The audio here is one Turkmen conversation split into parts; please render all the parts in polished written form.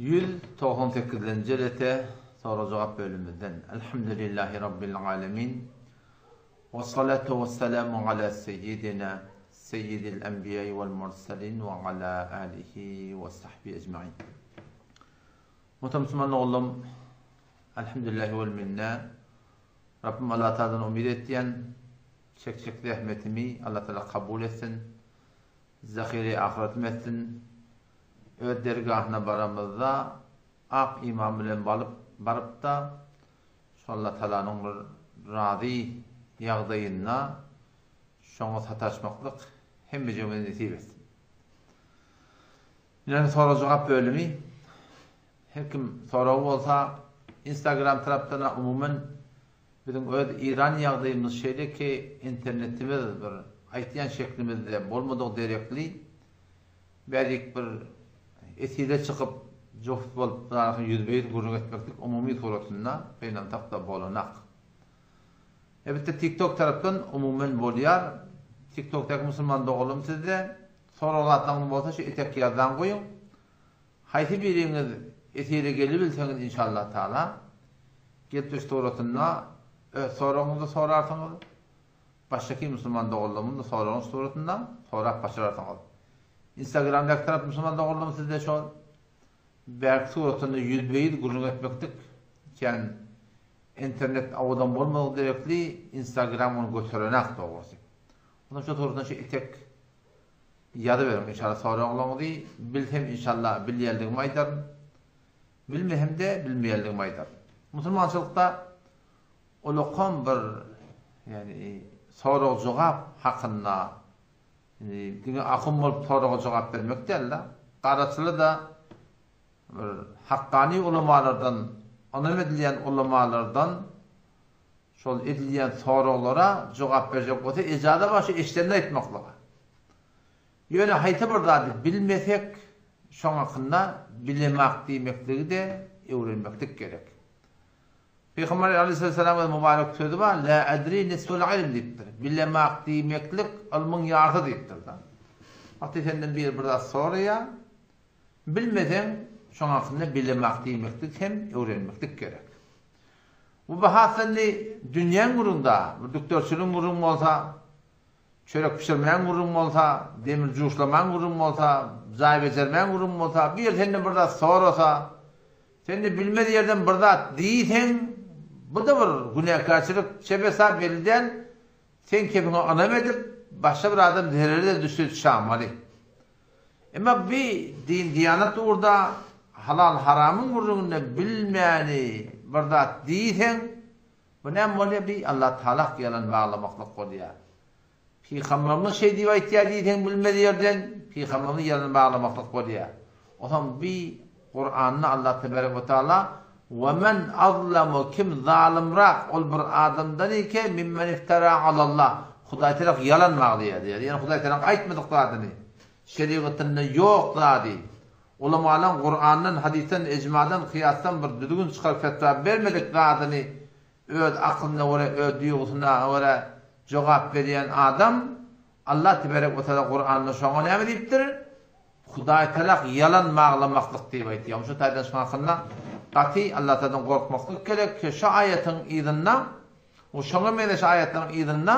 198-nji jelese sorag-jogap bölümimizden. Elhamdülillahi Rabbil alemin. We salatu we selamu ala seyyidina seyyidil enbiýai wal murselin we ala alihi we sahbihi ecmain. Muhterem musulman doganlarym, Elhamdülillahi wel minne. Rabbim Allah Taala'dan umyt etýän, çekjek zähmetimi Allah Taala kabul etsin. Zahiri ahyretim etsin. Öz dergahyna baramyzda ak iman bilen balyp barypda şu Allah Taalanyň bir razy ýagdaýynda şoňa sataşmaklyk hemmejigimize nesip etsin. Ine sorag-jogap bölümi. Her kim soragy bolsa Instagram tarapdan umuman Biziň öz Iran ýagdaýymyz şeýle ki, internetimiz bir aýtýan şeklimizde bolmadygy derekli, bärik bir efire çykyp, joft bolup bir arasynda ýüzbe-ýüz gürrüň etmeklik umumy suratynda gynansak-da bolanak. Elbetde TikTok tarapdan umuman bolýar. TikTokdaky musulman doganlarym sizde sorag zatlaryňyz bolsa şu etek ýazdan goýuň. Haýsy biriňiz efire gelibilseňiz inşallah taala gepleş suratynda öz soragyňyzy sorarsyňyz, başgaky musulman doganlarymyň-da soragyny suratynda sorap başararsyňyz. Instagramdaky tarap musulman doganlarym sizde şol bärki suratynda ýüzbe-ýüz gürrüň etmeklik kän internet awadan bolmadygy derekli instagram ony göterenak dogrusy. Ondan şo suratynda şu etek Ýazyberiň inşallah soraglaryňyzy bilsem inşallah bilýänligimi aýdaryn bilmehemde bilmeýänligimi aýdaryn. Musulmançylykda ulakam bir ýagny sorag jogap hakynda indi diňe ahun bolup soraga jogap bermek dälde garaçyly-da bir hakkani ulamalardan ynam edilýän ulamalardan Şol edilýän soraglara jogap berjek bolsa ejaza bar şu eşidenini aýtmaklyga. Ýöne haýsy bir zady bilmesek şoň hakynda bilemak diýmekligi-de öwrenmeklik gerek. Pygamber aleyhisselam öz mübarek sözi bar, La edri nisful ilm diýipdir. Bilemak diýmeklik ylmyň ýarysy diýipdir-de. Wagty senden biri bir zat soraýar, bilmeseň şoň hakynda bilemak diýmeklik hem öwrenmeklik gerek. Bu bahasy indi dünýäň gürrüňda, bir dükderçiligiň gürrüňi bolsa, çörek bişirmäň gürrüňi bolsa, demir juşlamaň gürrüňi bolsa, jaý bejermäň gürrüňi bolsa, bir ýer senden bir zat sorasa, sen-de bilmez ýerden bir zat diýseň, bu-da bir günäkärçilik, çebesa belli däl, seň kepiňe ynam edip, başga bir adam zerere-de düşse düşägmaly. Emma bi din-diýanat ugurda halal-haramyň gürrüňinde bilmäni bir zat diýseň, bu näme bolýar? Bi Allah Tagalak ýalan baglamaklyk bolýar. Pygamberimiz şeý diýip aýtýar diýseň bilmez ýerden pygamberimizi ýalan baglamaklyk bolýar. Onsoň bi Kuranda Allah tebarek we taala Ve men azlamu kim zalymrak ol bir adamdan eke mimmen iftara alallah Hudaý tarap ýalan baglaýar diýýär. Ýagny Hudaý tarap aýtmadyk zadyny, şerigatynda ýok zady, ulamalaryň Kurandan, hadysdan, ijmadan, kyýasdan bir düzgün çykaryp fetwa bermedik zadyny öz aklyna görä, öz duýgusyna görä jogap berýän adam Allah tebarek we taala Kuranda şoňa näme diýipdir? Hudaý talak ýalan baglamaklyk diýip aýtýar. Şu taýdan şuň hakynda gaty Allah taladan gorkmaklyk gerek ki şu aýatyň yzynda we şoňa meňzeş aýatlaryň yzynda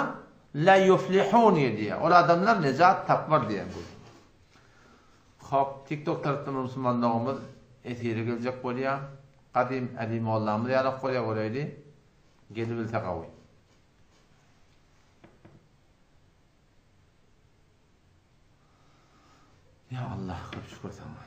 la ýuflihun diýýär. Ol adamlar nejat tapmaz diýen bu. Hop, TikTok tarapdan bir musulman doganymyz efire geljek bolýar. Gadym Äli mollamyz ýalak bolýar göreýli. Gelibilse gawy. Ýa Allah, köp şükür saňa.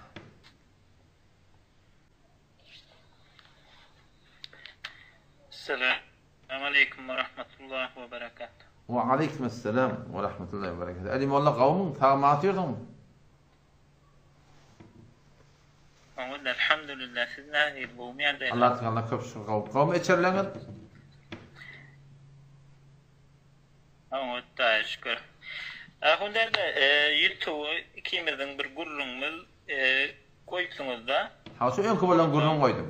Esselamu aleýkum we rahmetullahi we berekatuh. We aleýkum esselam we rahmetullahi we berekatuh. Ali molla gawmyň sag otyrsyňmy? Oňat elhamdülillah siz nähili gowmy ýagdaýlar? Allah tagala köp şükür gawy. Gawmy içerleňiz? Oňat Hudaýa şükür. Ahun däde, ýutube ikimiziň bir gürrüňimiz goýupsyňyzda. Ha şu öňki bolan gürrüň goýdum.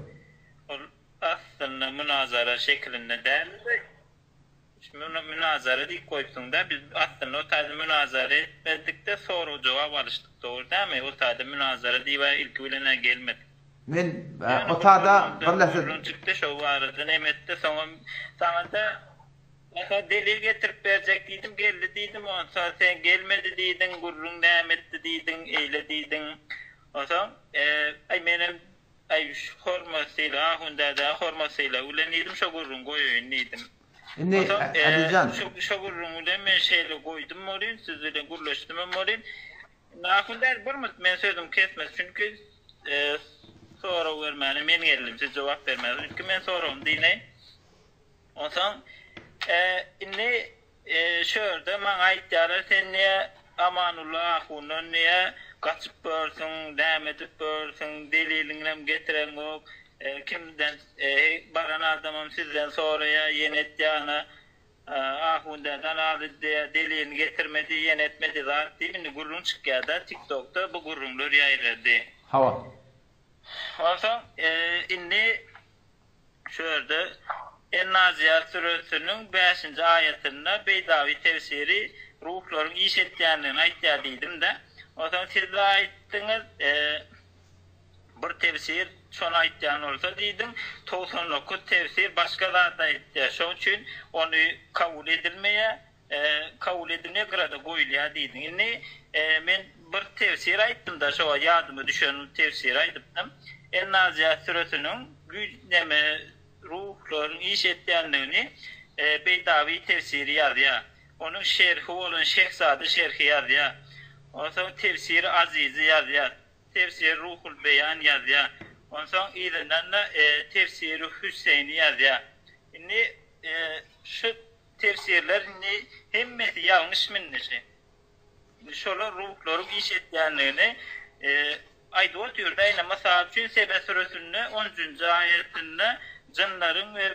Ol aslynda munazara şekilinde däldi. Munazara diýip goýupsyňda biz aslynda o taýda munazara etmedikde sorag jogap alyşdyk dogry dälmi? O taýda munazara diýibä ilki bilen-ä gelmedik. Men otada bir läse. Gürrüň çykdy şo barada neme etdi soňam saňada Aha delil getirip berjek diýdim geldi diýdim onsoň sen gelmedi diýdiň gürrüň näme etdi diýdiň eýle diýdiň onsoň aý menem aý şu hormat sylag ahun dädä hormat sylag bilen diýdim şo gürrüňi goýaýyn diýdim. Indi Azijan. Şo gürrüň bilen men şeýle goýdum welin siz bilen gürleşdimem welin Indi ahun däde bir minut men sözümi kesmez çünki sorag bermäne men geldim siz jogap bermäne çünki men soragymy diýneýin. Onsoň indi şu ýerde maňa aýtýarlar sen niýe Amanulla ahundan niýe gaçyp börsüň näme edip börsüň deliliňem getireňok kimden baran adamam sizden soraýar ýene etýär ana Ahun däden aly diýýär delilini getirmedi ýene etmedi zat diýip indi gürrüň çykýada tiktokda bu gürrüňler ýaýrady. Hawa. Onsoň indi şu ýerde En-Naziýat süresiniň bäşinji aýatynda Beýdawi tefsiri ruhlaryň iş etýändigini aýtýar diýdim-de. Onsoň siz-de aýtdyňyz, bir tefsir şony aýtýan bolsa diýdiň, 99 tefsir başga zat aýtýar. Şoň üçin ony kabul edilmeýär. Kabul edilmeýär, gyrada goýulýar diýdiň. Indi men bir tefsir aýtdym-da, şo wagt ýadyma düşen tefsiri aýdypdym. En-Naziýat süresiniň güýç neme ruhlaryň iş etýändigini Beýdawi tefsiri ýazýar. Onuň şerhi bolan Şehzade şerhi ýazýar. Onsoň tefsiri Azizi ýazýar. Tefsiri Ruhul Beýan ýazýar. Onsoň yzyndan-da tefsiri Hüseýni ýazýar. Indi şu Tefsirler indi hemmesi ýalňyşmy indi şi? Indi şolar ruhlaryň iş etýändigini aýdyp otyrda ine mysal üçin Sebe süresinde onunjy aýatynda jynlaryň we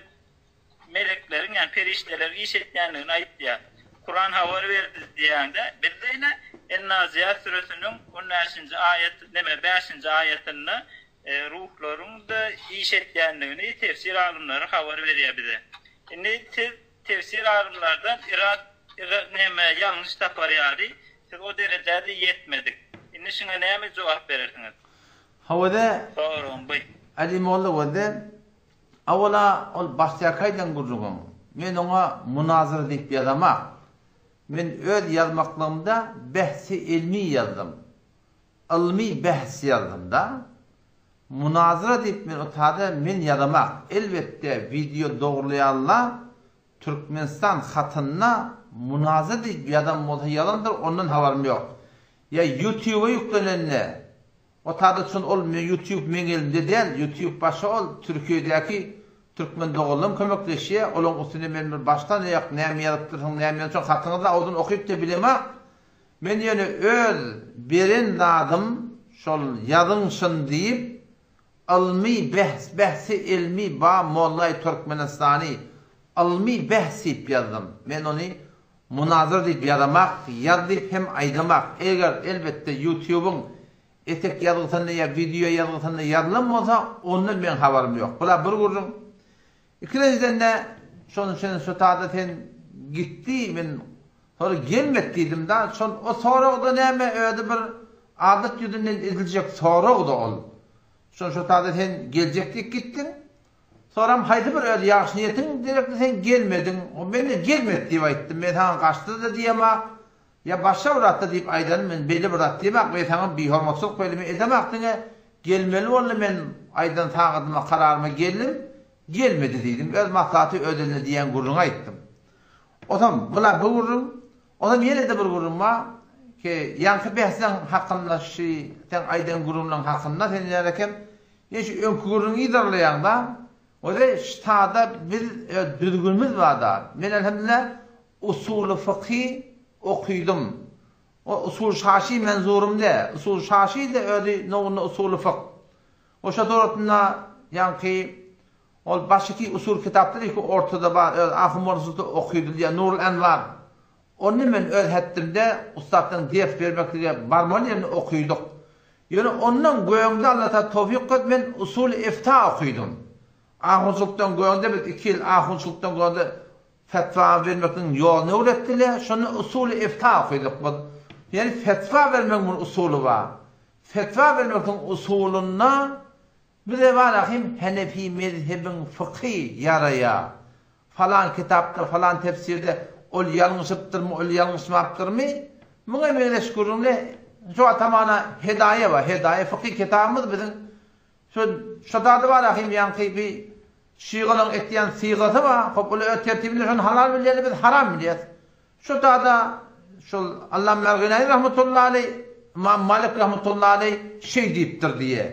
melekleriň ýagny perişdeleriň iş etýändigini aýtýar. Kuran habar berdi diýýäňde bizde ine En-Naziýat süresiniň on bäşinji aýat neme bäşinji aýatynda ruhlaryň-da iş etýändigini tefsir alymlary habar berýär bize. Indi siz tefsir alymlardan irad neme ýalňyş tapar ýaly siz o derejä-de ýetmedik. Indi şuňa näme jogap berersiňiz? Hawa-da, Soragym bu. Ali molla wada, awala ol başdaky aýdan gürrüňiň, men oňa munazyra diýip ýazamak. Men öz ýazmaklygymda behsi ilmi ýazdym. Ylmy bähs ýazdym-da. Munazyra diýip men otada men ýazamak. Elbetde wideo dogrulaýanla Türkmenistan hatynda munazyra diýip ýazan bolsa ýazandyr ondan habarym ýok. Ýa ýutube ýüklenende otada çyn ol ýutube meň elimde däl ýutube başga ol Türkiýedäki türkmen doganlarym kömekleşýä olaň üstüne men bir başdan aýak näme ýazypdyrsyň näme ýazansoň hatyňyzy awzyn okyp-da bilemak. Men ýöne öz beren zadym şol ýazyň şyn diýip ylmy behs behsi ilmi ba mollaý Türkmenistany ylmy behs diýip ýazdym. Men ony munazyr diýip ýazamak ýaz diýip hem aýdamak. Eger elbetde ýutubyň etek ýazgysynda ýa wideo ýazgysynda ýazylan bolsa ondan meň habarym ýok. Bula bir gürrüň. Ikilenjiden-de şonuň üçin şu tada sen gitdi men Soň gelmedi diýdim-da, şol o sorag-da näme özi bir adat ýüzünden ediljek sorag-da ol. Şol şo tada sen geljek diýip gitdiň. Soram haýsy bir öz ýagşy niýetiň derekli sen gelmediň. O men-de gelmedi diýip aýtdym. Men saňa gaçdy-da diýemak, ýa başga bir zat-da diýip aýdanym men beýle bir zat diýemak, men saňa bihormatçylyk beýle men edemak diňe gelmeli boldy men aýdan sagadyma kararyma geldim, gelmedi diýdim. Öz maslahaty öz elinde diýen gürrüňi aýtdym. Onsoň bula bu gürrüň, onsoň ýene-de bir gürrüň bar, ki, ýaňky behseň hakynda şi seň aýdan gürrüňleň hakynda sen ýaly eken, ýene şu öňki gürrüňi yzarlaýaň-da, Ozi ştada biz öz düzgünimiz bar-da, men elhamdülillah usuly fykhy okydym. O usul şaşy menzurym däl, usul şaşy-da özi nowunda usuly fykh. Oşa suratynda ýaňky Ol başyky usul kitapdyr ki ortada bar öz ahun bolsa okydylýar Nurul Enwar. Ony men öz hetdimde ussatdan ders bermeklige barmaly ýerinde okydyk. Ýöne ondan göňde Allatagala towfyk berdi men usuly ifta okydym. Ahunçylykdan göňde biz iki ýyl ahunçylykdan göňde fetwa bermekligiň ýoluny öwretdiler. Şonda usuly ifta okydyk biz. Ýani fetwa bermegiň bir usuly bar. Fetwa bermekligiň usulynda. Bize barahym Henefi mezhebiň fykhy ýaraýa. Falan kitapda, falan tefsirde ol ýalňyşypdyrmy, ol ýalňyşmapdyrmy? Muňa meňzeş gürrüňle şu atamana Hedaýa bar. Hedaýa fykhy kitabymyz biziň. Şu şu zady barahym ýaňky bi şygalaň etýän sygasy bar. Hop ol öz tertibinde şony halal bilýärler, biz haram bilýäs. Şu tada şol Allam Merginaýy rahmetullahi aleý, Ymam Malik rahmetullahi aleý şeý diýipdir diýe.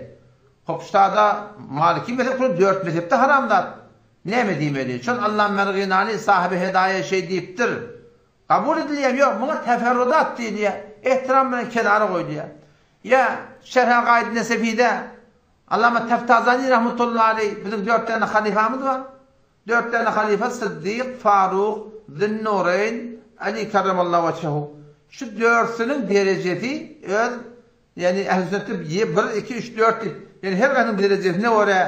Hop şu tada Maliki mezhep şol dört mezhepde haram zat. Näme diýmeli? Şol Allam Merginani sahibi Hedaýa şeý diýipdir. Kabul edilýär ýok, muňa teferrudat diýilýär. Ehtiram bilen kenara goýulýar. Ýa Şerh Agaid Nesefide Allama Teftazani rahmetullahi aleý biziň dört däne halyfamyz bar. Dört däne halyfa Syddyk, Faruk, Zünnureýn, Aly kerremallahu weçhehu. Şu dörtsüniň derejesi öz ýagny ähli sünnetde bir, iki, üç, dört diýip, ýagny her haýsynyň derejesine görä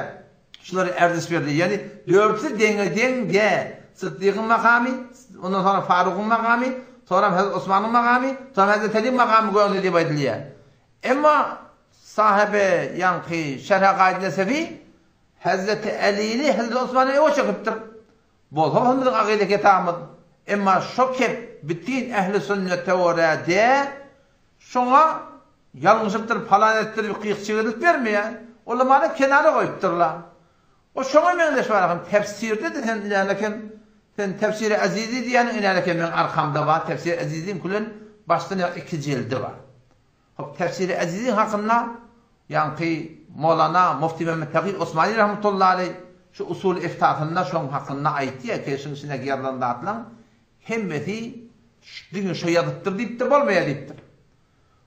şulara erziş berilýär. Ýagny dörtüsi deňe deň däl. Syddygyň makamy, ondan soňra Farugyň makamy, soňra Hezreti Osmanyň makamy, soňra Hezreti Aliň makamy gögde diýip aýdylýar. Emma sahabe ýaňky Şerh Akaid Nesefi Hezreti Älini Hezreti Osmana öňe çekipdir. Bolsa bolsun biziň akyda kitabymyz. Emma şo kep bütin ähli sünnete görä dä, şoňa ýalňyşypdyr, palan edipdir diýip gyk çigirlik bermeýär. Ulamany kenara goýupdyrlar. O şoňa meňzeş bar ahym tefsirde-de sen inälekem sen tefsiri Azizi diýýäniň inälekem meň arkamda bar tefsiri Aziziň külen başdan ýa iki jildi bar. Hop tefsiri Azizi hakynda Ýaňky Molana Mufti Mehmet Taky Osmani rahmetullahi aleý şu usul iftasynda şoň hakynda aýtýar ki şuň içindäki ýazylan zatlaň hemmesi diňe şo ýazypdyr diýipdir bolmaýar diýipdir.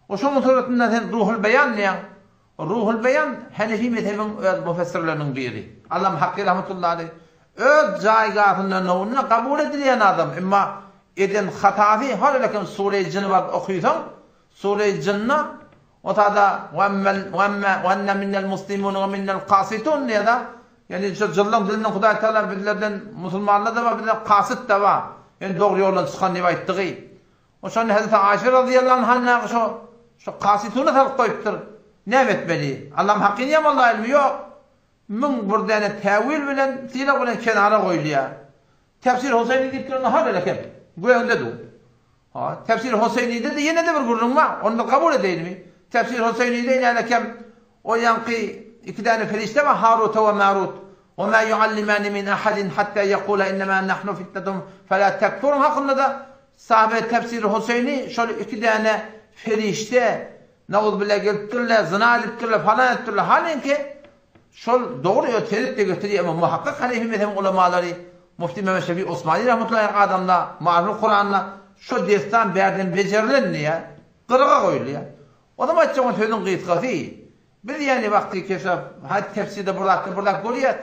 O şoň suratynda sen Ruhul Beýan diýýäň. Ruhul Beýan Hanefi mezhebiň öz mufessirleriniň biri. Allam Hakky rahmetullahi aleý öz jaýgasynda nowunda kabul edilýän adam emma eden hatasy hal eken Sure-i Jyny baryp okysaň Sure-i Jynda Otada Wenne minnel muslimun we minnel kasitun diýýär-de. Ýagny şu jynlaň dilinden Hudaý Tagala bizlerden musulmanlar-da bar, bizden kasyt-da bar. Ýagny dogry ýoldan çykan diýip aýtdygy. O şonda Hezreti Aýşe razyýallahu anha şo şo kasytuna salyp goýupdyr. Näme etmeli? Allam hakyny ýamanlaýlymy? Ýok. 1001 däne täwil bilen, sylag bilen kenara goýulýar. Tefsir Huseýni diýip duran nahar eken. Göňde dur. Ha, Tefsir Huseýnide-de ýene-de bir gürrüň bar. Ony da kabul edeýinmi? Tefsir Huseýnide ýene eken o ýaňky iki däne perişde bar, Harut we Marut. Wa ma yuallimani min ahadin hatta yaqula innema nahnu fitnetun fela tekfur hakynda-da sahabe Tefsir Huseýni şol iki däne perişde nauzbillah gelipdirler, zyna edipdirler, falan edipdirler. Halinki Şol dogry öz sebit-de getirýär, emma muhakkyk hanefi mezhebiň ulamalary, Mufti Mehmet Şefi Osmani rahmetullahi aleyh adamda, Maariful Kuranda şo dessan bärden bejerilen diýýär, gyraga goýulýar. Onam aýtjak bolan sözüň gysgasy, biz ýagny wagty keşaf, haýsy tefsirde bir zatda bir zat görýäs,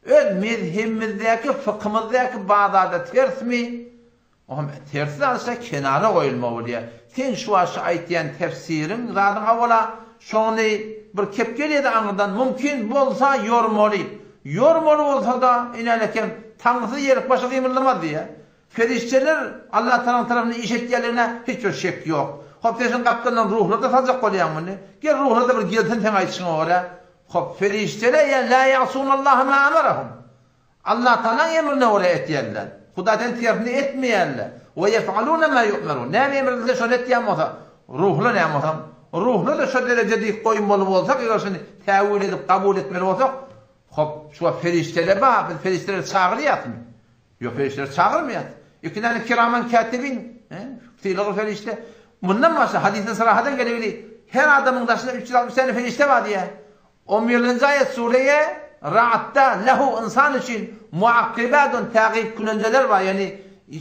öz mezhebimizdäki, fykymyzdaky bazarda tersmi, Oňam tersi zat kenara goýulma bolýar. Seň şu wagt şu aýtýan tefsiriň zadyň awala şony bir kep gelýärdi aňyrdan mümkin bolsa ýormaly. Ýormaly bolsada inälekem taňrysyz ýerik başy gymyldamaz diýýär. Perişdeler Allatagalaň tarapyndan iş etýänligine hiç bir şek ýok. Hop sen şuň gapdalyndan ruhlary-da saljak bolýaň muny. Gel ruhlar-da bir gelsin seň aýdyşyňa görä. Hop perişdeler ýa la ýa'sunallaha ma amarahum. Allatagalaň emrine görä etýärler. Hudaýdan tersini etmeýärler. We ýef'alune ma ýu'merun. Näme emr edilse şony etýän bolsa, ruhlar näme bolsa, ruhlar-da şo derejede dik goýmaly bolsak, eger şony täwil edip kabul etmeli bolsak, hop, şu wagt perişdeler bar, biz perişdeleri çagyrýasmy? Ýok, perişdeleri çagyrmaýas. Iki däne kiraman kätibin, sylagly perişde. Mundan başga hadysda sarahadan gelegili her adamyň daşynda 360 däne perişde bar diýýär. On birinji aýat Sureýe Ra'dda Lehu ynsan üçin muakkibadun tagyp külenjeler bar, ýagny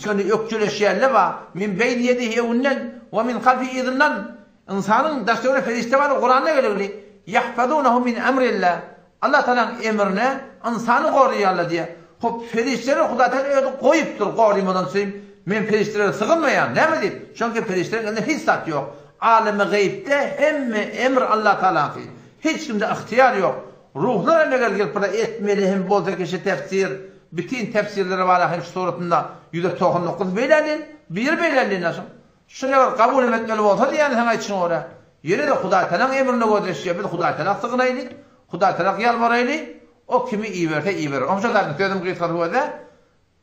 şony ökjeleşýänler bar, min beýni ýedihi öňünden we min halfihi yzyndan ynsanyň daş-töweregi perişde bar, Kuranda gelegli ýahfazunehu min emrillah Allah Tagalaň emrine ynsany goraýarlar diýýär. Hop perişdeleri Hudaý Tagala özi goýupdyr gorymadan üçin men perişdelere sygynmaýan näme diýip, çünki perişdeleriň elinde hiç zat ýok. Alemi gaýypda hemme emr Allah Tagalaňky. Hiç kimde ygtyýar ýok. Ruhlar hem eger gelip bir etmeli hem bolsa kişi tefsir, bitin tefsirlere bara hem şu suratynda 199 beýlälin, biri beýlälin aşyň. Şuny eger kabul hem etmeli bolsa diýýän sen aýtşyňa görä. Ýene-de Hudaý Tagalaň emrine gözleşýär. Biz Hudaý Tagala sygnaýlyk. Hudaý tarap ýalbaraýly, o kimi iberse iberer. Oňa şo zadyň sözüm gysgasy bolsa,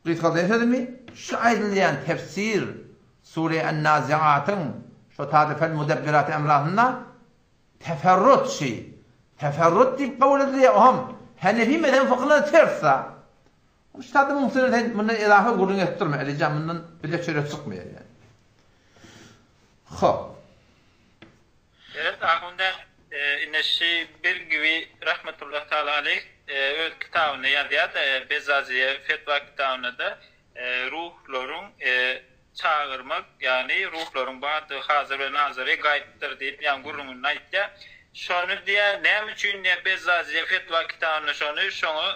gysgaldaýyn sözümi, şu aýdylýan tefsir Sure En-Naziatyň şo taýda fel mudebbirati emrasynda teferrut şi, teferrut diýip kabul edilýär, oňam Henefi mezhebi fykhyna ters-da. Üstadymyň üstüne sen mundan edafa gürrüň edip durma Elijan mundan bize çörek çykmaýar ýani. Hop. Evet ahunda ine şi bir gibi rahmetullah taala aleyh öz kitabynda ýazýar-da Bezzaziýe fetwa kitabynda-da ruhlaryň çagyrmak ýagny ruhlaryň bardygy hazyr we nazyry gaýypdyr diýip ýagny gürrüňinde aýtýar. Şony diýýär näme üçin diýýär Bezzaziýe fetwa kitabynda şony şoňa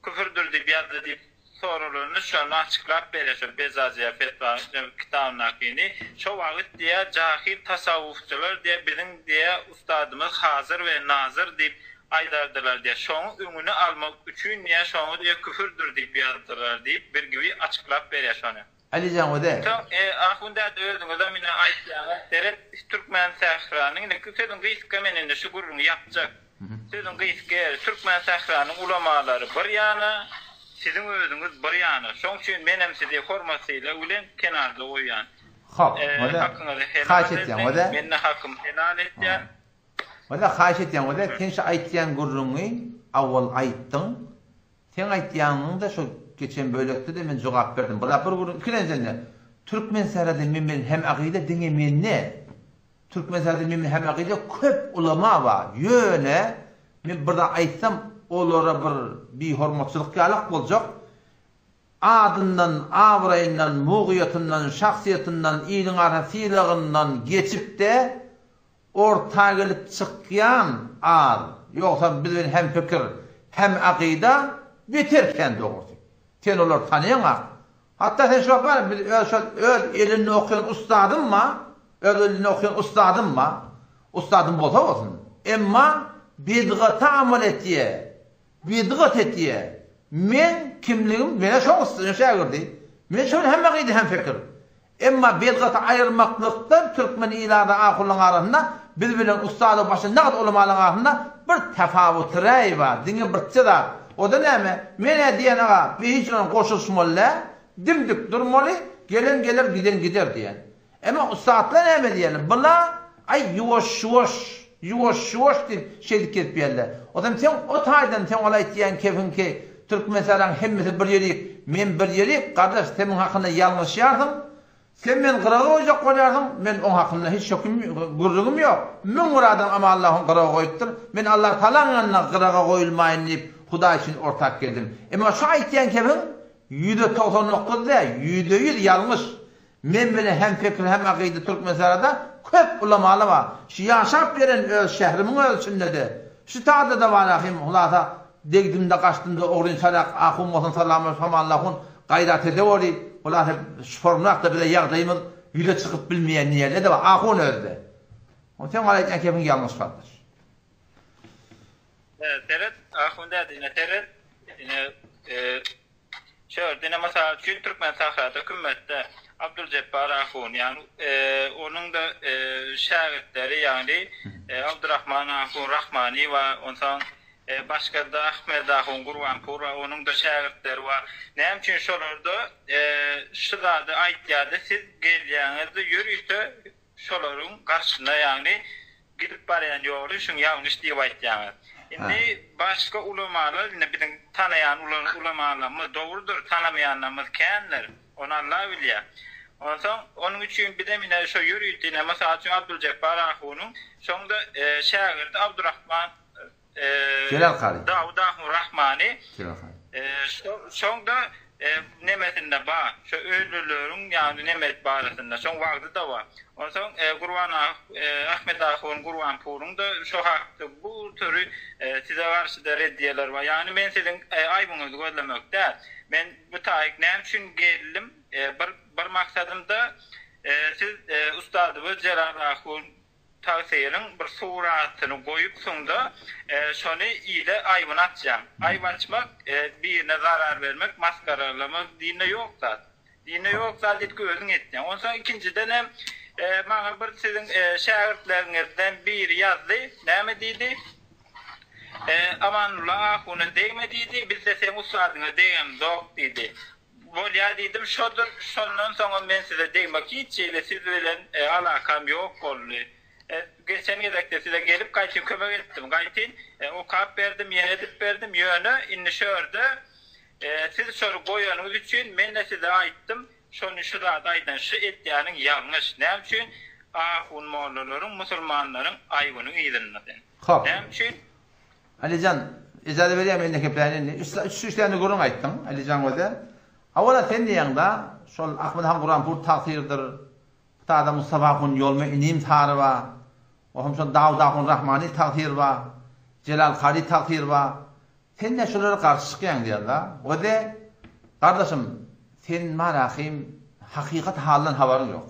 Küfürdir diýip ýazdy diýip soralanda şony açyklap berýär şo Bezaziýa fetwa kitabyndakyny. Şo wagyt diýýär jahyl tasawwufçylar diýýär biziň diýýär ustadymyz hazyr we nazyr diýip aýdardylar diýýär. Şoň öňüni almak üçin diýýär şoňa diýýär küfürdir diýip ýazdylar diýip birgibi açyklap berýär şony. Alijan öde. Soň ahun däde özüňizem ine aýtýaňyz seret türkmen sähranyň ine sözüň gysga men indi şu gürrüňi ýapjak. Sözüň gysga ýeri türkmen sähranyň ulamalary bir ýana siziň özüňiz bir ýana şoň üçin menem sizi hormat sylag bilen kenarda goýýan. Hop öde Hakyňyzy helal haýyş etýän ediň öde. mende hakym helal etýän. Öde haýyş etýän öde sen şu aýtýan gürrüňi awwal aýtdyň Seň aýtýanyňda şo geçen bölekde-de men jogap berdim. Bula bir gürrüň ikilenjende Türkmensährada men bilen hem akyda diňe men däl. Türkmensährada men bilen hem akyda köp ulama bar. Ýöne men bir zat aýtsam olara bir bihormatçylyk ýalak boljak. Adyndan, abraýyndan, mugyýetyndan, şahsyýetyndan, iliň arasynda sylagyndan geçip-de Orta gelip çykýan az, ýogsam biz bilen hem pikir, hem akyda beter kän dogrusy. Sen olary tanaýaňak. Hatda sen şu wagt bar, biz öz şol öz elinde okaýan ussadym bar, öz elinde okaýan ussadym bar. Ussadym bolsa bolsun. Emma bidgata amal etýär. Bidgat etýär. Meň kimligim, men-ä şoň şägirdi. Men şol hem akyda hem pikir. Emma bedgaty aýyrmaklykda türkmen ilaty ahullaryň arasynda biz bilen ussady başga nagt ulamalaryň arasynda bir tapawut räý bar, diňe birçe zat. O-da näme? Men-ä diýen aga, bir hiç bilen goşulyşmaly däl, dim-dik durmaly, gelen geler, giden gider diýen. Emma ussatlar näme diýerler? Bula, aý, ýuwaş-ýuwaş, ýuwaş-ýuwaş diýip şeýdip gezip ýörler. Ozam sen o taýdan sen ol aýtýan kefiňki Türkmenistanyň hemmesi bir ýerik, men bir ýerik, gardaş sen muň hakynda ýalňyşýarsyň. Sen meni gyraga goýjak bolýarsyň, men oň hakynda hiç höküm gürrüňim ýok. 1001 adam Amanllahyň gyraga goýupdyr. Men Allah Tagalaň ýanynda gyraga goýulmaýyn diýip Hudaý üçin ortak geldim. Emma şu aýtýan kefiň 99% däl, 100% ýalňyş. Men bilen hem pikir hem akyda Türkmenistanda köp ulamalar bar. Şu ýaşap gelen öz şährimiň öz içindede. Şu taýda-da bar ahim hulasa degdimde gaçdymda ogryn çalak ahun bolsun salamat samanlahun gaýrat edeweri hulasa şu formlakda bize ýagdaýymyz ýüze çykyp bilmeýän ýerler-de bar ahun özde. Sen ol aýtýan kepiň ýalňyş gardaş. Seret ahun däde ine seret ine Şu ýerde ine mysal üçin Türkmen sährada kümmetde Abduljepbar ahun ýagny onuň-da şägirtleri ýagny Abdurahman ahun Rahmani bar, onsoň başga-da Ahmet ahun Gurbanpur bar, onuň-da şägirtleri bar. Näme üçin şolar-da şu zady aýtýardy, siz gelýäňiz-de ýörite Şolaryň garşyna ýagny gidip barýan ýoly şuň ýalňyş diýip aýtýaňyz. Indi başga ulamalar indi biziň tanaýan ulamalarymyz dogrudyr tanamaýanlarymyz kändir. Ony Allah bilýär. Onsoň onuň üçin bizem ine şo ýörite ine mysal üçin Abduljepbar ahunyň şoňda şägirdi Abdurahman Jelal kary. Dawud ahun Rahmany. Jelal kary. Şoň-da nemesinde bar. Şo ölüleriň ýagny neme barasynda. Şoň wagzy-da bar. Onsoň Gurban Ahmet ahun Gurbanpuryň-da şo hakda bu türi size garşy-da reddiýeler bar. Ýagny men siziň aýbyňyzy gözlemek däl. Men bu taýyk näme üçin geldim? Bir bir maksadym-da siz ustadymyz Jelal ahun Tagsyryň bir suratyny goýupsyňda şony ile aýbyny açýaň. Aýyp açmak birine zarar bermek masgaralamak dinde ýok zat. Dinde ýok zat ilki özüň etýäň. Onsoň ikinjidenem maňa bir siziň şägirtleriňizden biri ýazdy. Näme diýdi? Amanulla ahuna degme diýdi, biz-de seň ussadyňa degemzok diýdi. Bolýar diýdim, şodur, şondan soňam men size degmek hiç hili siz bilen alakam ýok boldy. Geçen gezekde size gelip gaýtyn kömek etdim, gaýtyn okap berdim, ýene edip berdim, ýöne indi şu ýerde siz şony goýanyňyz üçin men-de size aýtdym, şony şu zady aýdan şu edýäniň ýalňyş, näme üçin ahun mollalaryň musulmanlaryň aýbynyň yzynda sen? Hop. Näme üçin? Alijan, ejaza berýäňmi indi kepläýin indi. Üç üç üç däne gürrüň aýtdyň, Alijan göze. Awala sen diýýäň-da, şol Ahmet han Guranpur tagsyrydyr. Bu tada Mustafa ahun ýolma inim sary ba. Ohm şol Dawut ahun Rahmani tagsyr ba. Jelal Kary tagsyr ba. Sen nä şolara garşy çykýaň diýýär-da. Göze, gardaşym, sen marahym hakykat haldan habaryň ýok.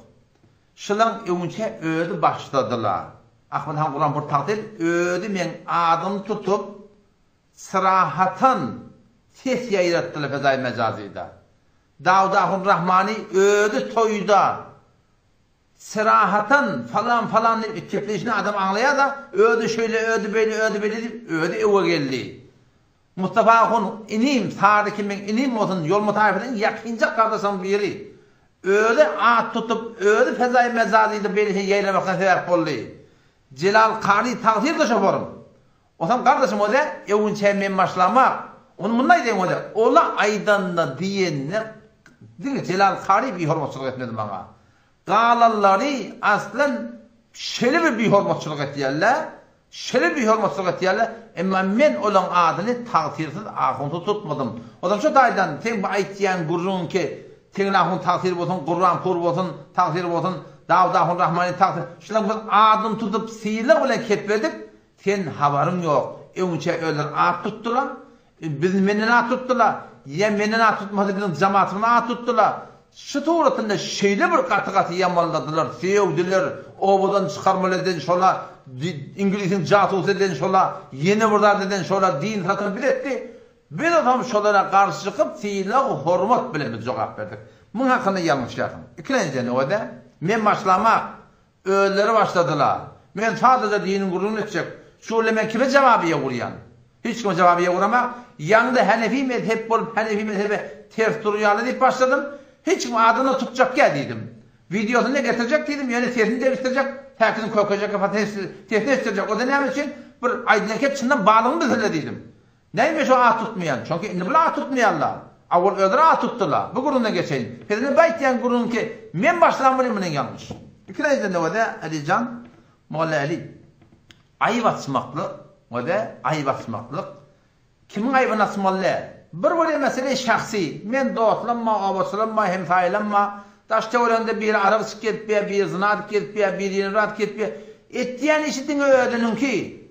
Şylaň öňünçä özi başladyla. Ahmet han Guranpur tagsyr özi meň adymy tutup syrahatan ses ýaýratdyla fezaýy mejazyda. Dawut ahun Rahmany özi toýda syrahatan falan falan diýip gepleýşini adam aňlaýada özi şeýle özi beýle özi beýle diýip özi öwe geldi. Mustafa ahun inim, Sary kimin inim bolsun, Ýolma taýpasynyň iň ýakynjak gardaşlarynyň biri. Özi at tutup, özi fezaýy mejazyda beýle şey ýaýramakdan sebäp boldy. Jelal kary tagsyr-da şoforym. Onsoň gardaşym oze, öwünçä men başlamak. Ony munda aýdaýyn oze, ola aýdanda diýende diňe Jelal kary bihormatçylyk etmedi maňa. Galanlary aslan şeýle bir bihormatçylyk etýärler, şeýle bihormatçylyk etýärler, emma men olaň adyny tagsyrsyz ahunsyz tutmadym. Ozal şu taýdan seň bu aýtýan gürrüňiň ki, Tegin ahun tagsyr bolsun, Gurban pur bolsun, tagsyr bolsun, Dawut ahun Rahmany tagsyr, şulaň biz adyny tutup sylag bilen kepledik, sen habaryň ýok, öňçä özleri at tutdular, Biz menden at tutdylar, ýa menden at tutmasa biziň jamaatymyzdan at tutdylar. Şu suratynda şeýle bir gaty-gaty ýamanladylar, sögdüler, obadan çykarmaly eden şola, iňlisiň jasusy eden şola, ýene bir zat eden şola, din satan biz etdi. Biz bolsam şolara garşy çykyp sylag, hormat bilen biz jogap berdik. Muň hakynda ýalňyşýarsyň. Ikilenji nowada men başlamak, Özleri başladyla. Men sadaja diniň gürrüňini etjek. Şu günde men kime jawabyýa gurýan? Hiç kime jawabyýa guramak. Ýaňda Hanefi mezhep bolup Hanefi mezhebe ters durýarlar diýip başladym. Hiç kim adyny tutjak ýa diýdim. Wideosyny getirjek diýdim, ýöne sesini degişdirjek, häkiniň kökejek sesini eşitdirjek. O-da näme üçin? Bir aýdylan kep çyndan balygyny bilsinler diýdim. Näme şo at tutmaýan? Çünki indi bular at tutmaýarlar. Awwal özleri at tutdylar. Bu gürrüňden geçeýin. Hezret bu aýtýan gürrüňi ki, men başlan welin munuň ýalňyş. Ikilenjiden nöwede Alijan, Molla Ali. Aýyp açmaklyk, nöwede aýyp açmaklyk. Kimiň aýbyny açmaly däl. Bir welin mesele şahsy. Men dostlamma, obaçylamma, hemsaýalamma. Daş töwereginde biri arak içip gezipýär, biri zyna edip gezipýär, biri ýene bir zat gezipýär. Etýän işi diňe özüniňki.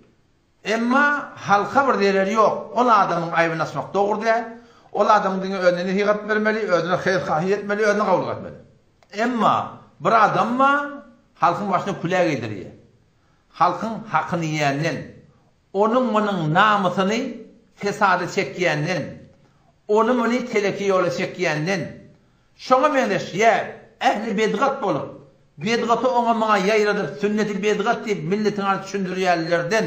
Emma halka bir zereri ýok. Ol adamyň aýbyny açmak dogry däl. Ol adamyň diňe özüne nesihat bermeli, özüne haýyr-haýyr etmeli, özüne gowulyk etmeli. Emma bir adam bar, halkyň başyna külä geýdirýär. Halkyň hakyny iýenden, onuň-munuň namysyny fesada çekýänden, ony-muny teleke ýola çekýänden, Şoňa meňzeş ýa ähli bedgat bolup, bedgaty oňa-muňa ýaýradyp, sünneti bedgat diýip milletiň alyp düşündirýänlerden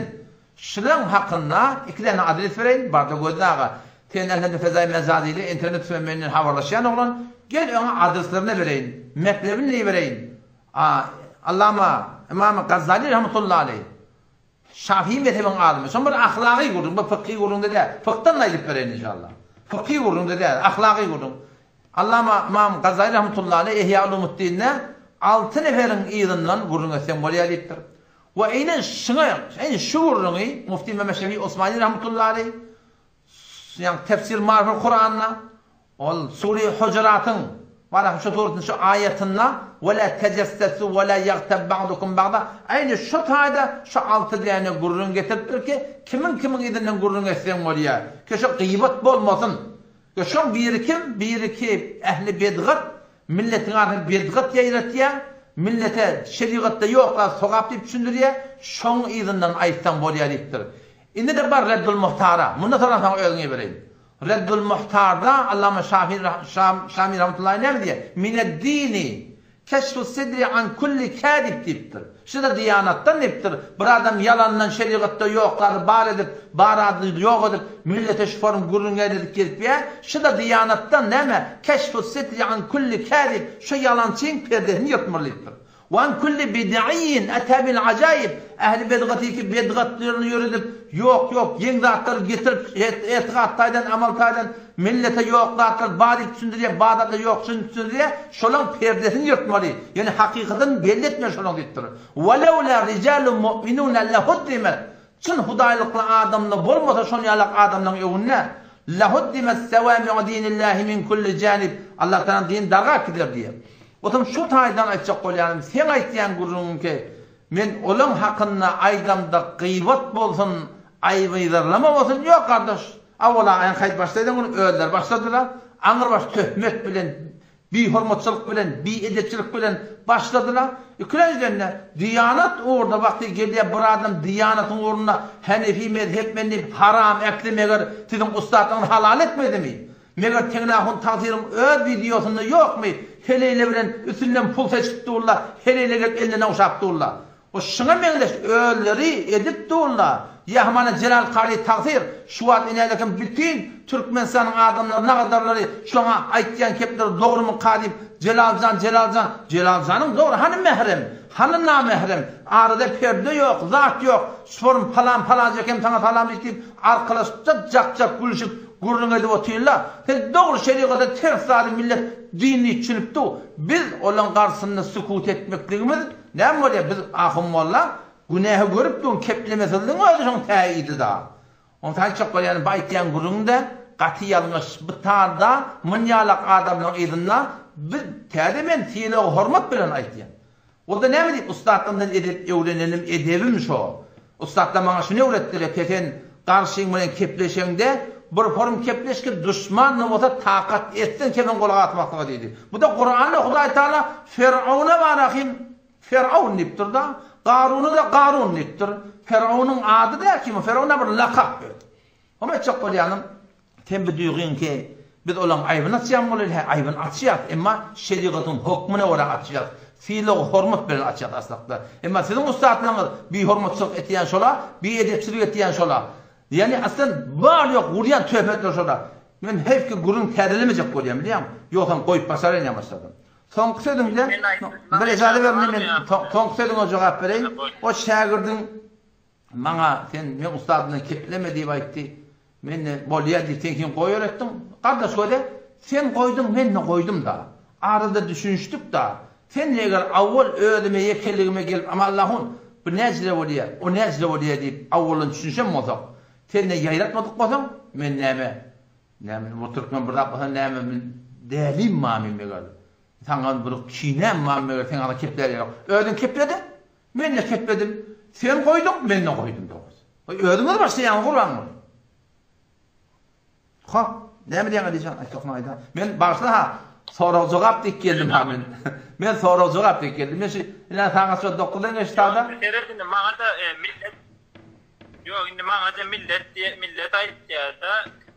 şulaň hakynda iki däne adres bereýin, barda gözle aga, sen ählinde fezaý mejazyly internet üstünden menden habarlaşýan oglan, gel öňa adreslerini bereýin, meklebini bereýin. A, Allama Ymamy Gazzaly rahmetullahi aleýh. Şafii mezhebiň alymy. Şol bir ahlagy gürrüň, bu fykhy gürrüň-de däl. Fykdan-da aýdyp bereýin inşallah. Fykhy gürrüň-de däl, ahlagy gürrüň. Allama Ymam Gazaly rahmetullahi aleýh Ihýa Ulumuddinde alty neferiň yzyndan gürrüň etseň bolýar diýipdir. We eýnen şuňa, eýnen şu gürrüňi Mufti Mehmet Şefi Osmani rahmetullahi aleýh Ýagny Tefsir Maryful Kuranda ol Sure Hujuratyň Barah şu suratyň şu aýatynda Ve la tejessessu ve la yagtab ba'dukum ba'da aýny şu taýda şu alty däne gürrüň getiripdir ki kimiň kimiň yzyndan gürrüň etseň bolýar ki şu gyýbat bolmasyn ki şoň biri kim biri ki ähli bedgat milletiň arasynda bedgat ýaýratýar millete şerigatda ýok zat sogap diýip düşündirýär şoň yzyndan aýtsaň bolýar diýipdir Indi-de bar Reddul Muhtara. Munda soran saňa özüňe bereýin. Reddul Muhtarda Allama Şafi Şami rahmetullahi näme diýýär? Mined-dini. Keşfus sidri an kulli käzib diýipdir. Şu-da diýanatdan diýipdir. Bir adam ýalandan şerigatda ýok zady bar edip, bar zady ýok edip, millete şu form gürrüň edip gezipýä. Şu-da diýanatdan näme? Keşfus sitri an kulli käzib, şu ýalançyň perdesini ýyrtmaly diýipdir. Wa an kulli bid'iýin ata bil ajaýib, ähli bedgatyky bedgatlaryny ýöredip, ýok ýok geň zatlary getirip, etikat taýdan, amal taýdan Millete ýok zatlar bar diýip düşündirýär, bar zatlar ýok düşündirýär, şolaň perdesini ýyrtmaly, ýöne hakykatyny belli etmeli şolaň diýipdir. Welewla rijalun mu'minuna lehuddimet, çyn hudaýlykly adamlar bolmasa şon ýalak adamlaň öňünde, lehuddimet sewami'u dinillahi min kulli janib, Allah Tagalaň dini dargap gider diýýär. Otam şu taýdan aýtjak bolýanym, seň aýtýan gürrüňiňki men olaň hakynda aýdamda gybat bolsun, aýyp-yzarlama bolsun, ýok gardaş, Awala aýan haýt başlaýdan muny özleri başladylar. Aňrybaş töhmet bilen, bihormatçylyk bilen, biedepçilik bilen başladylar. Ikilenjiden-de, diýanat ugrunda wagty gelýär bir adam diýanatyň ugrunda Hanefi mezhep men diýip haram äkli meger siziň ussatlaryňyz halal etmedimi? Meger Teňňe ahun tagsyryň öz wideosynda ýokmy heleýle bilen üstünden pul seçip durlar, heleýle gelip elinden ogşap durlar. O şuňa meňzeş özleri edip durla. Ýa hamana Jelal kary tagsyr, şu wagt inälekem bütin Türkmenistanyň adamlary nagadarlary şoňa aýtýan kepleri dogrumyka diýip Jelaljan Jelaljan Jelaljanyň dogry hany mährem hany namährem arada perde ýok zat ýok şform palan palanjakem saňa salam diýip arkalaşypjak jak jak gülüşip gürrüň edip otyrla sen dogry şerigata ters zady millet din diýip düşünip dur biz olaň garşysynda sükut etmekligimiz Näme bolýar, biz ahun molla günähi görüp duň, keplemesizligiň özi şoň täýidi-da. Onsoň aýtjak bolýanym, bu aýtýan gürrüňiň-de gaty ýalňyş. Bu tarda munýalak adamlaryň yzynda biz täze men sylag-hormat bilen aýtýan. O-da näme diýip, ussatlarymdan edep öwrenenim, edebim şo. Ussatlar maňa şuny öwretdiler, Eke sen garşyň bilen kepleşeňde bir forum kepleş ki duşman-da bolsa takat etsin seniň gulak asmaklyga diýdi. Bu-da Kuranda Hudaý Taala Ferowna barahim Ferawn diýipdir-da, Garuna-da Garun diýipdir. Ferownyň ady däl kim, Ferowna bir lakap berdi. Oňa aýtjak bolýanym, sen bu duýgyň ki, biz olaň aýbyny açýan bolaýly, hä, aýbyny açýas, emma şerigatyň hokmuna görä açýas, sylag-hormat bilen açýas aslakda. Emma siziň ussatlaryňyz bihormatçylyk etýän şola, biedepçilik etýän şola. Ýagny aslan bar-ýok urýan töhmetler şola. Men heýf ki gürrüň täzelemejek bolýan bilýäňmi? Ýogsam goýup başaraýyn ýa başladym. Soňky sözüňde bir ejaza ber men soňky sözüňe jogap bereýin. O şägirdiň Maňa sen meň ustadymdan kepleme diýip aýtdy. Men-de bolýa diýip sen kim goýar etdiň. Gardaş göze, sen goýduň, men-de goýdum-da. Arada düşünişdik-da. Sen eger awwal özüme ýekeligime gelip Amanlahun, bu näjile bolýa, o näjile bolýa diýip awwaldan düşünişen bolsak, sen-de ýaýratmadyk bolsaň, men näme, näme bu türkmen bir zat bolsa näme men dälim barmy meger. Saňa bir kinäm barmy meger seň agzyňa keplär ýaly. Özüň keplediň. Men-de kepledim. Sen goýduň, men-de goýdum dogrusy. Goý, özüňiz başlaýaňyz Gurbanguly. Hop, näme diýýäň Alijan? Aýtjaksyň aýda. Men bagyşla-ha, sorag-jogap diýip geldim ha men. Men sorag-jogap diýip geldim. Men şu ine sagat şo dokuzdan geçdi sada. Seret indi maňa-da millet Ýok, indi maňa-da millet diýe, millet aýtýar-da,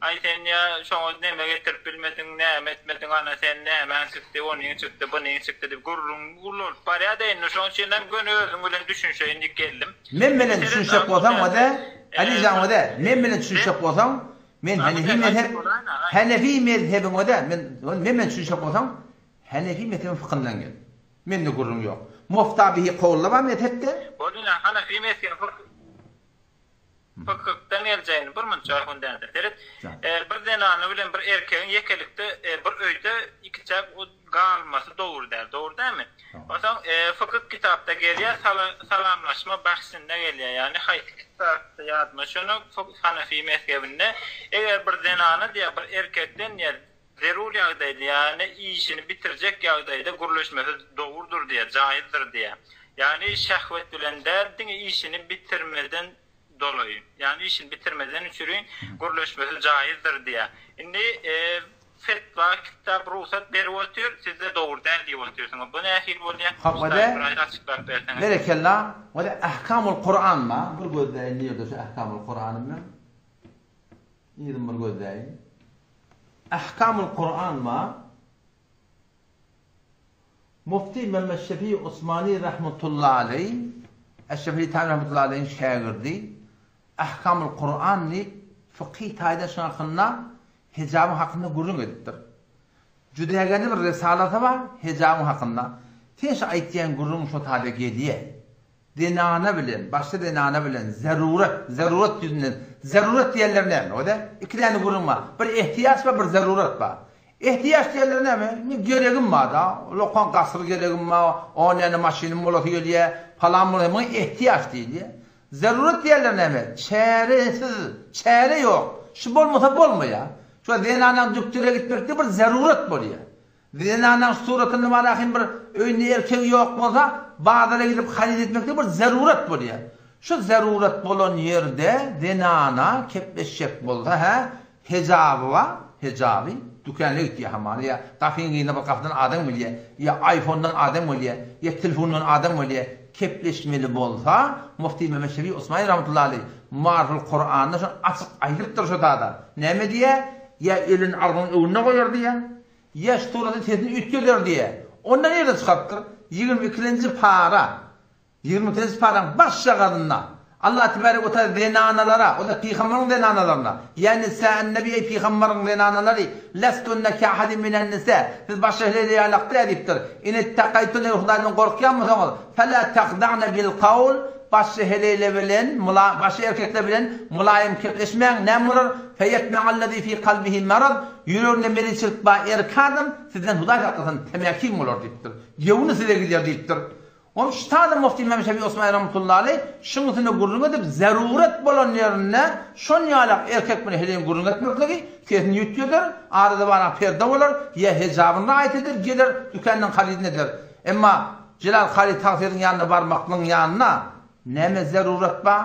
aý sen ýa şoňa neme getirip bilmediň, näme etmediň, ana sen nämäň çykdy, onyň çykdy, bunyň çykdy diýip gürrüň ulalyp barýar-da indi şoň üçin hem göni özüň bilen düşünşeýin diýip geldim. Men bilen düşünşek bolsaň wada, Alijan wada, men bilen düşünşek bolsaň, men Hanefi mezhep, Hanefi mezhebiň wada, men men bilen düşünşek bolsaň, Hanefi mezhebiň fykyndan gel. Mende gürrüň ýok. Mofta bihi kowlla bar mezhepde. Boldy ine Hanafi mezhebi fykhdan geljegini bir munça ahun däldir. Seret bir zenany bilen bir erkegiň ýekelikde bir öýde ikiçäk galmasy dogry däl. Dogry dälmi? Onsoň fykyh kitapda gelýär salamlaşma bahsinde gelýär. Ýagny haýsy kitapda ýadyma düşenok Hanafi mezhebinde eger bir zenana diýýär bir erkekden diýýär Zerur ýagdaýda, ýagny işini bitirjek ýagdaýda gürleşmesi dogrudyr diýýär, jaýyzdyr diýýär. Ýagny şähwet bilen däl, diňe işini bitirmeden dolaýy, ýagny işini bitirmeden üçürin gürleşmesi jaýyzdyr diýýär. Indi fetwa kitap rugsat berip otyr, sizde dogry däl diýip otyrsyňyz. Bu nähili bolýar? Hak bir aýt açyklap berseňiz. Berekella. Wada Ahkamul Kuran bar. Bir gözläýin nirde şu Ahkamul Kuranym meň. Yzyn bir gözläýin. Ahkamul Kuran bar. Mufti Mehmet Şefi Osmani rahmetullahi aleý, Eşref Tami rahmetullahi aleýiň şägirdi, Ahkamul Kuran diýip, fykhy taýdan şuň hakynda, hijabyň hakynda gürrüň edipdir. Jüdägende bir risalasy bar, hijabyň hakynda. Sen şu aýtýan gürrüň şo taýda gelýär. Zenana bilen, başga zenana bilen zerurat, zerurat ýüzünden, zerurat diýenleri näme? O-da iki däne gürrüň bar. Bir ehtiýaç bar, bir zerurat bar. Ehtiýaç diýenleri näme? Indi geregim bar-da, lokan gasyr geregim bar, o näme maşynym bolasy gelýär, palan bolasy, muňa ehtiýaç diýilýär. Zerurat diýenleri näme? Çäresiz, çäre ýok. Şu bolmasa bolmaýar. Şu zenanaň dükdüre gitmekde bir zerurat bolýar. Zenanaň suratyny barahyn bir öýünde erkegi ýok bolsa, bazara gidip haryt etmekde bir zerurat bolýar. Şu zerurat bolan ýerde zenana kepleşjek bolsa, hä, hejaby bar, hejaby, dükana gitýär hamana ýa gapyň yzynda bir gapydan adam gelýär, ýa aýfondan adam gelýär, ýa telefondan adam gelýär, kepleşmeli bolsa, Mufti Mehmet Şefi Osmani rahmetullahi aleýh Maryful Kuranda şony açyk aýdypdyr şo zada. Näme diýýär? Ýa elini agzynyň öňünde goýar diýýär. Ýaş suraty sesini üýtgeder diýýär. Onda nireden çykarypdyr? Ýigrimi ikilenji para. Ýigrimi ikilenji paraň başjagazynda Allah tebarek we taala zenanalara, o-da pygambaryň zenanalaryna, Ýa nisäen-nebi, eý pygambaryň zenanalary, lestunne keahadin minen-nisa, siz başga heleýler ýalak däl diýipdir. In ittakaýtunne, eger Hudaýdan gorkýan bolsaňyz, fela tahda'ne bil-kawl, Başga heleýler bilen, başga erkekler bilen mylaýym kepleşmäň, näme bolar? Feýetme'allezî fî kalbihi merad, ýüreginde meriçilik bar erkek adam sizden Hudaý saklasyn, temäkim bolar diýipdir. Göwni size gider diýipdir. Ol ştada Mufti Mehmet Şefi Osmany rahmetullahi aleýh şuň üstünde gürrüň edip, zeruret bolan ýerinde şon ýalak erkek bilen heleýiň gürrüň etmekligi sesini ýütgeder, arada baran perde bolar, ýa hejabyny raýat eder, geler, dükandan harydyny eder. Emma Jelal kary tagsyryň ýanyna barmaklygyň ýanyna näme zerurat bar?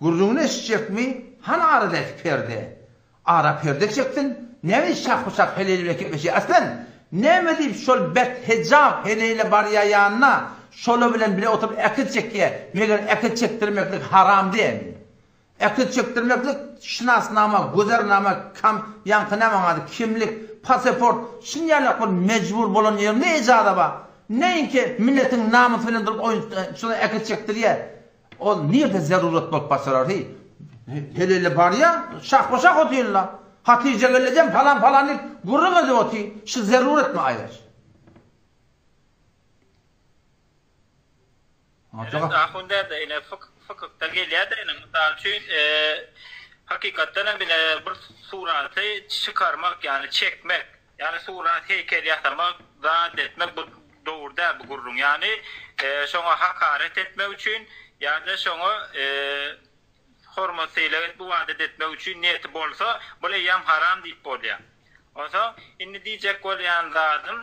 Gürrüňini eşitjekmi? Hany aradaky perde? Ara perde çeksin, näme diýip şah-bu-şah heleýli bilen gepleşýär? Aslan, näme diýip şol bet hejap heleýle barýar ýanyna, şola bilen bile oturyp äkit çekýär? Meger äkit çekdirmeklik haram dälmi? Äkit çekdirmeklik şynasnama, güzernama, kam, ýaňky näme oň ady, kimlik, paseport, şunýalak bir mejbur bolan ýerinde ejaza bar. Näinki milletiň namysy bilen durup oýun şuna äkit çekdirýär. Ol nirde zerurat bolup başarar heý. Helele barýa, şahba-şah otyrlar. Hatyja gelnejem palan-palan diýip gürrüň edip otyr. Şu zeruratmy aýaş? Evet, ahun däde, ine fykykda gelýär-de ine, mysal üçin, hakykatdan hem ine bir suraty çykarmak, ýagny çekmek, ýagny surat, heýkel ýasamak, zat etmek bu dogry däl bu gürrüň. Ýagny şoňa hakaret etmek üçin ýa-da şoňa hormat-sylag edip ybadat etmek üçin niýeti bolsa, bul eýýäm haram diýip bolýar. Onsoň indi diýjek bolýan zadym,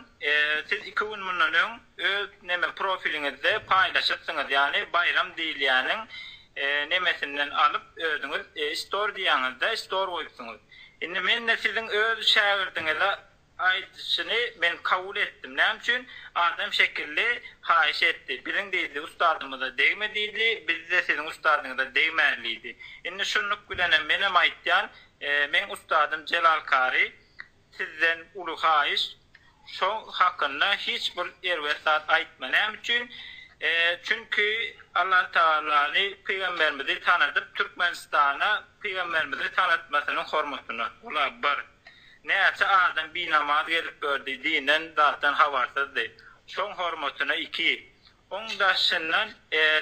siz iki gün mundan öň öz neme profiliňizde paýlaşypsyňyz, ýagny Baýram diýilýäniň nemesinden alyp özüňiz stori diýýäňizde stori goýupsyňyz. Indi men-de siziň öz şägirdiňize Aýdyşyny men kabul etdim. Näme üçin? Adam şekilli haýyş etdi. Biziň diýdi, ustadymyza degme diýdi, biz-de siziň ustadyňyza degmäli diýdi. Indi şunluk bilenem menem aýtýan, meň ustadym Jelal Kary sizden uly haýyş, şo hakynda hiç bir erbet zat aýtma. Näme üçin? Çünki Allatagalany, pygamberimizi tanadyp, Türkmenistana pygamberimizi tanatmasynyň hormatyna. Ola bir. Näçe adam binamaz gezip gördi, dinden zatdan habarsyzdy. Şoň hormatyna iki. Oň daşyndan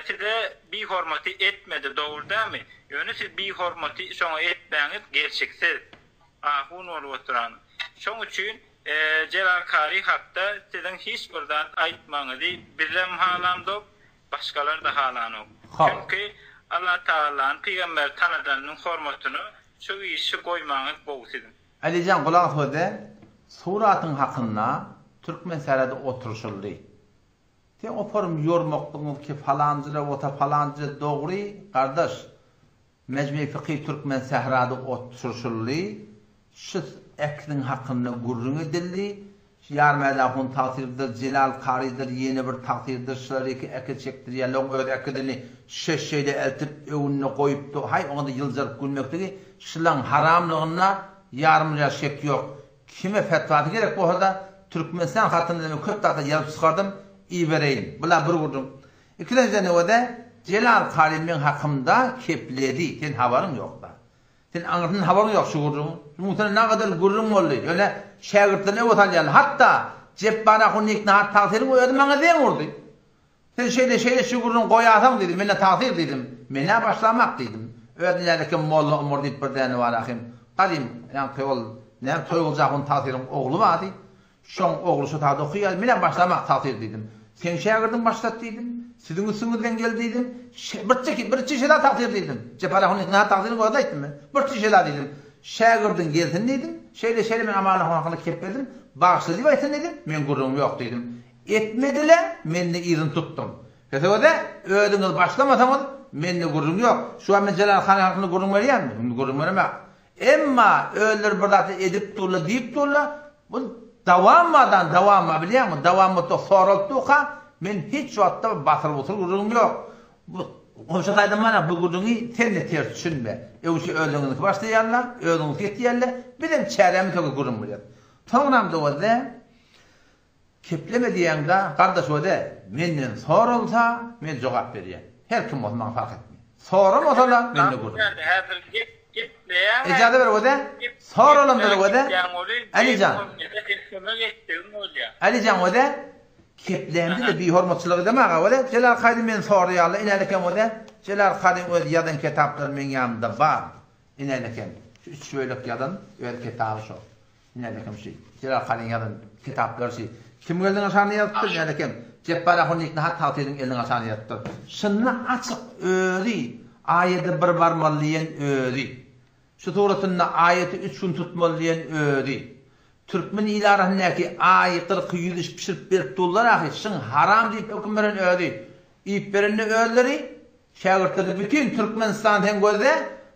size bihormaty etmedi dogry dämi? Ýöne siz bihormaty şoňa etmäňiz gelşiksiz. Ahun bolup oturan. Şoň üçin Jelal Kary hakda siziň hiç bir zat aýtmaňyzy bizem halamzok, başgalar-da halanok. Çünki Allatagalany pygamberi tanadanynyň hormatyna Şu işi goýmaňyz gowy siziň. Alijan gulak söze suratyň hakynda Türkmen särede oturşyldy. Sen oparym ýormaklygyňyz ki falanjylar bolsa falanjy dogry gardaş Mejmei Fykhy Türkmen sährada oturşyldy şu äkliň hakynda gürrüň edildi Şu Ýarmäde ahun tagsyrdyr, Jelal karydyr, ýene bir tagsyrdyr, şular ýeke äkit çekdirýärler, oň öz äkidini şeş-şeýle eltip öňünde goýupdy, haý, oňa-da ýyljaryp gülmekligi şulaň haramlygynda ýarym ýa şek ýok. Kime fetwasy gerek bolsa-da, Türkmenistan hatynda men köp zatlar ýazyp çykardym, ibereýin. Bula bir gürrüň. Ikilenjiden öweze Jelal Kary meň hakymda kepledi, sen habaryň ýokda. Sen aňyrsyndan habaryň ýok şu gürrüňiň. Muň sende nagadar gürrüň boldy. Ýöne şägirtlerine öwez alýarlar. Hatda Jepbar ahun Niknahat tagsyryň özi maňa zeň urdy. Sen şeýle şeýle şu gürrüňi goýasaň diýdi. Men-de tagsyr diýdim. Men-ä başlamak diýdim. Özi nälekem Molla Omar diýip bir däne bar ahym. Gadym ýaňky ol näme Toýgulja ahun tagsyryň ogly bardy. Şoň ogly şo taýda okaýar. Menem başlamak tagsyr diýdim. Seň şägirdiň başlat diýdim. Siziň üstüňizden geldi diýdim. Bir çeki, bir çişe-de tagsyr diýdim. Jepar ahun näme tagsyryň özüne aýtdym men. Bir çişe-de diýdim. Şägirdiň gelsin diýdim. Şeýle şeýle men Aman ahun hakynda kep berdim. Bagyşla diýip aýtsyn diýdim. Meň gürrüňim ýok diýdim. Etmedi-le, men-de yzyny tutdum. Pesegöze, özüňiz başlamasaňyz, mende gürrüň ýok. Şu wagt men Jelal hanyň hakynda gürrüň berýänmi? Indi gürrüň beremek. Emma özleri bir zat edip durlar, diýip durlar. Bu dawam bardan dawam bar bilýäňmi? Dawam bolsa soralyp durka, men hiç wagtda basyr-busyr gürrüňim ýok. Bu goşa taýdan mana bu gürrüňi sen-de ters düşünme. Öňçe özüňiziňki başlaýarlar, özüňiz ýetýärler. Bizem çärämiz hökür gürrüň berýäs. Soňram dowazda Kepleme diýýäňda gardaş öde menden soralsa men jogap berýän. Her kim bolsa maňa fark etmeýär. Soramasalar mende gürrüň. Häzir gep gepleýäň. Ejaza ber öde. Soralamda öde. Alijan. Alijan öde. Keplämde-de bihormatçylyk edeme aga öde. Jelal Kaýdy meni soraýarlar inälekem öde. Jelal Kaýdyň öz ýazan kitaplary meň ýanymda bar. Inälekem şu üç bölek ýazan öz kitaby şo. Nälekem şi Jelal Kalyň ýazan kitaplary şi Kim geldiň aşagyna ýazypdyr nälekem Jepbar ahun Niknahat Tagtynyň eliniň aşagyna ýazypdyr. Şynda açyk özi aýada bir barmaly diýen özi. Şu suratynda aýaty üç gün tutmaly diýen özi. Türkmen il arasyndaky aý gyrky ýüzüş pişirip berip durlar ahy şyň haram diýip höküm beren özi. Iýip berende özleri Şägirtleri bütin Türkmenistan sen gözle,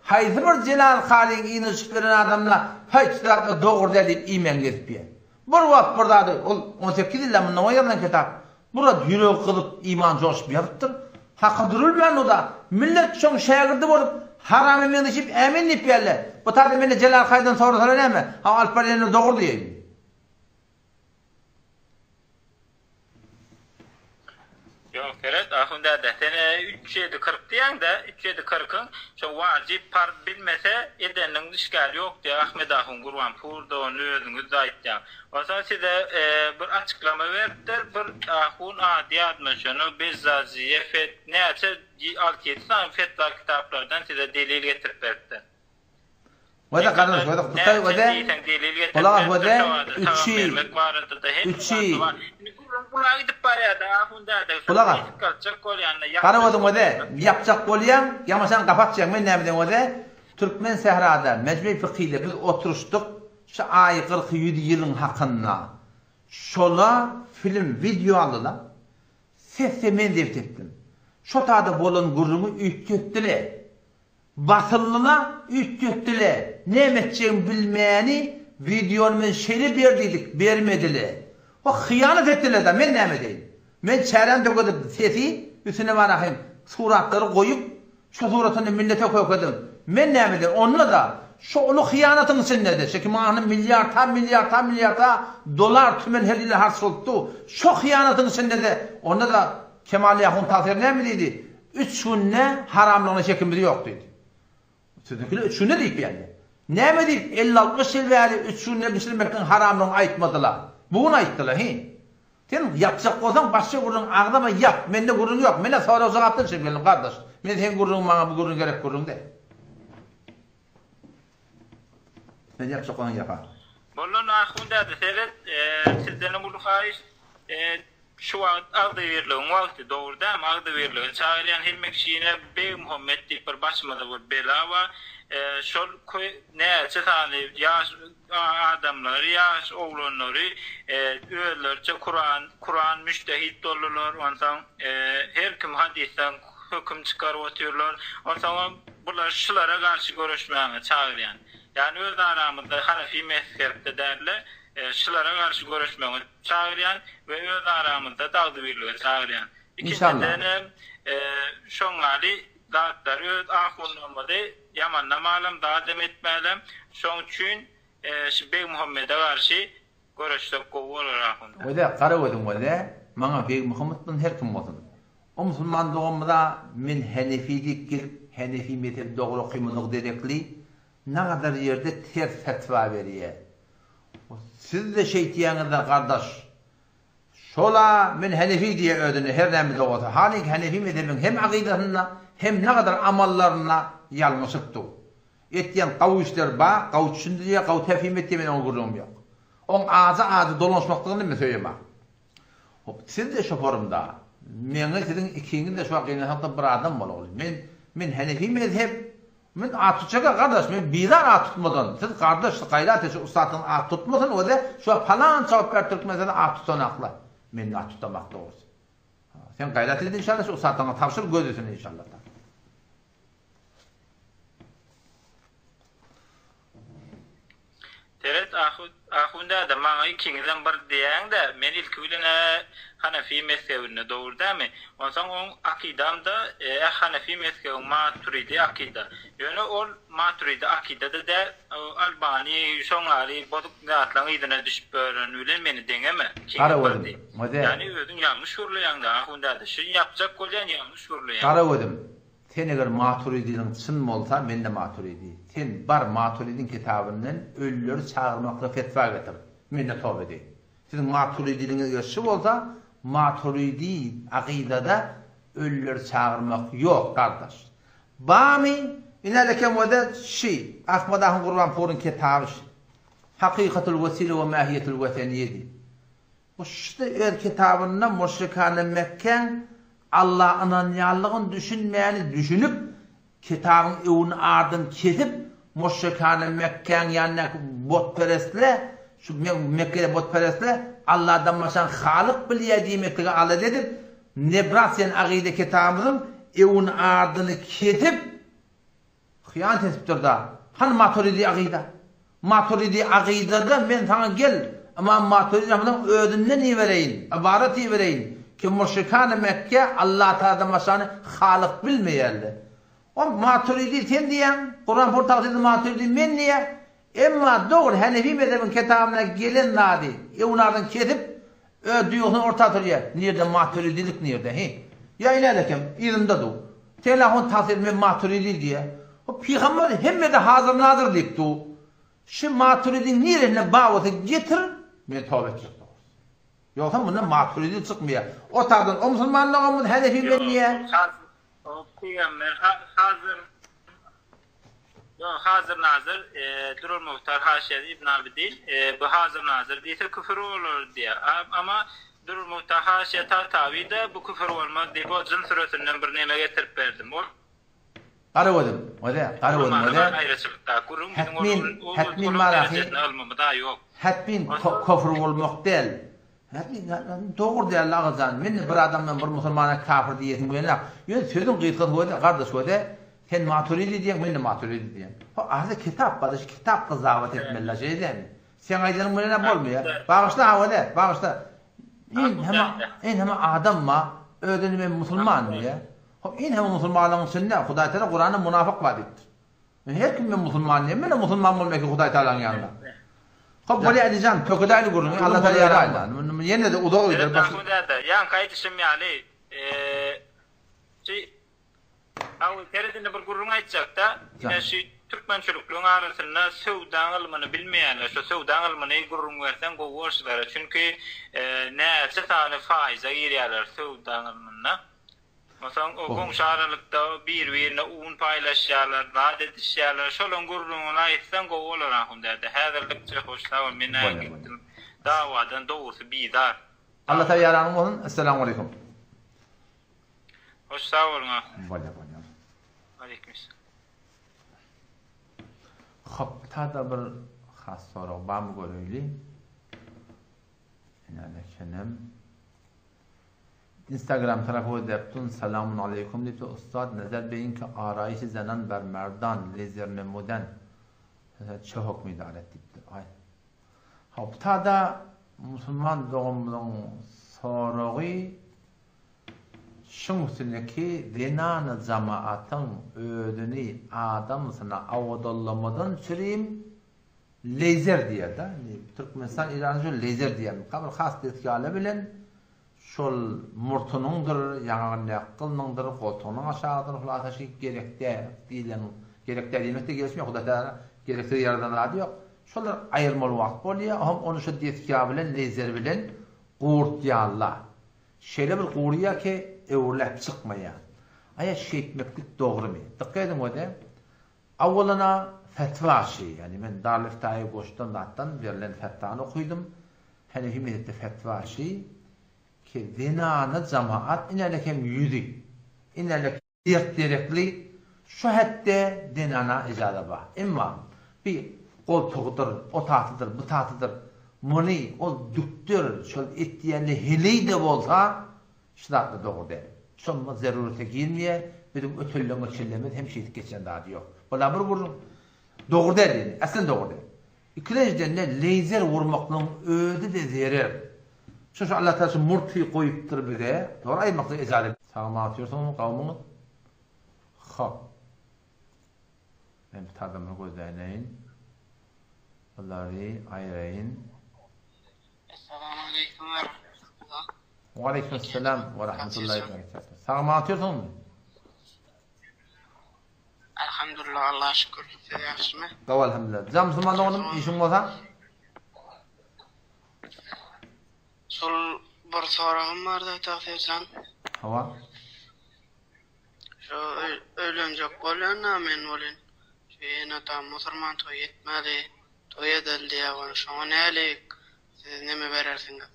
haýsy bir Jelal Kalyň yzyna düşüp gelen adamla haýsy zatlar dogry däl diýip iýmän gezip ýör. Bir wagt bir zady ol 18 ýyl mundan ozal ýazylan kitap. Bir wagt ýüregi gyzyp iman joşup ýazypdyr. Haka dürülmän o-da millet şoň şägirdi bolup harama meňzeşip ämin diýip ýörler. Bu taýda mende Jelal Kalydan sorasalar näme? Ha alyp barýanlar dogry diýeýin. Ýok seret ahun däde sen üç ýedi 40 diýäňdä üç ýedi kyrkyň şo wajyp parz bilmese edeniniň işgäli ýok diýä Ahmet ahun Gurbanpur dogany özüňiz-de aýtýaň. Onsoň size bir açyklama beripdir bir ahun ady ýadyma düşenok Bezzaziýe fet näçe alty ýedi sany fetwa kitaplardan size delil getirip beripdir. Wada gardaş wada Hytaý wada Gulak as wada üçi üçi Gulak as Gara gözüň wada ýapjak bolýaň ýamaşaň gapy açýaň men näme diýen wada Türkmen sährada mejme fykhyda biz oturyşdyk şu aý gyrky ýüzi ýylyň hakynda şola film wideo aldylar sesse men zebt etdim şo tada bolan gürrüňi üýtgetdile Basyldyla, üýtgetdile, näme etjegini bilmäni wideony men şeýle ber diýdik, bermedile. O hyýanat etdiler-da, men näme edeýin? Men çäräni tökedip sesi, üstüne barahym suratlary goýup, şo suratyny millete kökedim. Men näme edeýin? Onda-da, şo uly hyýanatyň içinde-de, şo kim ahny milliarda, milliarda, milliarda dolar, tümen her ýyl harç bolupdy, şo hyýanatyň içinde-de, onda-da Kemal Ýahun Taser näme diýdi? Üç günde haramlygyna şekimiz ýok diýdi. Siziňkiler üç günde diýip geldi. Näme diýip elli-altmyş ýyl bäri üç günde bişirmekligiň haramlygyny aýtmadylar. Bu gün aýtdylar, hi. Sen ýapjak bolsaň başga gürrüň agzama ýap. Mende gürrüň ýok. Menä sorag-jogapdan çykyp geldim gardaş. Men seň gürrüňiň maňa bu gürrüň gerek gürrüň däl. Sen ýapjak bolsaň ýapa. Boldy Ahun däde seret sizdenem uly haýyş Şu wagt agzybirligiň wagty, dogry dälmi? Agzybirlige çagyrýan hemme kişine Begmuhammet diýip bir başymyzda bir bela bar. Şol näçe sany ýaş adamlary, ýaş oglanlary özleriçe Kuran, Kuran müştehit boldular. Onsoň her kim hadysdan höküm çykaryp otyrlar. Onsoňam bular şulara garşy göreşmäge çagyrýan. Ýagny öz aramyzda Hanafi mezhepde däl-de, şulara garşy göreşmegi çagyrýan we öz aramyzda-da agzybirlige çagyrýan. Ikinjidenem, şoň ýaly zatlary öz ahunlarymyzy ýamanlamalam, zadam etmälem. Şoň üçin şu Begmuhammede garşy. Görüşsek gowy bolar ahun. Wede gara gözüň wede maňa Begmuhammet bilen her kim bolsun. O musulman doganymyza men Henefi diýip gelip Henefi mezhebi dogry okymadyk derekli nagadar ýerde ters fetwa berýä. Sizde şeýtýäňizde gardaş. Şola men Henefi diýýä özüne her näme-de bolsa. Halyňki Henefi mezhebiň hem akydasynda hem nagadar amallarynda ýalňyşyp dur. Etýän gawy işleri bar, gawy düşündirýär, gawy tefhim etýär men oňa gürrüňim ýok. Oň ajy-ajy dolanşmakdygyny men söýemok. Hop, siz-de şoporym-da. Meňe siziň ikiňiz-de şu wagt gynansak-da bir adam bolagly. Men, men Henefi mezhep, men at tutjak-a gardaş, men bizar at tutmadan. Siz gardaş, gaýrat et şu ussatdan at tutmasyn, o-da şu wagt palança wagt bäri Türkmenistanda at tutanaklar. Men at tutamak dogrusy. Sen gaýrat et inşallah şu ussatlaryňa tabşyr göz üstüne inşallah. Seret ahun däde maňa ikiňizem bir diýäňdä men ilki bilen-ä Hanefi mezhebinde dogry dämi? Onsoň oň akydamda ä Hanefi mezhebiň Maturidi akyda. Ýöne ol Maturidi akydada däl Albani şoň ýaly bozuk zatlaň yzyna düşüp ýören bilen meni deňeme. Ikiňiz bir diý. Ýani özüň ýalňyş gürleýäňdä ahun däde. Şuny ýapjak bolýan ýalňyş gürleýäň. Garagözüm. Sen eger Maturidiň çyn bolsa mende Maturidi. Sen bar Maturidiň kitabyndan ölüleri çagyrmaklyga fetwa getir. Mende toba edeýin. Siziň Maturidiňiz eger şu bolsa Maturidi akydada ölüleri çagyrmak ýok gardaş. Bamy inäle kem wede şi Ahmad ahun Gurbanpuryň kitaby şi. Hakykatul wesile we mahiyetul weseniye diýip. Bu şyda öz kitabynda müşrikane Mekgäň Alla ynanýanlygyny düşünmäni düşünip, kitabyň öwüni ardyny kesip, müşrikane Mekgäň ýanyndaky butperestle, şu Mekgede butperestle Alladan başgany Halyk bilýär diýmekligi alada edip, Nebras diýen agyda kitabymyzyň öwüni ardyny kesip, Hyýanat edipdir-da. Hany Maturidi agyda? Maturidi agydada men saňa gel, Ymam Maturidi rahmetullah özünden ibereýin, ybarat ibereýin, ki müşrikany Mekge Allatagaladan başgany Halyk bilmeýärler. O Maturidi sen diýýäň, Kuran pur tagsydy Maturidi men diýýär. Emma dogry Hanefi mezhebiň kitabyna gelen zady öwnadan kesip, Öz duýgusyny orta atyrýar. Nirde maturidilik nirde hi. Ýa inädekem yzynda du. Sen ahun tagsyr men maturidi diýýä. O pygamber hemmede hazyr nazyr diýip du. Şu maturidiň nirende bar bolsa getir men toba etjek dogrusy. Ýogsam mundan maturidi çykmaýar. O tagdan o musulman doganymyz hanefi men diýýä. O pygamber hazyr Ýok, hazyr-nazyr, Durul Muhtar haşiýesi Ibn Abidin, bu hazyr-nazyr diýse küfür bolar diýýär. Amma Durul Muhtar haşiýe Tahtawi-de bu küfür bolmaz diýip, o Jyn süresinden bir neme getirip berdim. Ol Garagözüm, öze, Garagözüm, öze. Aýraçylykdaky gürrüň biziň ol ol derejesinde ylmymyz-a ýok. Hetmin kofr bolmak däl. Dogry däl agajan. Men bir adamdan bir musulmana kafir diýesim gelenok. Ýöne sözüň gysgasy göze gardaş göze sen maturidi diýeň men-de maturidi diýen. Ho arada kitap bar şu kitap gyzawat etmeli şeý dälmi? Seň aýdanyň bilen bolmaýar. Bagyşla ha göze bagyşla. In hema in hema adam bar özüni men musulman diýýär. Ho in hema musulmanlaryň içinde Hudaý Taala Kuranda munafyk bar diýipdir. Men her kim men musulman diýen, menem musulman bolmak ki Hudaý Tagalaň ýanynda. Hop bolýa Alijan, tökedäýli gürrüňi, Allah Tagala ýaraýyn. Ýene-de uzaga gider. Seret Ahmet däde, ýaňky aýdyşym ýaly, şu Awy seret indi bir gürrüň aýtjakda, ine şu türkmençilikligiň arasynda söwdaň ylmyny bilmeýänler, şu söwdaň ylmyny gürrüň berseň gowy bolşulara. Çünki näçe sany faýza girýärler söwdaň ylmynda. Onsoň o goňşy aralykda bir-birine un paýlaşýarlar, zat edişýärler. Şolaň gürrüňini aýtsaň gowy bolar ahun däde. Häzirlikçe hoş sag bol. Men-ä gitdim. Dawadan dogrusy bizar. Alla taala ýaranyň bolsun. Essalamu aleýkum. Hoş sag boluň ahun. Bolýar bolýar. Aleýkum Hop, tada bir has sorag barmy göreýli. Ine ekenim. Instagram tarapy gözläpdim. Salamun aleýkum diýipdir. Ussat Nazar beýiň ki araýşy zenan ber merdan lezer nemuden çe hokmi daret diýipdir. Aý. Hop tada musulman doganymyzyň soragy şuň üstündeki zenany jamaatyň özüni adamsyna awadallamadan çürim. Leýzer diýýär-de. Indi Türkmenistan Eýranda şol leýzer diýýärmika? Bir has desgaly bilen şol murtunyňdyr, ýaňagyndaky gylynyňdyr, goltugynyň aşagydyr, hulasa şy gerek däl diýlen, gerek däl diýmek-de gelişmeýär, Hudaý Tagala gereksiz ýaradan zady ýok. Şolar aýyrmaly wagt bolýar, ohm ony şo desga bilen, leýzer bilen gurtýarlar. Şeýle bir gurýar ki, öwrüläp çykmaýar. Aýa şeýtmeklik dogrymy? Dykgat ediň wede, Awalana fetwa şi, ýagny men Darül-Iftaýy goşdan zatdan berlen fetwany okydym. Henefi mezhepde fetwa şi ki zenana jamaat inälek hem ýüzi, inälek dert-derekli şu hetde zenana ijaza bar. Emma bi goltugydyr, o tatydyr, bu tatydyr, muny ol dükdür, şol etýände heleý-de bolsa, Şu zatlar dogry däl. Şonda zerurete girmeýär, biziň ötelleňe çillemiz hem şeýdip geçen zady ýok. Bular bir gürrüň. Dogry däl ýöne, äslen dogry däl. Ikilenjiden-de leýzer urmaklygyň özi-de zerer. Şu şu Allatagala şu murty goýupdyr bize, dogry aýyrmaklyga ejaza. Sag-aman otyrsyňyzmy, gowumyňyz? Hop. Men bir tadamyny gözläýin. Bulary aýyraýyn. Essalamualeýkum we rahmetullah. Waleýkim esselam we rahmetullahi we berekatuh. Sag aman otyrsyňmy? Elhamdulillah Allaha şükür. Siz ýagşymy? Gowy elhamdulillah. Jan musulman doganym işiň bolsa? Şol bir soragym bardy Tagsyr jan. Hawa. Şu öýlenjek bolýan-da men welin şu ene-atam musurman toý etmeli. Toý edeli diýýär ony şoňa nälik siz neme berersiňiz?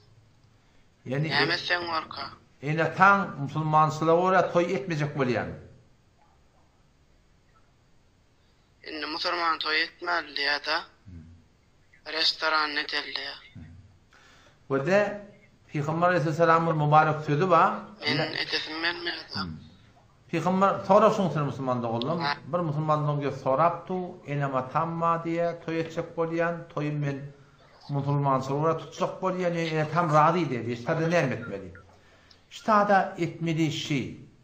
Ýani Näme etseň borka? Ene-ataň musulmançylyga görä toý etmejek bolýan. Indi musurman toý etmeli diýýär-de. Restoran edeli diýýär. Wede Pygamber Aleyhisselamyň mübarek sözi bar. Men edesim gelmeýär-de. Pygamber sorag şuň üçin musulman doganlarym bir musulman dogan gelip sorapdy enem atam bar diýä toý etjek bolýan toýum men musulmançylyga görä tutjak bolýan ýöne ene atam razy däl diýä ştada näme etmeli ştada etmeli şi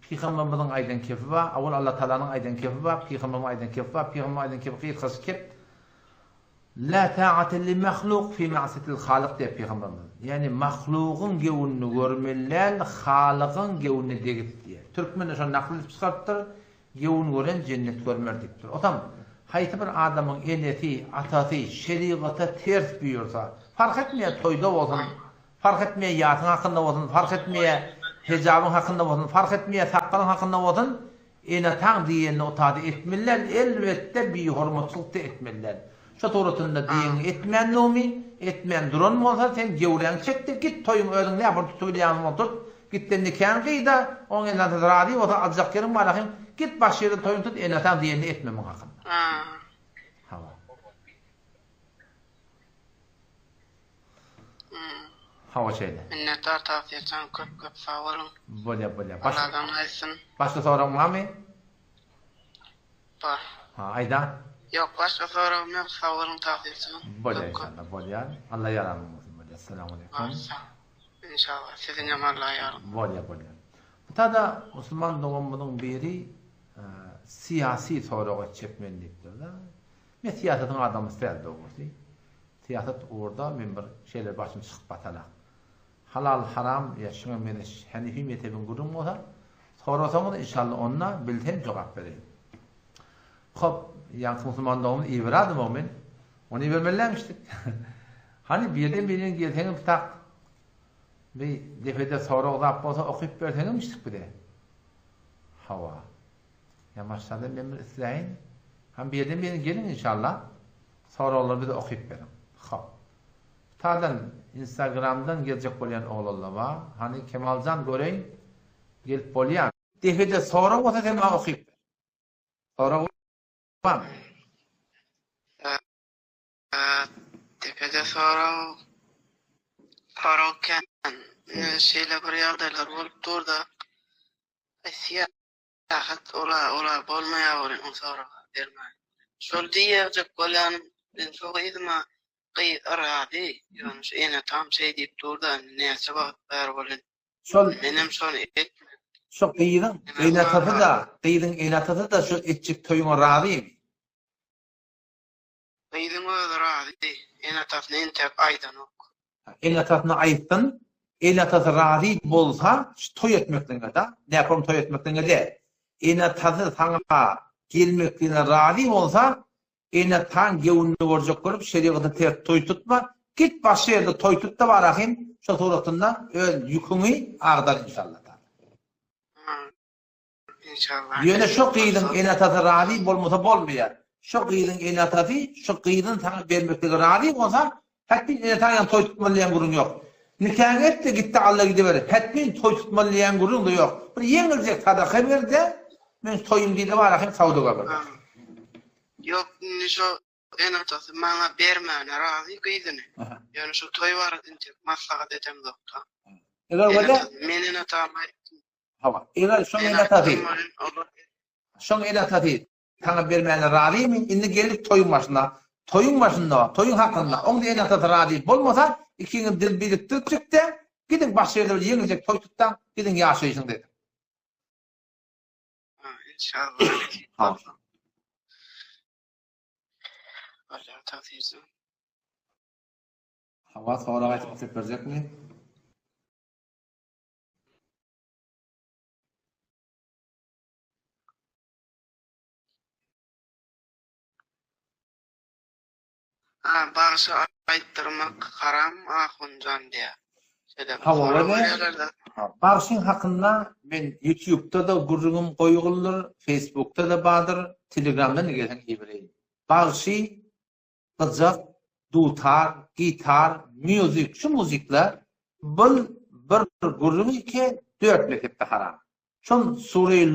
pygamberimiziň aýdan kefi bar awal Allah tagalanyň aýdan kefi bar pygamberimiziň aýdan kefi bar pygamberimiziň aýdan kefi gysgaça kep La ta'ate li mahluk fi ma'siýetil halyk diýýär pygamberimiz. Ýagny mahlugyň göwnüni görmeli däl, halygyň göwnüne degip diýýär. Türkmen-de şony nakyl edip çykarypdyr, Göwün gören jennet görmer diýipdir. Otam haýsy bir adamyň enesi, atasy şerigata ters buýursa, fark etmeýär toýda bolsun, fark etmeýär ýasyň hakynda bolsun, fark etmeýär hijabyň hakynda bolsun, fark etmeýär sakgalyň hakynda bolsun, Ene-ataň diýenini otady etmeli däl, elbetde bihormatçylyk-da etmeli däl. Şo suratynda diýeniňi etmändigimi, etmän duran bolsa sen gewräňi çek-de git toýuňy özüň nähili tutubilýäňiň bolsa tut, git-de nikaňy gyý-da, oň ene-atasy razy bolsa aljak ýeriň bar ahym, git başga ýerde toýuňy tut, ene-ataň diýenini etme muň hakynda. Hawa. Hawa şeýle. Minnetdar Tagsyr jan köp köp sag boluň. Bolýa bolýa. Alladan gaýtsyn. Başga soragyň barmy? Bar. Ha aýda. Ýok başga soragym ýok sag boluň Tagsyr jan. Bolýa inşallah bolýa. Alla ýaranyň bolsun bolýa. Essalamu aleýkum. Inşallah siziňem Alla ýaryň. Bolýa bolýa. Bu tada musulman doganymyzyň biri syýasy sorag etjek men diýipdir-de. Men syýasatyň adamysy däl dogrusy. Syýasat ugurda men bir şeýle başym çykyp batanak. Halal haram ýa şuňa meňzeş Henefi mezhebiň gürrüňi bolsa sorasaňyz inşallah onda bilsem jogap bereýin. Hop, ýaňky musulman doganymyz iberädim-ow men. Ony ibermeli dälmişdik. Hany birden birden gelseňiz tak bir depede sorag zat bolsa okyp berseňizmişdik bize. Hawa. Ýa başlarda men bir isläýin. Hem birden birden geliň inşallah. Soraglary bize okyp beriň. Hop. Tadan instagramdan geljek bolýan oglanlar bar. Hany Kemaljan göreýin. Gelip bolýar. Depede sorag bolsa sen maňa okyp ber. Sorag barmy? Depede sorag sorag kän. Şeýle bir ýagdaýlar bolup durda. Rahat ola ola bolmaýa welin o soraga bermäý. Şol diýjek bolýanym men şo gyzyma gyz razy ýöne şu ene atam şeý diýip durda indi näçe wagt bäri welin Şol menem şony etmedim. Şo gyzyň ene atasy-da gyzyň ene atasy-da şo etjek toýuňa razymy? Gyzyň özi razy, ene-atasyna entäk aýdanok. Ene-atasyna aýtsyn, ene-atasy razy bolsa şu toý etmekligiňe-de, näkom toý etmekligiňe däl. Ene-atasy saňa gelmekligine razy bolsa, ene-ataň göwnüni görjek bolup şerigata ters toý tutma, git başga ýerde toý tut-da bar ahym, şo suratynda öz ýüküňi agdar inşallah. Inşallah. Ýöne şo gyzyň ene-atasy razy bolmasa bolmaýar. Şo gyzyň ene-atasy şo gyzyny saňa bermeklige razy bolsa, hetmin ene-ataň ýanynda toý tutmaly diýen gürrüň ýok. Nikaňy et-de git-de alla gidiber, hetmin toý tutmaly diýen gürrüň-de ýok. Bir ýeňiljek sadaka ber-de, meň toýum diý-de bar ahym sawdaga ber. Ýok, indi şo ene-atasy maňa bermäne razy gyzyny. Ýöne şo toý barada entek maslahat edemzok-da. Eger bolsa, Men ene-atama aýtdym. Hawa, eger şoň ene-atasy, şoň ene-atasy saňa bermäne razymy, indi geldik toýuň başyna. Toýuň başynda, toýuň hakynda, oň-da ene-atasy razy bolmasa, ikiňiz dil birikdiripjik-de, gidiň başga ýerde bir ýeňiljek toý tutsaň, gidiň ýaşaýşyňyzy ediň. Ha, inşallah nesip bolsa. Bolýar tagsyrsyn. Hawa, sorag aýtyp bitirip berjekmi? Ha, bagşy aýtdyrmak haram ahunjan diýä. Şeýle bir Hawa, sorag we berýärler-de. Bagşyň hakynda men ýutubda-da gürrüňim goýuldyr, feýsbukda-da bardyr, telegramdan-da gelseň ibereýin. Bagşy gyjak, dutar, gitar, mýuzik şu muzyklar bul bir gürrüň iki dört mezhepde haram. Şol Sureýi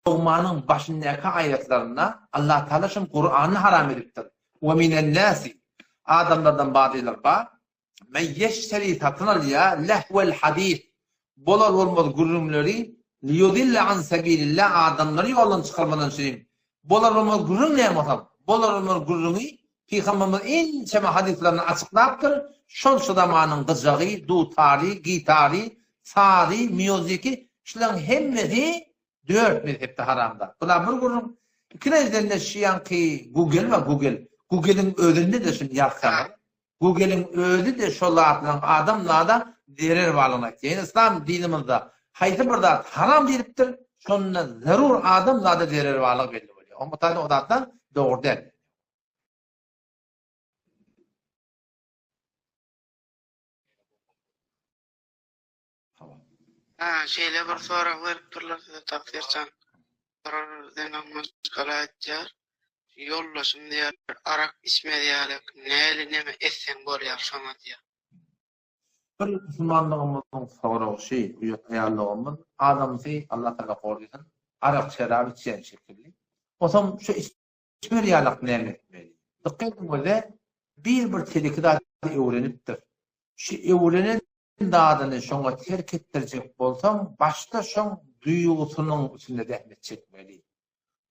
Lugmanyň başyndaky aýatlarynda Allah Taala şol Kurany haram edipdir. We minen nasi adamlardan bazylar bar men ýeşteri satyn alýar lehwel hadis bolar bolmaz gürrüňleri liyudille an sebilillah adamlary ýoldan çykarmadan üçin bolar bolmaz gürrüň näme bolsa bolar bolmaz gürrüňi pygamberimiz ençeme hadyslarynda açyklapdyr şol şu zamanyň gyjagy dutary gitary sazy mýuziki şularyň hemmesi dört mezhepde haram zat bular bir gürrüň ikinjiden-de şu ýaňky google bar google googeliň özünde-de şuny ýazsaňyz Google-iň özi-de şol zatlaryň adamzada zerer barlygyny aýtýar. Ýagny yslam dinimizde haýsy bir zat haram diýlipdir, şonda zerur adamzada zerer barlygy belli bolýar. Oňa taýdan o zatlar dogry däl. Ha, şeýle bir sorag beripdirler size Tagsyr jan. Bir zenan maşgala aýtýar, ýoldaşym diýýär, arak içmez ýaly näli neme etseň bolýar şoňa diýýär. Bir musulmanlygymyzyň soragy şi, uýat aýallygymyz, adamsy Allah tagala gorsyn, arak şerap içýän şekilli. Onsoň şu içmez ýalak näme etmeli? Dykgat ediň öze bir bir teleki zady öwrenipdir. Şu öwrenen zadyny şoňa terk etdirjek bolsaň, başda şoň duýgusynyň üstünde zähmet çekmeli.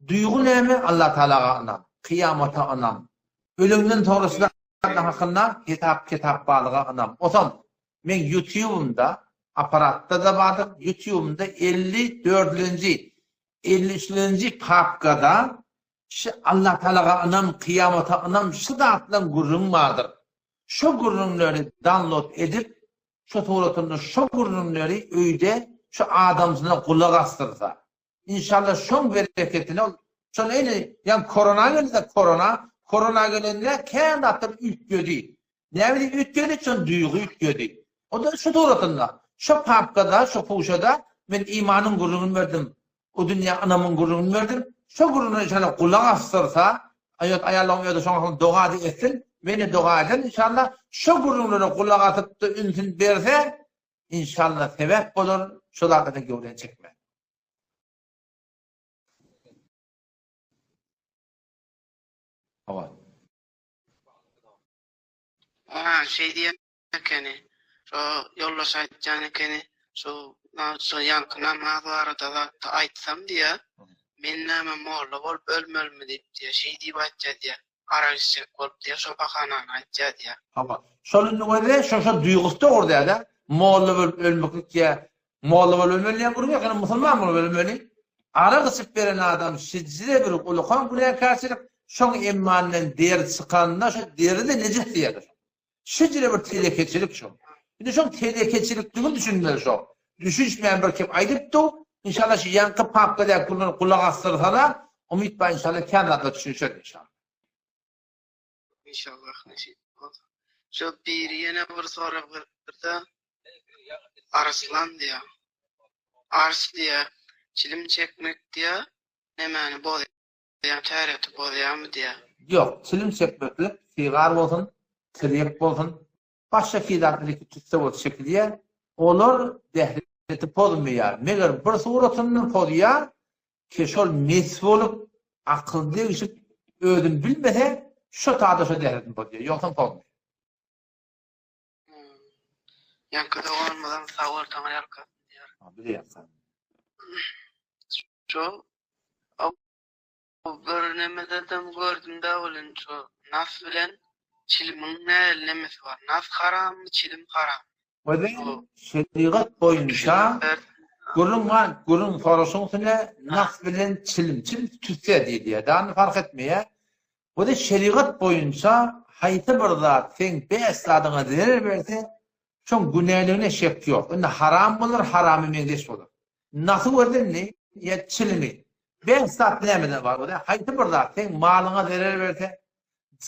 Duýgy näme? Allatagalaga ynam, kyýamata ynam, ölümden soňra şu zatlaryň hakynda hesap-kitap barlyga ynam. Osam, meň ýutubymda, apparatda-da bardyr, ýutubymda 54-lenji, 53-lenji papkada şu Allatagalaga ynam, kyýamata ynam şu zatlaryň gürrüňi bardyr. Şo gürrüňleri download edip, şo suratynda şo gürrüňleri öýde şu adamsyna gulak asdyrsa, inşallah şoň bereketine ol şol ene ýa korona geldi korona, korona gelende kän zatlar üýtgedi. Näme diýip üýtgedi? Şol duýgy üýtgedi. O da şu suratynda, şo papkada, şo puşada men imanyň gürrüňini berdim. O dünýä ynamyň gürrüňini berdim. Şo gürrüňe inşallah gulak asdyrsa, aýat aýallaryň özi şoňa soň doga etsin, men-de doga ederin inşallah. Şo gürrüňlere gulak asyp-da ünsüni berse, inşallah sebäp bolar şo zatlardan göwreni çekmän. Hawa. Ha, şeý diýen ekeni. Şo ýoldaş aýtýan ekeni, şu şu ýaňky namaz barada zatda aýtsam diýýär, men näme molla bolup ölmelimi diýip diýýär, şeý diýip aýtýar diýýär. Arak içjek bolup diýýär, şo bahanany aýtýar diýýär. Hawa. Şol indi weli şo şo duýgusy dogry däl-ä. Molla bolup ölmeklik ýa molla bolup ölmeli diýen gürrüň ýok, ýöne musulman bolup ölmeli. Arak içip beren adam şijre bir ulukan günäkärçilik. Şoň emmandan deri çykanda şo deri-de nejis diýýärler. Şejere bir telekeçilik şo. Indi şoň telekeçilikdigini düşünmeli şo. Düşünişmeýän bir kim aýdypdy, inşallah şu ýaňky papkadaky gürrüňe gulak asdyrsana, umyt bar inşallah kän zatlar düşünişer inşallah. Inşallah nesip bolsa. Şo biri ýene bir sorag beripdir-de. Arslan diýýär. Ars diýýär. Çilim çekmek diýýär, nämäni bozýar, täreti bozýarmy diýýär. Ýok, çilim çekmeklik sigar bolsun, tirýek bolsun, başga hili zat tüsse bolup çekilýär. Olar dähreti pozmaýar. Meger bir suratynda pozýar, Ki şol mes bolup, akyl degişip, özüni bilmese, şo tada şo dähletini pozýar. Ýogsam pozmaýar. Ýaňky doganymyzam sag bol saňa ýalkasyn diýýär. Bize ýalkasyn. Şo bir nemededem gördüm-dä welin şo nas bilen çilimiň nähili nemesi bar? Nas harammy, çilim harammy? Özi şerigat boýunça gürrüň bar, gürrüň soraşyň üstüne nas bilen çilim, çilim tüsse diýilýär, dany fark etmeýär. Özi şerigat boýunça haýsy bir zat seň bäş zadyňa zerer berse, şoň günäligine şek ýok. Indi haram bolar, harama meňzeş bolar. Nasy gördi indi, ýa çilimi. Bäş zat nämeden bar? Özi haýsy bir zat seň malyňa zerer berse,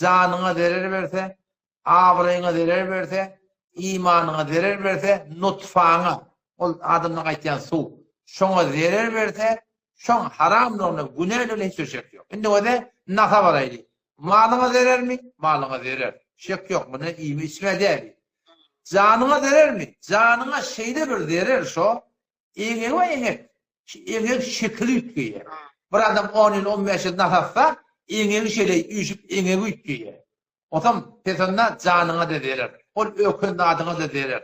janyňa zerer berse, abraýyňa zerer berse, imanyňa zerer berse, nutfaňa, ol adamdan gaýtýan suw, şoňa zerer berse, şoň haramlygyna, günäligine hiç bir şek ýok. Indi bolsa nasa baraýly. Malyňa zerermi? Malyňa zerer. Şek ýok, muny iýme içme däl. Janyňa zerermi? Janyňa şeýle bir zerer şo, eňege eňek, eňek şekili üýtgeýär. Bir adam on ýyl, on bäş ýyl nas atsa, eňegi şeýle üýşüp eňegi üýtgeýär. Osam pesanda janyňa-da zerer. Ol öken zadyňa-da zerer.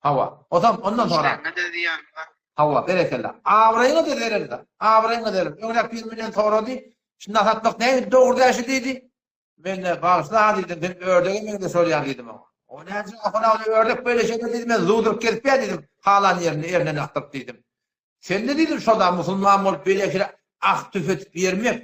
Hawa. Osam ondan soňra. Dişleriňe-de zyýany bar. Hawa, berekella. Abraýyňa-da zerer-de. Abraýyňa zerer. Öňräk biri menden sorady. Şu nas atmak nähili dogry däl şu diýdi. Men-de bagyşla diýdim, sen ördege meňzeş bolýaň diýdim oňa. O näçe ahun ördek beýle şeýle diýdi, men zuwduryp gezip ýa diýdim, halan ýerini erinden akdyryp diýdim. Sende diýdim şoda musulman bolup beýlekilere ah tüf etip ýermek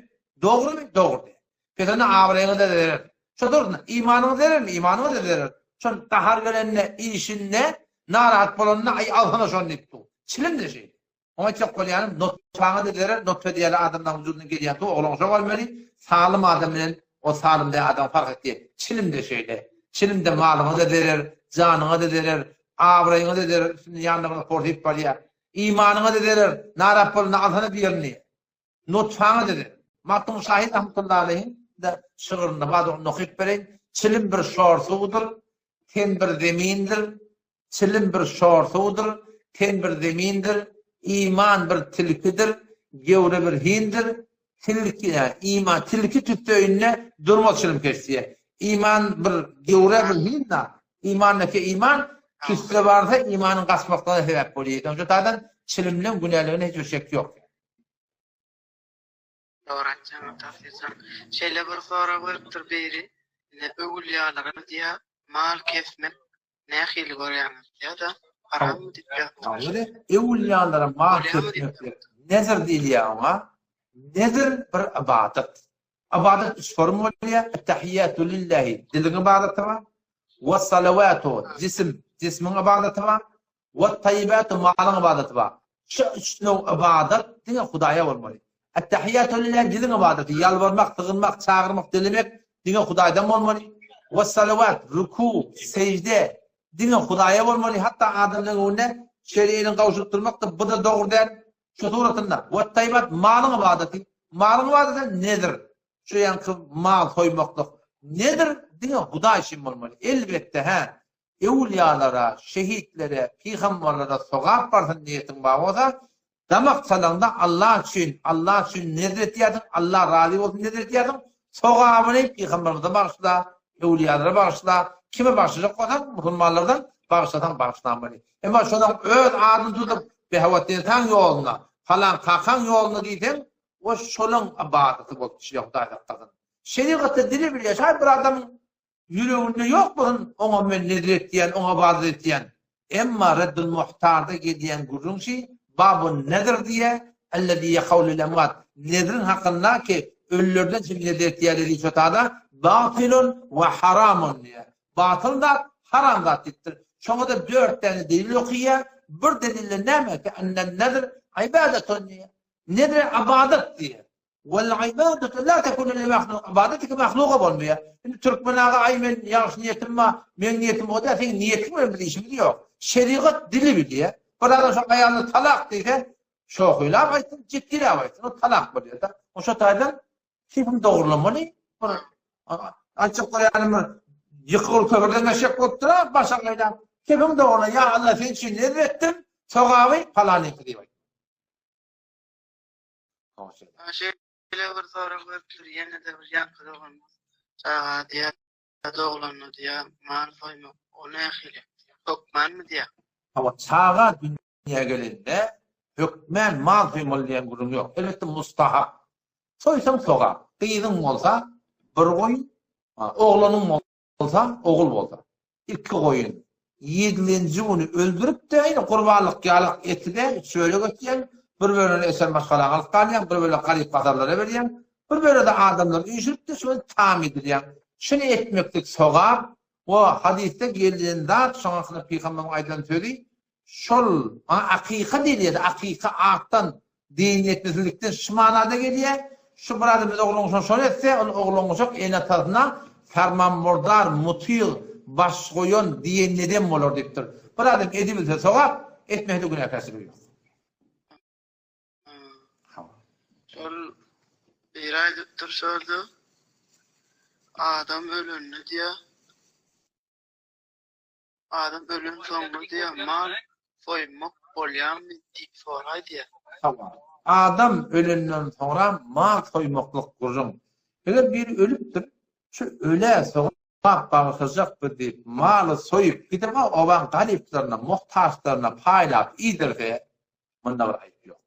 dogrymy? Dogry diýdi. Pes onda abraýyňa-da zerer. Şo dogrusyna imanyňa zerermi? Imanyňa-da zerer. Şon gahar gelende işinde narahat bolanda aý alsana şony diýip dur. Çilim-de şeýle. Oňa aýtjak bolýanym notfaňa-da zerer, notfa diýeli adamlaň wujudyndan gelýän suw oglan şo bolmaly. Salym adam bilen o salym däl adam fark etýär. Çilim-de şeýle. Çilim-de malyňa-da zerer, janyňa-da zerer, abraýyňa-da zerer, üstünde ýanyna bir porsyp barýar. Imanyňa-da zerer, narap bolanda alsana birini. Nutfaňa-da zerer. Magtymguly şahyr rahmetullahi aleýhiň-de şygrynda bar, ony okyp bereýin. Çilim bir şor suwdur, ten bir zemindir, Çilim bir şor suwdur, ten bir zemindir, iman bir tilkidir, gewre bir hindir, Tilki, iman, tilki tüsse öýünde durmaz çilimkeş diýýär. Iman bir gewre bir hin-da. Iman neke iman, tüsse barsa imanyň gaçmaklygyna sebäp bolýar. Şonuň üçin taýdan çilimleň günäligine hiç bir şek ýok. Dogry aýtýaň Tawfyk jan. Şeýle bir sorag beripdir biri, ine öwülýalara diýýär, mal kesmek nähili görýäňiz diýýär-de, harammy diýip ýazypdyr. Öwülýalara mal kesmek nezir diýilýär oňa. Nezir bir ybadat. Ybadat üç forma bolýar, Ettehiýýatu lillahi, diliň ybadaty bar, Wes-salawatu, jisim, jismiň ybadaty bar, Wet-taýýibatu, malyň ybadaty bar. Şu üç nöw ybadat diňe Hudaýa bolmaly. Ettehiýýatu lillahi diliň ybadaty, ýalbarmak, sygynmak, çagyrmak, dilemek diňe Hudaýdan bolmaly. Wes-salawat, ruku, sejde diňe Hudaýa bolmaly, hatda adamlaryň öňünde şeýle eliňi gowşuryp durmak-da, bu-da dogry däl. Şu suratynda, Wet-taýýibat, malyň ybadaty, malyň ybadaty nezir, şu ýaňky mal soýmaklyk. Nezir diňe Hudaý üçin bolmaly. Elbetde, hä, öwülýalara, şehitlere, pygamberlere sogap barsyn niýetiň bar bolsa, damak çalaňda Allah üçin, Allah üçin nezir etýärsiň, Allah razy bolsun nezir etýärsiň, sogabyny pygamberimize bagyşla, öwülýalara bagyşla, kime bagyşlajak bolsaň, musulmanlardan bagyşlasaň bagyşlamaly. Emma şolaň öz adyny tutup, Behawatdin taň ýoluna, falan kakaň ýoluna diýseň, o şolaň ybadaty bolup düşýär, Hudaý saklasyn. Şerigatda dili bilýär, şaýat bir adamyň ýüreginde ýok bolsun, oňa men nezir etýän, oňa ybadat etýän. Emma Reddul Muhtarda gelýän gürrüň şi, Babun nezr diýýär, Ellezî yekavlu lil emwat, nezriň hakynda ki, Ölülerden çenli nezr etýärler diýip şo-tada batylun we haramun diýýär. Batyl zat, haram zat diýipdir. Şoňa-da dört däne delil okyýar. Bir delilde näme? Fe ennen nezr ibadatun diýýär. Nezr ybadat diýýär. Wal ibadatu la tekunu li mahluk. Ybadat iki mahluga bolmaýar. Indi türkmen aga aý men ýagşy niýetim bar, meň niýetim o däl, seň niýetiň bilen biz işimiz ýok. Şerigat dili bilýär. Bir adam şo aýalyna talak diýse, şohylap aýtsyn, jitdiräp aýtsyn, o talak bolýar-da. O şo taýdan kepim dogrulamaly. Bir aýtjak bolýanym bir ýykyl köpürden geçjek bolup dur-a, başa gaýdan. Kepim dogrula, ýa Allah sen üçin nezr etdim, sogaby palanyňky diýip aýt. Şeýle bir sorag beripdir, ýene-de bir ýaňky doganymyz çaga diýýär, doglanda diýýär, mal soýmak, o nähili? Hökmanmy diýýär. Hawa, çaga dünýä gelende hökmän mal soýmaly diýen gürrüň ýok. Elbetde mustahap. Soýsaň sogap. Gyzyň bolsa bir goýun, oglanyň bolsa, ogul bolsa, iki goýun. Ýedilenji güni öldürip-de, ýene gurbanlyk ýalyk eti-de üç bölek etýäň, bir bölegini eser maşgalaňa alyp galýaň, bir bölek garyp-gasarlara berýäň, bir bölegi-de adamlary üýşürip-de, şony taam edilýäň. Şuny etmeklik sogap we hadysda gelýän zat, şoň hakynda pygamberiň aýdan sözi, Şol, maňa akyka diýilýär-de, akyka atdan, diniýetlisizlikden şu manada gelýär. Şu bir adam biz oglan-uşak şony etse, ol oglan-uşak ene-atasyna sarmanbordar, mutyg, baş goýan diýeneden bolar diýipdir. Bir adam edibilse sogap, etmese-de günäkärçiligi ýok. Hawa. Şol biri aýdypdyr şolda, adam ölende diýýär, Adam ölensoňmy diýýär, mal soýmak bolýarmy diýip soraý diýýär. Hawa. Adam ölenden soňra mal soýmaklyk gürrüň. Eger biri ölüpdir, şu ölä sogap bagyşlajakdyr diýip, maly soýup, gidip obaň garyplaryna, muhtaçlaryna paýlap iýdirse, Munda bir aýyp ýok.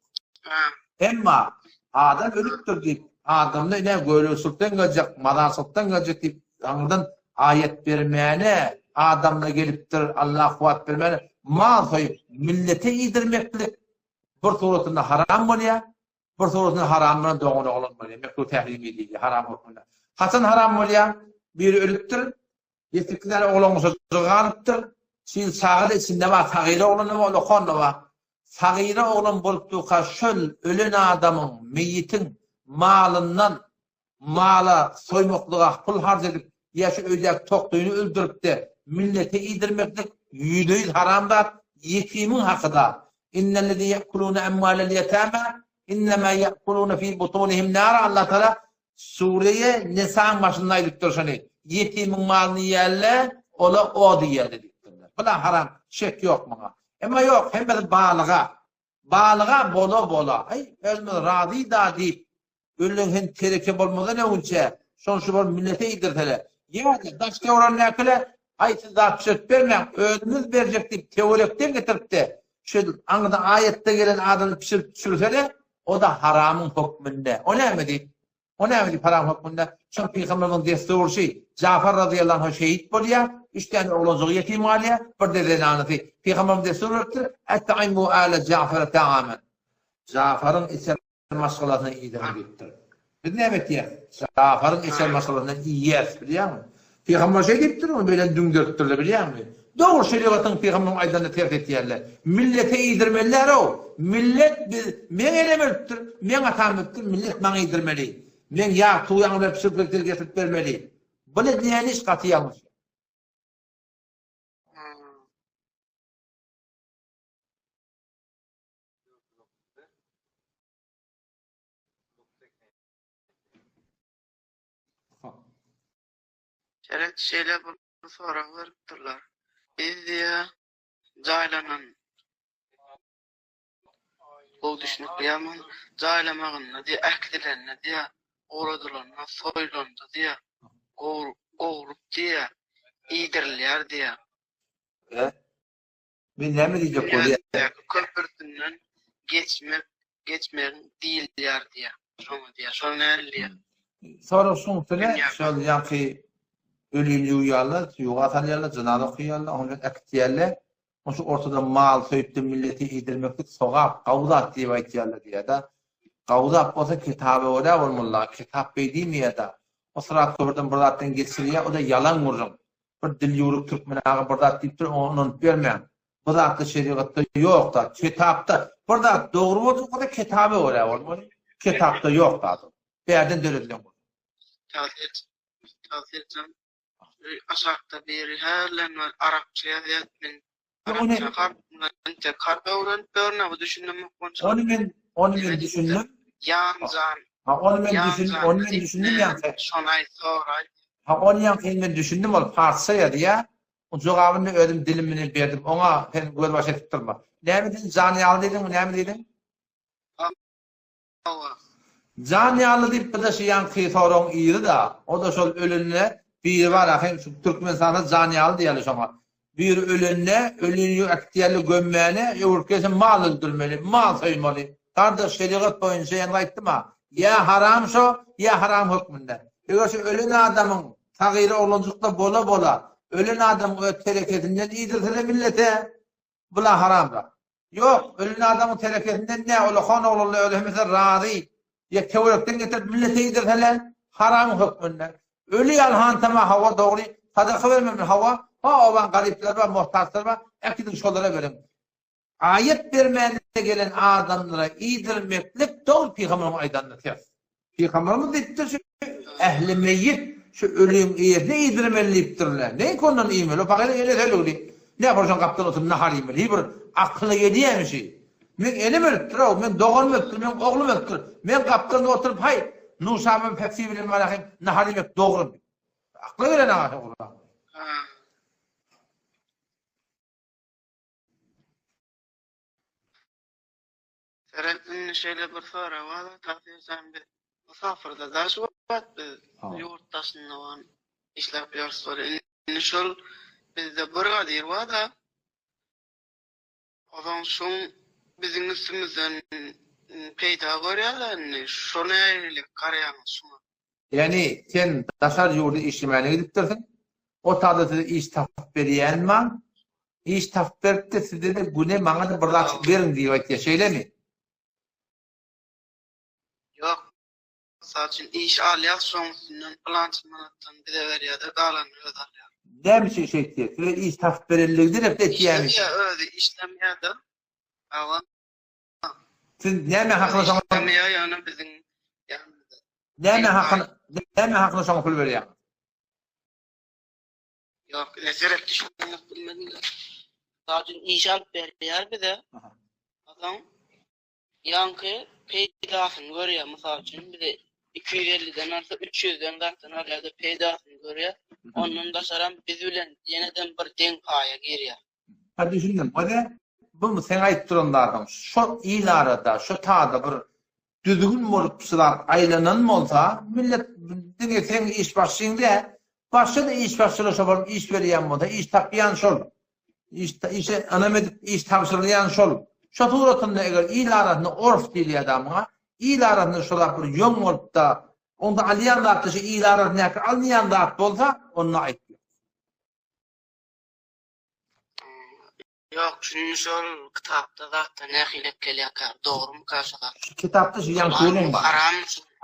Emma adam ölüpdir diýip, adamda ine gölegçilikden geljek, mazarçylykdan geljek diýip, aňyrdan aýat bermäne, adamda gelipdir, Allah kuwwat bermäne, mal soýup, millete iýdirmeklik bir suratynda haram bolýar, bir suratynda haram bilen dogan oglan bolýar. Mekruh tährimi diýilýär, haram hökmünde. Haçan haram bolýar? Biri ölüpdir, Ýetiki däne oglan guşajygy galypdyr. Şil çaga-da içinde bar, sagyra oglan-da bar, ulakan-da bar. Sagyra oglan bolup durka şol ölen adamyň, meýitiň malyndan mala soýmaklyga pul harç edip ýa şu öýdäki toklyny öldürip-de millete iýdirmeklik ýüzbe-ýüz haram zat, ýetimiň haky zat. Innellezine ýekulune emwalel ýetama innema ýekulune fi butunihim nara Allah Taala Sureýe Nisaň başynda aýdypdyr şony, Ýetimiň malyny iýenler, ola od iýerler diýipdirler. Bula haram, şek ýok muňa. Emma ýok, hemmesi balyga. Balyga bola-bola, aý, özümiz razy-da diýip, ölen hem tereke bolmazdan öňünçä, şony şu bir millete iýdirseler, ýa-da daş-töweregindäkiler, aý, siz zat bişirip bermäň, özümiz berjek diýip, töwerekden getirip-de, şu aňyrdan aýatda gelen adamy bişirip düşürseler, O-da haramyň hökmünde. O näme diýip? O näme diýip haram hökmünde? Şol pygamberimiziň dessurşy, Jafar razyýallahu anhu şehit bolýar, üç däne oglanjygy ýetim galýar, bir-de zenanasy. Pygamberimiz dessur beripdir, Et'imu âle Jafere ta'amen. Jafaryň içer maşgalasyna iýdiriň diýipdir. Biz näme etýäris? Jafaryň içer maşgalasyndan iýýäris, bilýäňmi? Pygamber şeý diýipdir, ony beýle düňderipdirler, bilýäňmi? Dogry şerigatyň pygamberiň aýdanyna ters etýärler. Millete iýdirmeliler-ow. Millet biz, meň enem ölüpdir, meň atam ölüpdir, millet maňa iýdirmeli. Meň ýag, suw ýaňy bilen pişirip getirip bermeli. Bul edilýän iş gaty ýalňyş. Seret şeýle bir sorag beripdirler. Biz diýýär jaýlanan gowy düşünip bilýärmiň? Jaýlamagynda diýýär äkidilende diýýär ugradylanda soýulanda diýýär gowrup diýýär iýdirilýär diýýär. Men näme diýjek bolýan? Dünýädäki köprüsinden geçmek, geçmegiň diýilýär diýýär. Şoňa diýýär. Şol näli diýýär. Sorag şuň üstüne, şol ýaňky ölini ýuwýarlar, suwga salýarlar, jynaza okaýarlar, ondan soň äkitýärler. Oň şu ortada mal söýüp-de milleti iýdirmeklik sogap, gowy zat diýip aýtýarlar diýýär-de. Gawzap bolsa kitaba görä bolmaly-la, kitap beý diýmeýär-dä. O Syrat köprüden bir zatdan geçirýär, o-da ýalan gürrüň. Bir dil ýüwrük türkmen aga bir zat diýipdir, oňa ynanyp ýörmäň. Bu zatlar şerigatda ýok zat. Kitapda bir zat dogry boljak bolsa kitaba görä bolmaly. Kitapda ýok zat ol. Bärden döredilen gürrüň. Tagsyr jan, aşakda biri hälden bir arapça ýazýar, men arapça harp, entek harp öwrenip ýörün, bu düşündim onça. Ony men, ony men düşündim. Ýan jan. Ha, ony men düşündim, ony men düşündim ýaňky. Şony aýt, soraý. Ha, ony ýaňky men düşündim, ol parsça ýazýar. O jogabyny özüm dilim bilen berdim. Oňa sen gözbaş edip durma. Näme diýdiň, jan ýaly diýdiňmi, näme diýdiň? Hawa. Jan ýaly diýip bu-da şu ýaňky soragyň yzy-da. O-da şol ölende biri bar ahym şu Türkmenistanda jan ýaly diýýärler şoňa. Biri ölende ölini äkitýärler gömmäne, öwrüp gelse mal öldürmeli, mal soýmaly. Gardaş şerigat boýunça ýaňky aýtdym-a, ýa haram şo, ýa haram hökmünde. Eger şu ölen adamyň sagyry oglanjykda bola-bola ölen adamyň öz terekesinden iýdirseler millete, Bula haramrak. Ýok, ölen adamyň terekesinden nä, ulakan oglanlar özi hemmesi razy. Ýa töwerekden getirip millete iýdirseler, haram hökmünde. Öli ýaly hantama hawa dogry, sadaka bermemeli hawa, ha obaň garyplary bar, muhtaçlary bar, äkidiň şolara beriň. Aýat bermäne gelen adamlara iýdirmeklik dogry pygamberimiziň aýdanyna ters. Pygamberimiz diýipdir şu ähli meýit şu öliň eýesine iýdirmeli diýipdirler. Neňki ondan iýmeli? O pahyryň enesi ölügli. Ne bir şoň gapdalynda oturyp nahar iýmeli? Hiý bir akyla gelýärmi şi? Meň enem ölüpdir-ow, meň doganym ölüpdir, meň oglum ölüpdir. Men gapdalynda oturyp haý, Nuşabam Pepsi bilen barahym nahar iýmek dogrumy? Akla gelen aga şo gürrüň. Seret indi şeýle bir sorag bar Tagsyr jan biz musafyrda da şu wagt biz ýurt daşynda bolan işläp ýörüs weli indi şol bizde bir gadyr barda ozan şoň biziň üstümizden peýda görýärler indi şo nähili garaýaňyz şuňa. Ýagny sen daşary ýurda işlemäne gidipdirsiň o tada size iş tapyp berýänma Iş tapyp beripdir sizede güne maňada bir zatjyk beriň diýip aýtýar şeýlemi? Ýok. Mysal üçin iş alýas şoň üstünden pylança manatdan bize berýärde galanyny özi alýar. Näme üçin şeýtýär? Size iş tapyp berenligi derek etýärmi? Işlemeýär özi işlemeýärde. Hawa. Siz näme hakyna şoňa Işlemeýär ýöne biziň ýanymyzda. Näme hakyna näme hakyna şoňa pul berýäňiz? Ýok, Nezerek düşünmek bilmedim. Zaten iş alyp berýär bize. Onsoň ýaňky peýdasyny görýär. Mysal üçin bize 250-den alsa 300-den zatdan alýar-da peýdasyny görýär. Ondan daşaram biz bilen ýeneden bir deň paýa girýär. Ha düşündim. Ode bu seň aýdyp duran zadyň şo il arada, şo tada bir Düzgün bolup şu zat aýlanan bolsa, millet diňe seň işbaşçyň däl, başga-da işbaşçylar şo bolup iş berýän bolsa, iş tapýan şol. Iş işe ynam edip iş tabşyrylýan şol. Şo suratynda eger il arasynda orf diýilýär da muňa, il arasynda şo zat bir ýoň bolup-da, onda alýan zat-da şu il arasyndaky alynýan zat bolsa, onda aýyp ýok. Ýok, şuny şol kitapda zatda nähili gelýärkä, dogrumyka şu zat? Şu kitapda şu ýaňky gürrüň bar. Haram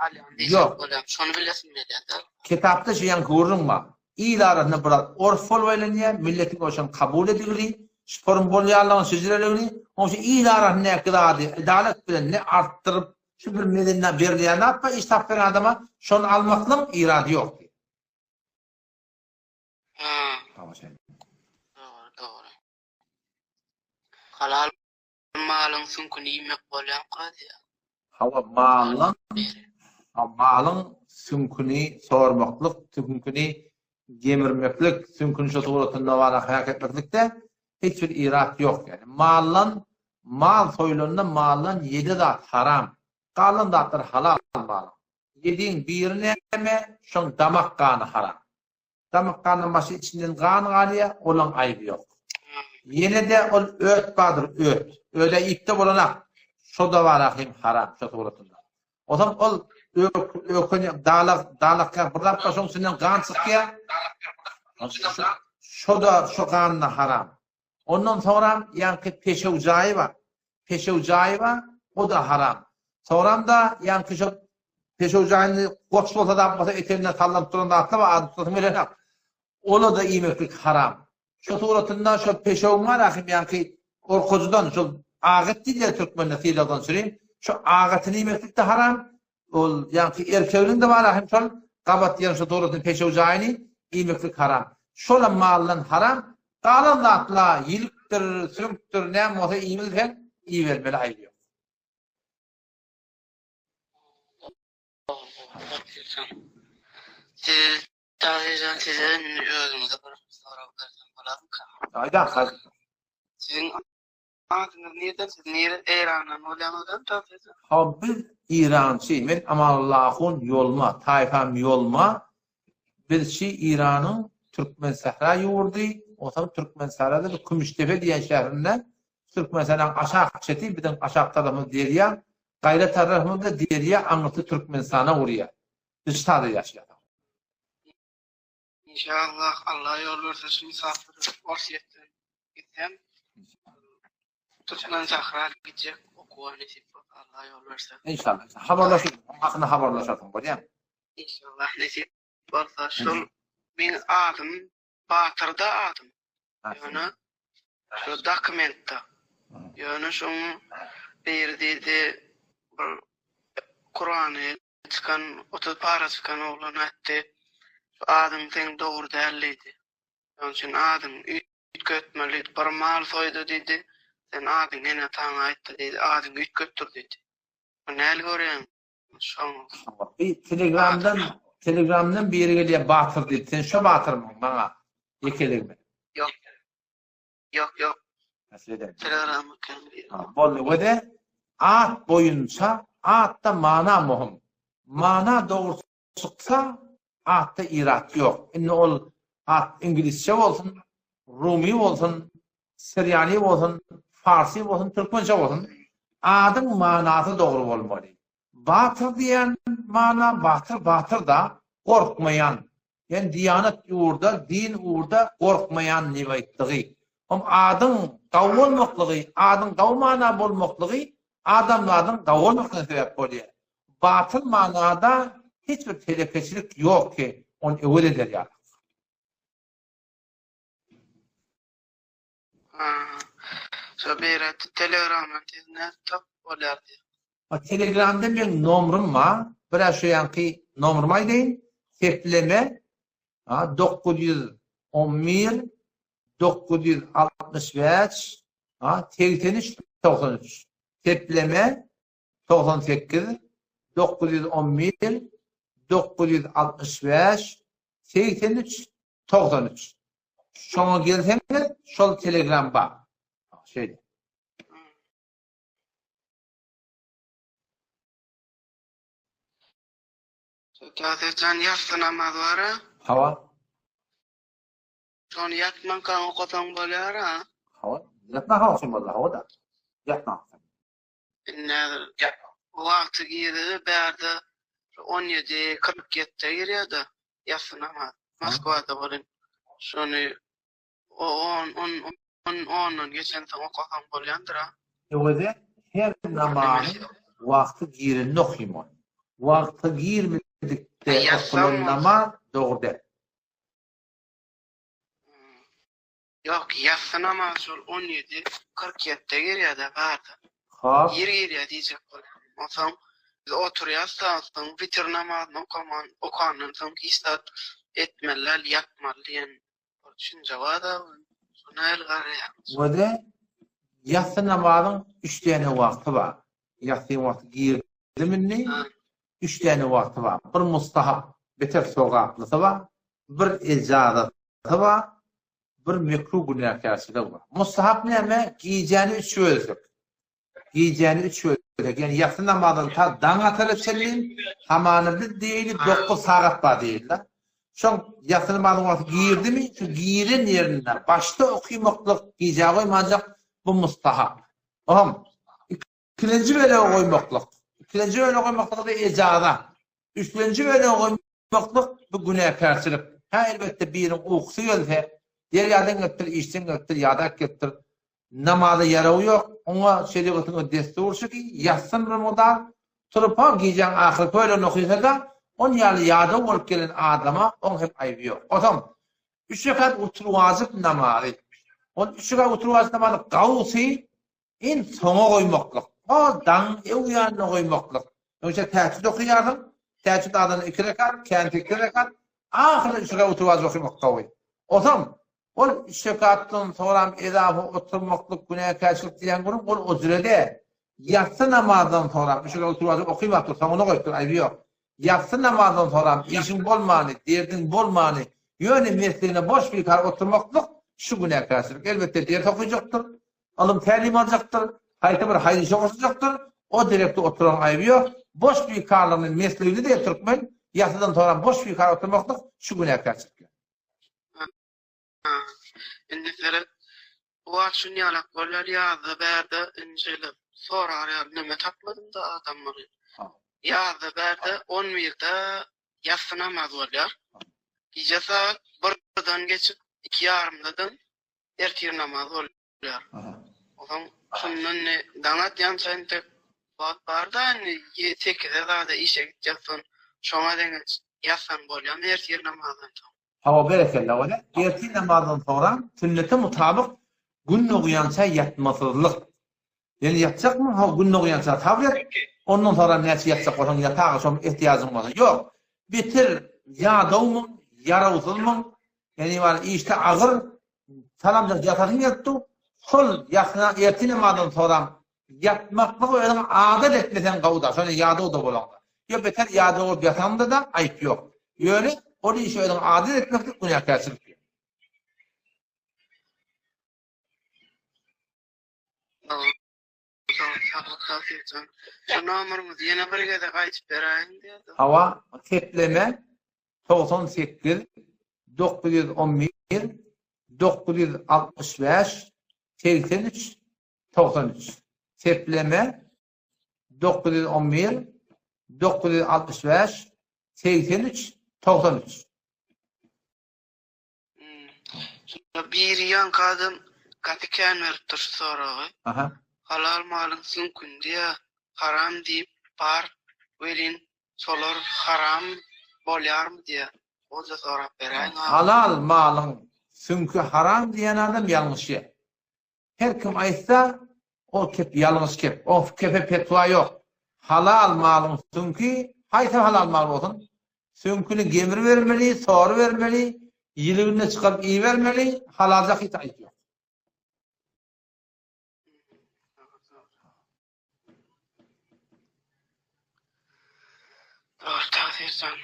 alýan diýjek bolýan, şony bilesim gelýär-de. Kitapda şu ýaňky gürrüň bar. Il arasynda biraz orf bolup aýlanýar, milletiň oşany kabul edilgini, şonuň bolýanlygyny, şejireligini, onuň üçin il arasyndaky zady adalat bilen ne artdyryp, şu bir medenine berilýän zat bar, iş tapýan adama, şony almaklygyň irady ýok diýýär. Dogry, dogry. Halal malyň süňküni iýmek bolýarmyka diýýär. Hawa, malyň, malyň süňküni sormaklyk, süňküni gemirmeklik, süňküni şo suratynda bara häk etmeklikde hiç bir irat ýok. Ýagny maldan, mal soýlanda maldan ýedi zat haram. Galan zatlar halal malyň. Ýediň biri näme, şoň damak gany haram. Damak gandan başga içinden gan galýar, olaň aýby ýok. Ýene-de ol öt bardyr, öt. Öde iýipde bolanak. Şo-da bar ahim haram şo suratynda. Onsoň ol öken dalak, dalak ýa bir zat bar, şoň içinden gan çykýar. Şo-da şo gan-da haram. Ondan soňram ýaňky peşew jaýy bar. Peşew jaýy bar, o-da haram. Soňram-da ýaňky şo peşew jaýyny goç bolsa zat bolsa eteginden sallanyp duran zatlar bar, adyny tutasym gelenok. Ola-da iýmeklik haram. Şo suratynda şo peşewiň bar ahym ýaňky orkajydan şol agat diýilýär türkmende sylagdan çürim. Şo agatyny iýmeklik-de haram. Ol ýaňky erkeginiň-de bar ahym şol gabat diýen şo suratynda peşew jaýyny iýmeklik haram. Şolam maldan haram. Galan zatla ýilikdir, süňkdür, näme bolsa iýmilseň iýibermeli aýby ýok. Siz Tazyjan size indi özüňize bir sorag bersem bolarmyka? Aýdaň haýsy? Siziň adyňyz nirden siz nire Eýrandan bolýaňyzam Tazyjan? Hawa biz Eýrançy men Amanullah ahun Ýolma taýfam Ýolma bizçi Eýranyň Türkmensähra ýurdy onsoň Türkmensährada bir Kümüşdepe diýen şährinde Türkmenistanyň aşak çeti biziň aşak tarapymyz derýa gaýra tarapymyzda derýa aňyrsy Türkmenistana urýar. Biz ştada ýaşaýas. Inşallah Allah ýol berse şu mysafir Orsýetden gitsem Türkmen sahra gitjek okuwa nesip bolsa Allah ýol berse. Inşallah. Habarlaşyp, hakynda habarlaşarsyň bolýamy? Inşallah nesip bolsa şol meň adym Batyrda adym. Ýöne şu dokumentde. Ýöne şoň biri diýdi bir Kurany çykan 30 para çykan oglan aýtdy. Şu adyň seň dogry däl diýdi. Şonuň üçin adyňy üýtgetmeli diýdi. Bir mal soýdy diýdi. Sen adyňy ene-ataňa aýtdy diýdi. Adyňy üýtgetdir diýdi. Bu näli görýäň? Şoň. Bir telegramdan telegramdan biri gelýär Batyr diýip. Sen şo Batyrmyň maňa ýekeligmi? Ýok. Ýok, ýok. Şeýle. Telegram eken. Boldy. We de at boýunça atda mana möhüm. Mana dogry çyksa atda irat ýok. Indi ol at iňlisçe bolsun, rumy bolsun, sirýani bolsun, farsy bolsun, türkmençe bolsun, adyň manasy dogry bolmaly. Batyr diýen mana batyr batyr-da, gorkmaýan. Ýani diýanat ýurda, din ugurda gorkmaýan diýip aýtdygy. Hom adyň gawy bolmaklygy, adyň gawy mana bolmaklygy adamzadyň gawy bolmaklygyna sebäp bolýar. Batyl manada hiç bir telekeçilik ýok ki, ony öwez eder ýaly. Şo biri telegramdan tez nädip tapyp bolýar diýip. A telegramda meň nomrym bar. Bir-ä şu ýanky nomrymy aýdaýyn. Sepleme 911 965 83 93. Sepleme 98 911 965 83 93. Şoňa gelseňiz şol telegram bar. Şeýle. Tazyjan ýassy namaz bara. Hawa. Şony ýatmankaň okasaň bolýar-a. Hawa, ýatmankaň okasaň bolýar, hawa-da. Ýatmankaň. Indi häzir wagty girdi bärde 17 47-de girýär-de ýassy namaz. Moskwada welin şony on on on ondan geçensoň okasaň bolýandyr-a. Öwezi her namazyň wagty girende okymaly. Wagty girmedikde okalan namaz dogry däl. Ýok, ýassy namaz şol 17 47-de girýär-de barda. Hop. Ir girýär diýjek bolýan. Onsoň biz oturýas-da, onsoň witir namazyny okaman, okandan soň hiç zat etmeli däl, ýatmaly diýen bir düşünje bar-da, şo nähili garaýaňyz? Wede ýassy namazyň üç däne wagty bar. Ýassyň wagty girdim indi, üç däne wagty bar. Bir mustahap, beter sogaplysy bar, bir ejazasy bar, bir mekruh günäkärçiligi bar. Mustahap näme? Gijäni üç bölsek. Gijäni üç bölsek, ýagny ýassy namazdan ta daň atara çenli, hamana biz diýeli 9 sagat bar diýeli-de. Şoň ýassy namazyň wagty girdimi, şu giren ýerinde başda okymaklyk gijä goýmanjak bu mustahap. Oňam ikilenji bölegi goýmaklyk. Ikilenji bölegi goýmaklyk-da ejaza. Üçlenji bölegi goýmaklyk bu günäkärçilik. Hä elbetde biriniň ukusy gelse, derýadan gelipdir, işden gelipdir, ýadap gelipdir. Namaza ýarawy ýok. Oňa şerigatyň öz dessury şu ki, ýatsyn bir mukdar. Turup-ha gijäň ahyrky bölegini okysa-da, on ýaly ýadaw bolup gelen adama oň hem aýby ýok. Onsoň, üç rekat wutr wajyp namazy. Ol üç rekat wutr wajyp namazy gawsy iň soňa goýmaklyk. O daňyň öň ýanyna goýmaklyk. Öňçe tähejjüd okaýarsyň, tähejjüd azanda iki rekat, kän sekiz rekat, ahyrda üç rekat wutr wajyp okamak gowy. Onsoň, Ol üç rekatdan soňram ezafa oturmaklyk günäkärçilik diýen gürrüň ol o jüre däl. Ýassy namazdan soňram üç rekat oturyp okymap dur, soňuna goýupdyr, aýby ýok. Ýassy namazdan soňram işiň bolmany, derdiň bolmany, ýöne mesligine boş bikar oturmaklyk şu günäkärçilik. Elbetde ders okyjakdyr, ylym tälim aljakdyr, haýsy bir haýyr işe goşuljakdyr, o derekde oturanyň aýby ýok. Boş bikarlygyny mesligini diýer türkmen, ýassydan soňram boş bikar oturmaklyk şu günäkärçilik. Indi seret, bu wagt şunýalak bolýar, ýazda bärde indi şeýle sorar ýaly neme tapmadym-da adamlary. Ýazda bärde on birde ýassy namaz bolýar. Gije sagat birden geçip iki ýarymdadan ertir namaz bolýar. Onsoň şondan indi daň atýança entek wagt bar-da indi sekize zada işe gitjek soň şoňa deňeç ýatsaň bolýarmy ertir namazdan soň? Hawa berekella bolýa. Ertir namazdan soňra sünnete mutabyk gün dogýança ýatmasyzlyk. Ýöne ýatjakmyň hawa gün dogýança sabr et, ondan soňra näçe ýatjak bolsaň ýataga şoň ehtiýajyň bolsa. Ýok. Beter ýadawmyň, ýarawsyzmyň, ýani bar işde agyr salamjak ýatasyň gelip dur. Şol ýatna ertir namazdan soňra Ýatmaklygy özüň adat etmeseň gowy-da, şonda ýadaw-da bolaňda. Ýa beter ýadaw bolup ýataňda-da aýyp ýok. Ýöne ol işi özüň adat etmeklik günäkärçilik. Şu nomeryňyzy ýene bir gezek aýdyp beräýiň diýerdim. Hawa, sepleme 98 911 965 83 93. Sepleme 911 965 83 93. Şunda biri ýaňky adam gaty kän beripdir şu soragy. Aha. Halal malyň süňküni diýä haram diýip bar welin şolar haram bolýarmy diýä. Goja sorap beräýiň aga. Halal malyň süňki haram diýen adam ýalňyşýar. Her kim aýtsa, ol kep ýalňyş kep. O kepe petwa ýok. Halal malyň süňki, haýsy halal mal bolsun, süňküni gemribermeli, sorubermeli, ýiligini çykaryp iýibermeli, halalda hiç aýyp ýok. Dogry Tagsyr jan.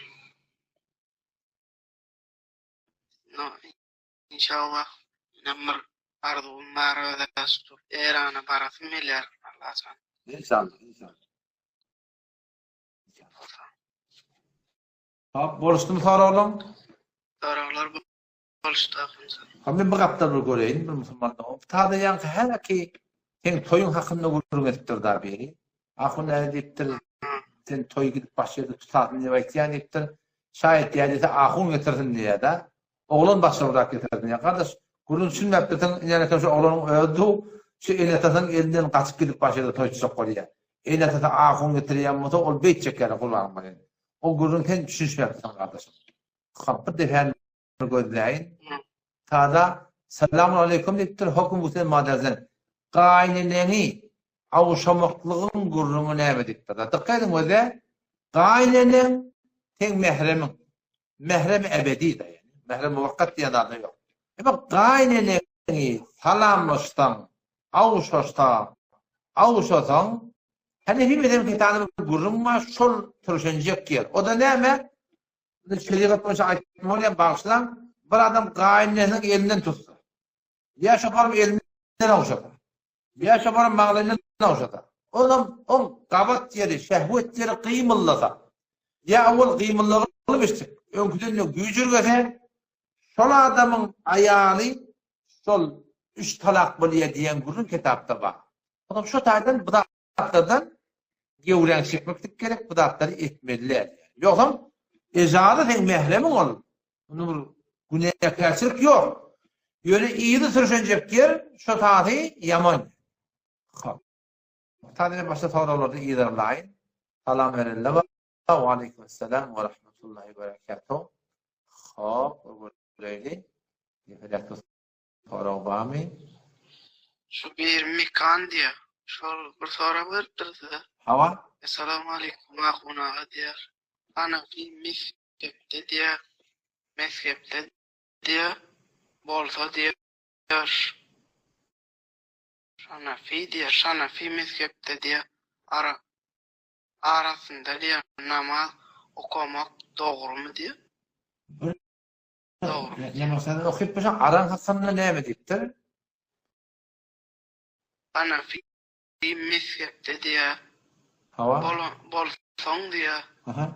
Inşallah menem bir arzuwym bar özä şu Eýrana barasym gelýär Allajan. Inşallah inşallah. Hop, boluşdymy soraglaň? Soraglar boluşdy ahunjan. Ha men bir gapdal bir göreýin bir musulman dogan. Tada ýaňky häki seň toýuň hakynda gürrüň edipdir da biri. Ahun näme diýipdir? Sen toý gidip baş ýerde tutasyn diýip aýtýan diýipdir. Şaýat diýýär diýse ahun getirsin diýýär-de. Oglan başlygrak getirsin diýýär. Gardaş, gürrüň düşünmäpdirsiň, ine şu oglanyň özi du, şu ene-atasynyň elinden gaçyp gidip baş ýerde toý tutjak bolýar. Ene-atasy ahun getirýän bolsa, ol beýtjek ýaly gurban bolaýyn. O gürrüň sen düşünişmäpdirsiň gardaşym. Hop, bir depäni gözläýin. Tada, Salamun aleýkum diýipdir, Hokum Hüseýin Maderzen. Gaýyneneňi awuşamaklygyň gürrüňi näme diýipdir. Dykgat ediň özä, gaýyneneň seň mähremiň. Mährem ebedi da ýani. Mährem muwakkat diýen zat ýok. Emma gaýyneneňi salamlaşsaň, awuşaşsaň, awuşasaň, Hanefi mezhebiň kitabynda bir gürrüň bar, şol türşenjek ýer. O-da näme? Indi şerigat boýunça aýtmaly bolýar, bagyşlaň, bir adam gaýynenesiniň elinden tutsa, ýa şo baryp elinden ogşasa, ýa şo baryp maňlaýyndan ogşasa, onam oň gabat ýeri, şehwet ýeri gymyldasa, ýa owal gymyldagylyp içdik, öňküden-de güýjürgese, şol adamyň aýaly şol üç talak bolýar diýen gürrüň kitapda bar. Onam şo taýdan bu zatlardan gewräň çekmeklik gerek, bu zatlary etmeli däl. Ýogsam ejaza seň mähremiň ol. Munda bir günäkärçilik ýok. Ýöne yzy sürşenjek ýer şo tazy ýaman. Hop. Tazyna başga soraglarda yzarlaýyn. Salam berenler bar. Waleýkim we rahmetullahi we berekatuh. Hop, göreýli. Ýekeräk sorag barmy? Şu bir Mekan diýýär. Şol bir sorag beripdir size. Hawa. Essalamu aleýkum Ahun aga diýýär. Hanafi mezhepde diýýär. Mezhepde diýýär. Bolsa diýýär. Hanafi diýýär. Hanafi mezhepde diýýär. Ara arasynda diýýär namaz okamak dogrumy diýýär. Dogrumy? Näme sen okyp bolsaň aran hakynda näme diýipdir? Hanafi mezhepde diýýär. Hawa. Bolsaň diýýär. Aha.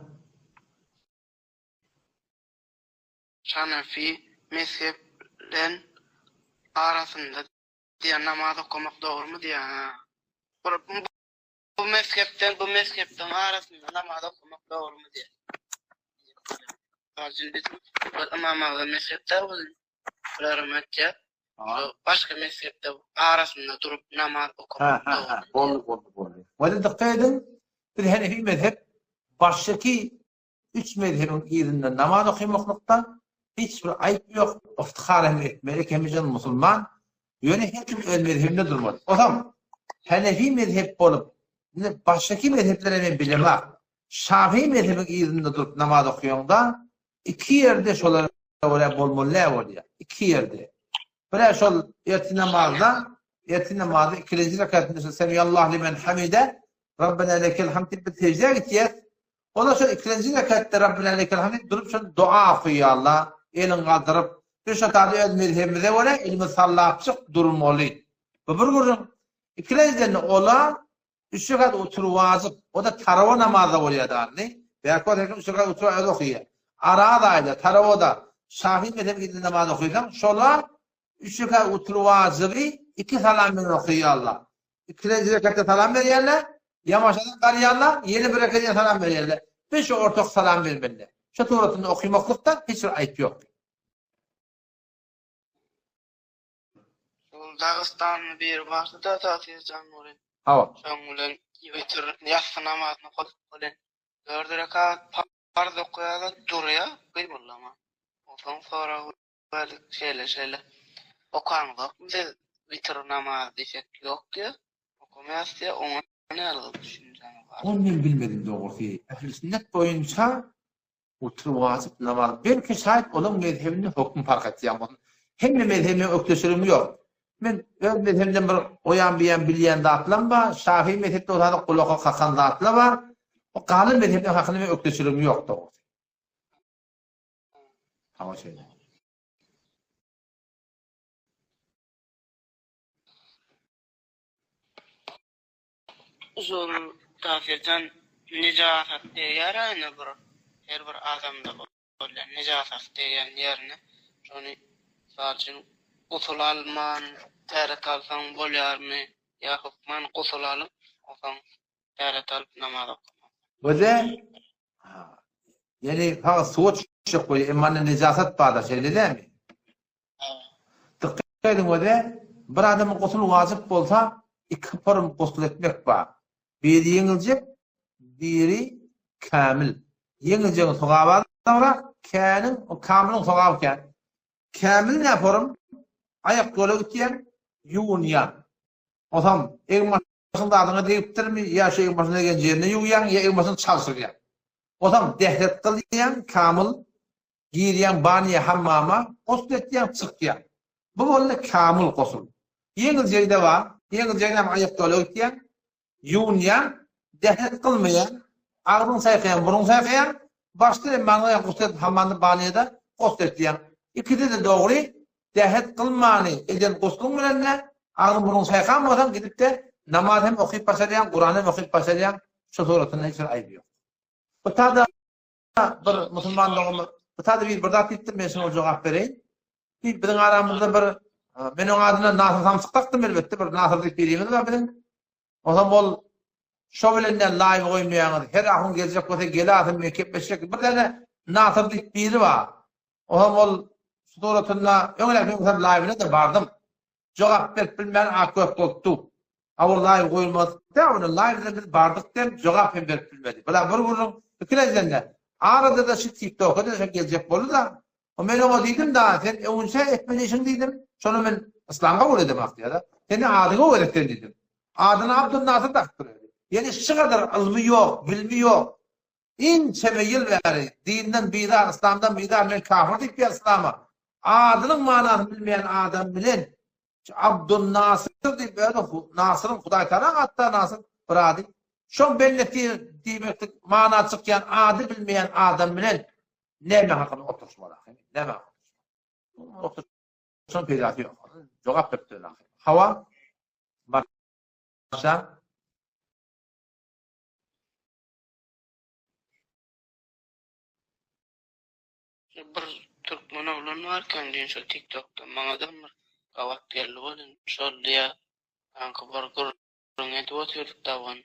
Hanafi mezhep bilen arasynda diýýär namaz okamak dogrumy diýýär. Bir bu mezhepden bu mezhepden arasynda namaz okamak dogrumy diýýär. Mysal üçin biz bir Ymam Agzam mezhepde bularam aýtýar. Başga mezhepde arasynda durup namaz okamak dogrumy? Boldy boldy boldy. Wada dykgat ediň, biz Henefi mezhep başdaky üç mezhebiň yzynda namaz okamaklykda hiç bir aýyp ýok, yftihar hem etmeli, hemişe musulman, ýöne her kim öz mezhebinde durmaly. Ozam Henefi mezhep bolup, indi başdaky mezhepleri men bilemok. Şafii mezhebiň yzynda durup namaz okaýaňda, iki ýerde şolara görä bolmaly däl bolýar. Iki ýerde. Birä şol ertir namazda, ertir namazda ikilenji rekatynda şol Semiyallahu limen hamide, Rabbena lekel hamd diýip bir seždä gitýäs. Olar şol ikilenji rekatda Rabbena lekel hamd diýip durup şol doga okaýarlar, elini galdyryp. Biz şo taýda öz mezhebimize görä elimizi sallapjyk durmaly. Bu bir gürrüň. Ikilenjiden olar üç rekat oturyp wajyp. O-da tarawa namazda bolýar dagny. Bärki wagt her kim üç rekat oturyp özi okaýar. Araz aýda, tarawada, Şafi mezhebi gidip namaz okaýsaň, şolar üç rekat oturyp wajyby iki salam bilen okaýarlar. Ikilenji rekatda salam berýärler, ýamaşadan galýarlar, ýene bir rekat ýene salam berýärler. Biz şu ortak salam bermeli. Şu suratynda okymaklykda hiç bir aýyp ýok. Şol Dagystanly biri bardy-da Tasirjan welin. Hawa. Şoň bilen witir ýassy namazyny okadyp welin, dört rekat parz okaýar-da durýar gymyldaman. Onsoň sorag berdik şeýle-şeýle okaňyzokmy siz witir namazy diýsek ýok diýýär, okamaýas diýýär, oňa nähili düşünjäňiz bar? Ony men bilmedim dogrusy. Ähli sünnet boýunça Witir wajyp namaz. Belki şaýat olaň mezhebinde höküm parh etýän bolsun. Hemme mezhebe meň ökdeşiligim ýok. Men öz mezhebimden bir oýan buýan bilýän zatlam bar. Şafii mezhepde bolsa gulaka kakan zatlar bar. O galan mezhepler hakynda meň ökdeşiligim ýok dogrusy. Hawa şeýle. Şol Tafirjan nejasat degýär-ä ine bir her bir adamda bolýan nejasat degýän ýerine şony mysal üçin gusul alman täret alsaň bolýarmy ýa hökman gusul alyp onsoň täret alyp namaz okamaly. Göze ýani saňa suwa düşjek bolýar emma onda nejasat barda şeýle dälmi? Dykgat ediň göze, bir adama gusul wajyp bolsa, iki form gusul etmek bar. Biri ýeňiljek, biri kämil. Ýeňiljegiň sogaby azrak, käniň, kamylyň sogaby kän. Kämil nä form? Aýak ýola gitýäň, ýuwunýaň. Onsoň egin-başyň zadyňa degipdirmi, ýa şu egin-başyň degen ýerine ýuwýaň, ýa egin-başyňy çalşyrýaň. Onsoň dehret kylýaň, kamyl, Girýäň banýa hammama, gusl etýäň, çykýaň. Bu boldy kamyl gusl. Ýeňiljegi-de bar. Ýeňiljegini hem aýakýola gitýäň, ýuwunýaň, dähet kylmaýaň, agzyňy çaýkaýaň, burnuňy çaýkaýaň, başdan hem maňlaýa gusl edip hammamda banýada gusl etýäň. Ikisi-de dogry, dähet kylmany eden gusluň bilen-de agzyň burnuňy çaýkan bolsaň gidip-de namaz hem okyp başarýaň, Kuran hem okyp başarýaň, şu suratynda hiç bir aýby ýok. Bu tada bir musulman doganymyz bu taýda bir bir zat diýipdir, men şoňa jogap bereýin. Diýip, biziň aramyzda bir men oň adyna Nasyr Samsyk dakdym elbetde, bir Nasyr diýip birimiz bar biziň. Onsoň ol şo bilen näme laýw goýmaýaňyz, her ahun geljek bolsa gelasyn, men kepleşjek. Bir däne Nasyr diýip biri bar. Onsoň ol şu suratynda öňräk men laýwyna-da bardym. Jogap berip bilmän ak-gök bolup dur. A ol live goýulmaz. Dä ony live-de biz bardyk dem jogap hem berip bilmedi. Bula bir gürrüň ikilenjende arada-da şu TikTok-a-da şo geljek boldy-da. O men oňa diýdim da sen öňünçä etmeli işiň diýdim. Şony men yslam kabul edemok diýýär-de. Seni adyňa gerek sen diýdim. Adyny Abdul Nasyr dakypdyr özi. Ýöne şu gadar ylmy ýok, bilimi ýok. Inçeme ýyl bäri dinden bizar, yslamdan bizar, men kafir diýip ýör yslama. Adynyň manysyny bilmeýän adam bilen şu Abdul Nasyr diýip özi Nasyryň Hudaý Tagalaň ady-da Nasyr bir ady. Şoň bendesi diýmeklik mana çykýan ady bilmeýän adam bilen näme hakynda oturyşmaly ahyry? Näme hakynda oturyşmaly? Peýdasy ýok. Jogap berip bilen ahyry. Hawa. Başla. Bir türkmen oglan bar eken düýn şol tiktokda maňadam bir gabat geldi welin şol diýä ýaňky bir gürrüň edip otyrdyk daban.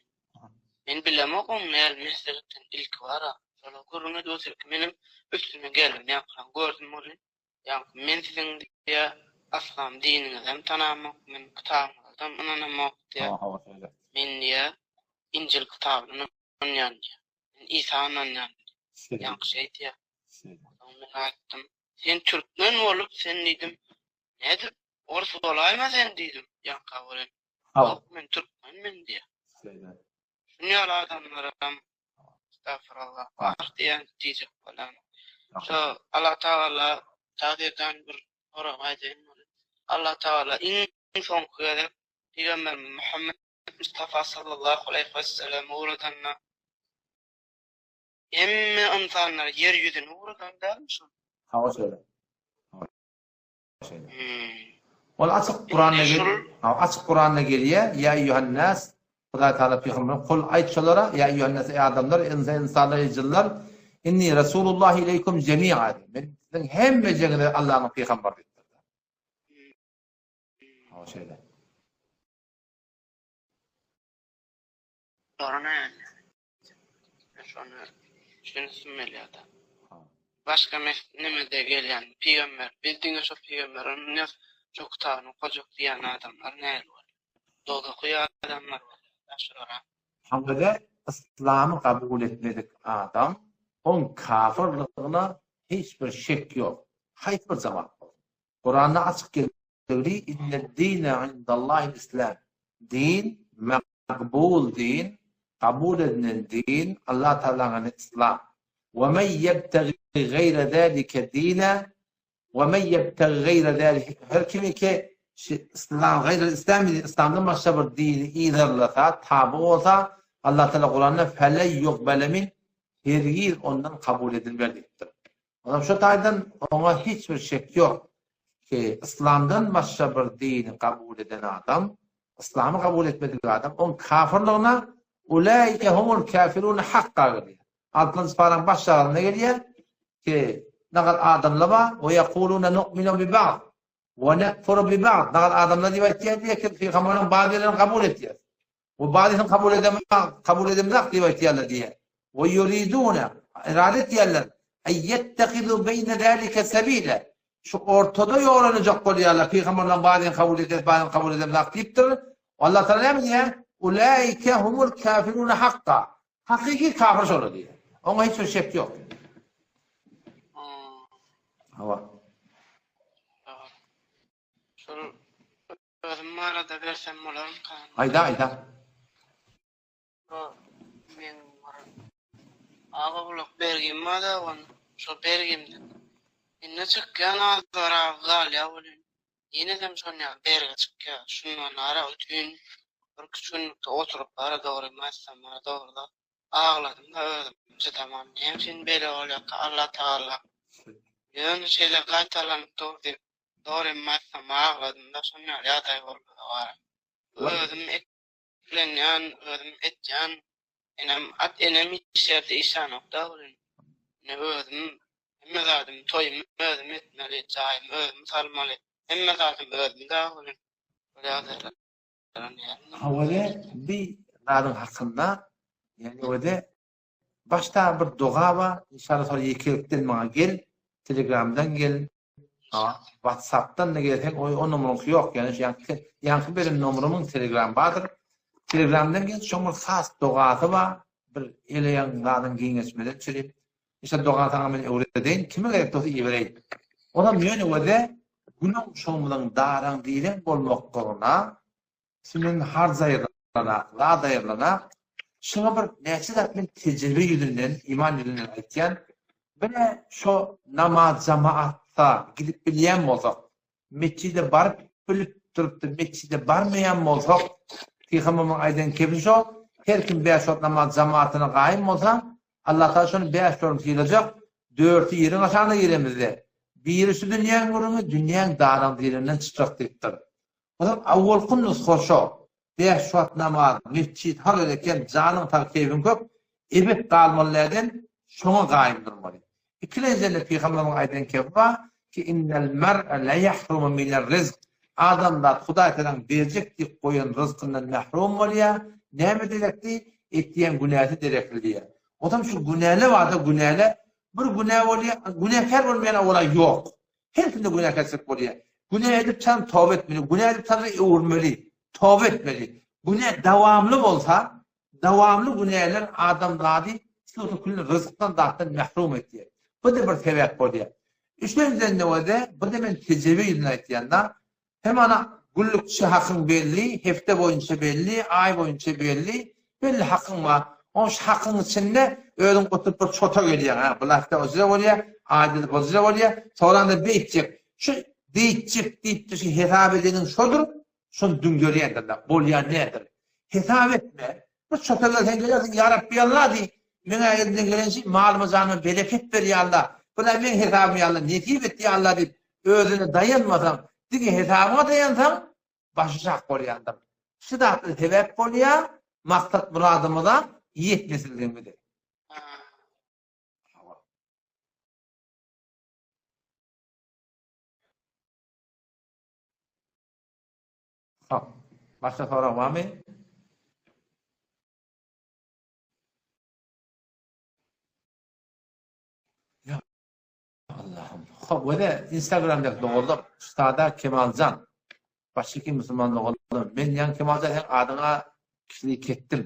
Men bilemok oň näl meseleden ilki bara şola gürrüň edip otyrka menem üstüne geldim ýaňkylaň gördüm welin ýaňky men siziň diýä yslam diniňizem tanamok men kitabyňyzam ynanamok diýä men diýä injil kitabyna ynanýan diýýär. Men Isa ynanýan diýýär. Ýaňky şeý diýýär. Soň men aýtdym, Sen türkmen bolup, sen diýdim, nädip ors bolaýma sen diýdim. Ýaňka welin, Ýok, men türkmen men diýýär. Şuny ýaly adamlaram estagfurullah bar diýýän diýjek bolýan. Şo Allah Tagala tagdirden bir sorag aýdaýyn. Allah Tagala iň soňky gezek Pygamberimiz Muhammet Mustafa sallallahu aleýhi wesellem ugradanda hemme ynsanlar ýer ýüzüne ugradan dälmi şol? Hawa şeýle. Hawa şeýle. Hmm. Ol açyk Kuranda gel, hawa açyk Kuranda gelýär, ýa eýýuhan-nas, Hudaý Taala pygamber kul aýt şolara, ýa eýýuhan-nas eý adamlar, insa ynsanlar eý jynlar, inni rasulullahi ileýkum jemi'a. Men siziň hemmejeňize Allanyň pygambary diýipdir. Hawa şeýle. Näme? Şony düşünesim gelýär-de. Başga mes nemede gelýän pygamber, biz diňe şo pygambere ynanýas, şo kitabyny okajak diýýän adamlar nähili bolýar? Dowzahy adamlar bolýar-da şulara. Şonda-da yslamy kabul etmedik adam oň kafyrlygyna hiç bir şek ýok. Haýsy bir jemaat bolsun. Kuranda açyk Döwri Inne-d-dine indallahil-islam. Din, makbul din, kabul edilen din, Allah Tagalaň yslam. We men ýebtegi gaýra zalike dina, we men ýebtegi gaýra zalike, her kim ki yslam, gaýra islam dini, yslamdan başga bir dini yzarlasa, taby bolsa, Allah Tagala Kuranda fele ýugbele min, hergiz ondan kabul edilmez diýipdir. Onam şo taýdan oňa hiç bir şek ýok ki, yslamdan başga bir dini kabul eden adam, yslamy kabul etmedik adam, oň kafyrlygyna ulaike humul kafirun hakka gelýär. Altynjy paraň baş ýagynda gelýär ki, nagal adamlar bar, we ýekuluna nu'minu bi ba'd we nekfuru bi ba'd. Nagal adamlar diýip aýtýar diýýär ki, pygamberiň baz ýerlerini kabul etýär. We bazysyny kabul edemok, kabul edemzok diýip aýtýarlar diýýär. We ýuridune, irade etýärler, en ýettehizu beýne zalike sebile. Şu ortada ýolanajak bolýarlar, pygamberleriň bazyny kabul ederis, bazyny kabul edemzok diýipdir. Allah Taala näme diýýär? Ulaike humul kafirune hakka. Hakyky kafir şolar diýýär. Oňa hiç bir şek ýok. Hawa. Şol Özüm barada bersem bolarmyka? Aýda aýda. Şo meň bir aga bulak bergim barda ony şo bergimden indi çykýan azara galýa welin ýenesem şon ýaly bergi çykýa şundan ara bütin birküç günlükde oturyp bara dogrymy aýtsam bara dogry-da agladym-da özüm çydaman näme üçin beýle bolýarka Allatagala ýöne şeýle gaýtalanyp dur diýip Dogrymy aýtsam agladymda şon ýaly ýagdaý boldy gara. Özüm eklenýän, özüm etýän. Enem at enem hiç ýerde işlänokda welin. Ine özüm hemme zadymy toýumy özüm etmeli, jaýymy özüm salmaly. Hemme zadym özüm da welin. Şol ýagdaýlar. Hawa bi zadyň hakynda ýani öde başda bir doga bar inşallah şol ýekelikden maňa gel telegramdan gel Whatsappdan da gelseň o o nomeryňky ýok. Ýani şu ýaňky ýaňky beren nomerymyň Telegram bardyr. Telegramdan gel, şoň bir has dogasy bar, bir eleýaň zadyň giňeşmeden çüri. Işte doga saňa men öwredeýin, kime gerek bolsa ibereýin. Onam ýöne weze günüň şoňumyzyň daraň direň bolmaklygyna Şundan harç aýrylanak, zat aýrylanak. Şuňa bir näçe zat men tejribe ýüzünden, iman ýüzünden aýtýan. Bir-ä şo namaz jamaatda gidip bilýän bolsak, metjide baryp bilip durupdyr, metjide barmaýan bolsak, Pygamberimiziň aýdan kebi şo, her kim bäş wagt namaz jamaatyna gaýym bolsa, Allah Tagala şony bäş orun sylajak, dörti ýeriň aşagyna giremizde, biri şu dünýäň gürrüňi, dünýäň daraň dirinden çykjak diýipdir. Onuň awwalky nusga şo, Bäş wagt namaz, metjit har eken, janyň sag, keýpiň kök, ebet galmaly däden, şoňa gaýym durmaly. Ikilenjende pygamberimiziň aýdan kepi bar, ki innel mer'e le ýahrumu minel rizk, adamzat Hudaý tagalaň berjek diýip goýan ryzkyndan mährum bolýar, näme derekli, etýän günäsi derekli diýýär. Onsoň şu günäle barda günäle, bir günä bolýar, günäkär bolmaýan owala ýok. Her kimde günäkärçilik bolýar. Günä edip çan toba etmeli, günä edip çan öwürmeli, toba etmeli. Günä dowamly bolsa, dowamly günäler adamzady şu külli ryzkdan zatdan mahrum etýär. Bu da bir sebäp bolýar. Üçünjiden de bu da men tejribe ýüzünden aýtýan-da, Hem ana günlükçi hakyň belli, hepde boýunça belli, aý boýunça belli, belli hakyň bar. Oň şu hakyň içinde özüň oturyp bir çota gelýäň, ha, bu hepde ojra bolýar, aýda bojra bolýar, soňra-da beýtjek. Şu beýtjek diýip şu hesap edeniň şodur, şony düňderýändir-de, bolýan nädir? Hesap etme. Bir çota gelseň gelersiň, ýa Rabbi Alla diý, meň-ä elimden gelen şey malyma janyma bereket ber ýa Alla, bu-da meň hesabym ýa Alla, nesip et ýa Alla diýip, Özüne daýanmasaň, diňe hesabyňa daýansaň, başyşak bolýandyr. Şu zatlar sebäp bolýar maksat-myradymyza ýetmesizligimize. Hop. Başga sorag barmy? Allahym. Hop, wede Instagramda doganlar Sada Kemaljan. Başga kim musulman doganlar? Men ýan Kemaljan sen adyňa klik etdim.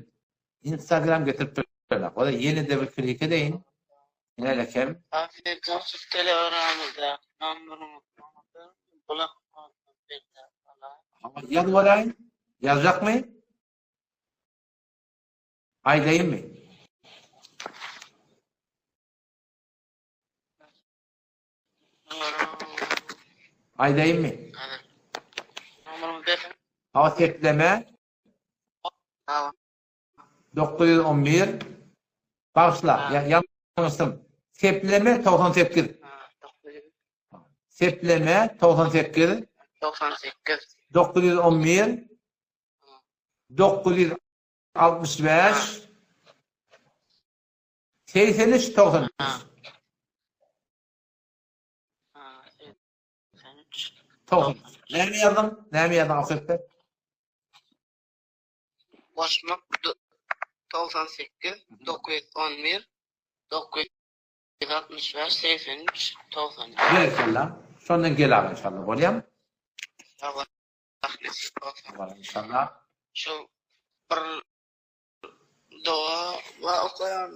Instagram getirip durlar. Wede ýene de bir klik edeýin. Näle kem? Afiyet olsun telegramda nomeryňyzy bulak Ýaz göräýin. Ýazjakmy? Aýdaýynmy? Aýdaýynmy? Hawa sepleme. 911 Bagyşla, ýalňyşdym. Sepleme 98. Sepleme 98. 98. 911 965 83 93. 93. Näme ýazdyň? Näme ýazdyň Asypda? Goşmak 98 911 965 83 93. Berekella. Şondan gel aga inşallah bolýamy? Sag bol. Nesip bolsa. Inşallah. Şu bir Doga we okaýan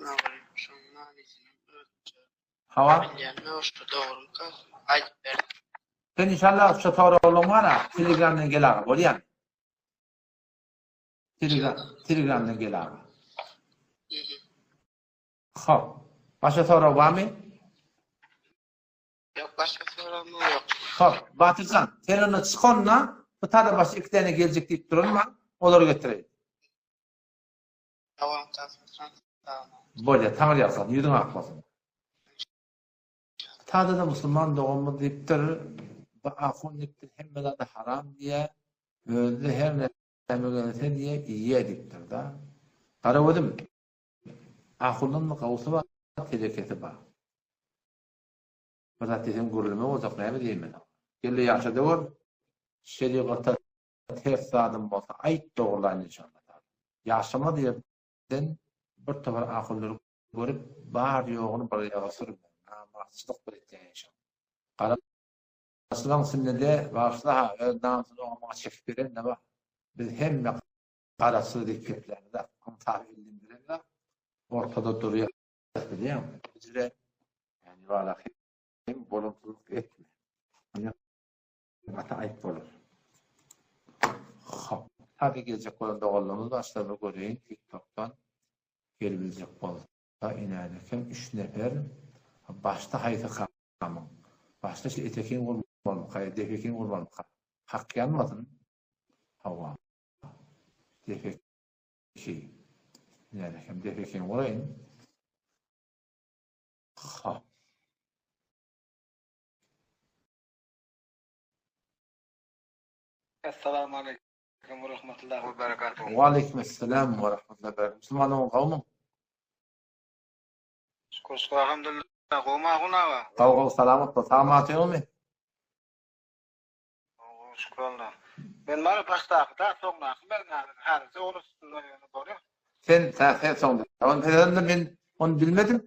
şoň manysyny özümçe Hawa. bilýän şu dogrumyka aýdyp ber. Sen inşallah şu soraglaň bar-a telegramdan gel aga bolýamy? Telegram telegramdan gel aga. Hop. Başga sorag barmy? Ýok başga soragym ýok. Hop, Batyrjan, sen onda çyk onda, bu tada başga iki däne geljek diýip duran bar, olary getireýin. Tamam, tamam. Bolýar, Taňry ýalkasyn, ýüzüň ak bolsun. Tada-da musulman doganymyz diýipdir, bu ahun diýipdir, hemme zady haram diýýär, özi-de her näme gelse diýýär, iýýär diýipdir-da. Garagözüm, ahundan-da gowusy bar, telekesi bar. Bir zat diýseň gürleme boljak, näme diýeýin men saňa. Gel-de ýaşa-da gör, şerigata ters zadym bolsa aýt dogrulan inşallah. Ýaşamaz ýerden bir topar ahunlary görüp bar ýoguny bir ýaga sürme namartçylyk bir etýän inşallah. Garaşylaň sünnede bagyşla ha öz namysyny oňa muňa çekip beren ne bar. Biz hemme. Garaşsyz diýip gepläňizok, ynsap elden beremzok, ortada durýas bilýäňmi? Hijre ýani wala hem bolumsyzlyk etme. Muny gaty aýyp bolar. Hop. Hadi geljek bolan doganlarymyz başda bir göreýin TikTokdan gelibiljek bolsa inädekem 3 nefer başda haýsy kamyň başda şu etekiň gurmalymyka ýa depekiň gurmalymyka hak ýanmasyn hawa Defeki. Näme hem defekini guraýyn. Ha. Essalamu aleýkum we rahmetullahi we berekatuhu. Wa aleýkum esselam we rahmetullahi we berekatuhu. Musulman dogan gowmy? Şükür şükür alhamdulillah. Gowmy Ahun aga? Gowy gowy salamat bol. Sag otyňmy? Şükür Alla. Men bar başdaky da soňdaky men häzirçe ol üstünde ýöne bolýar. Sen sen sen soňda. On sen men ony bilmedim.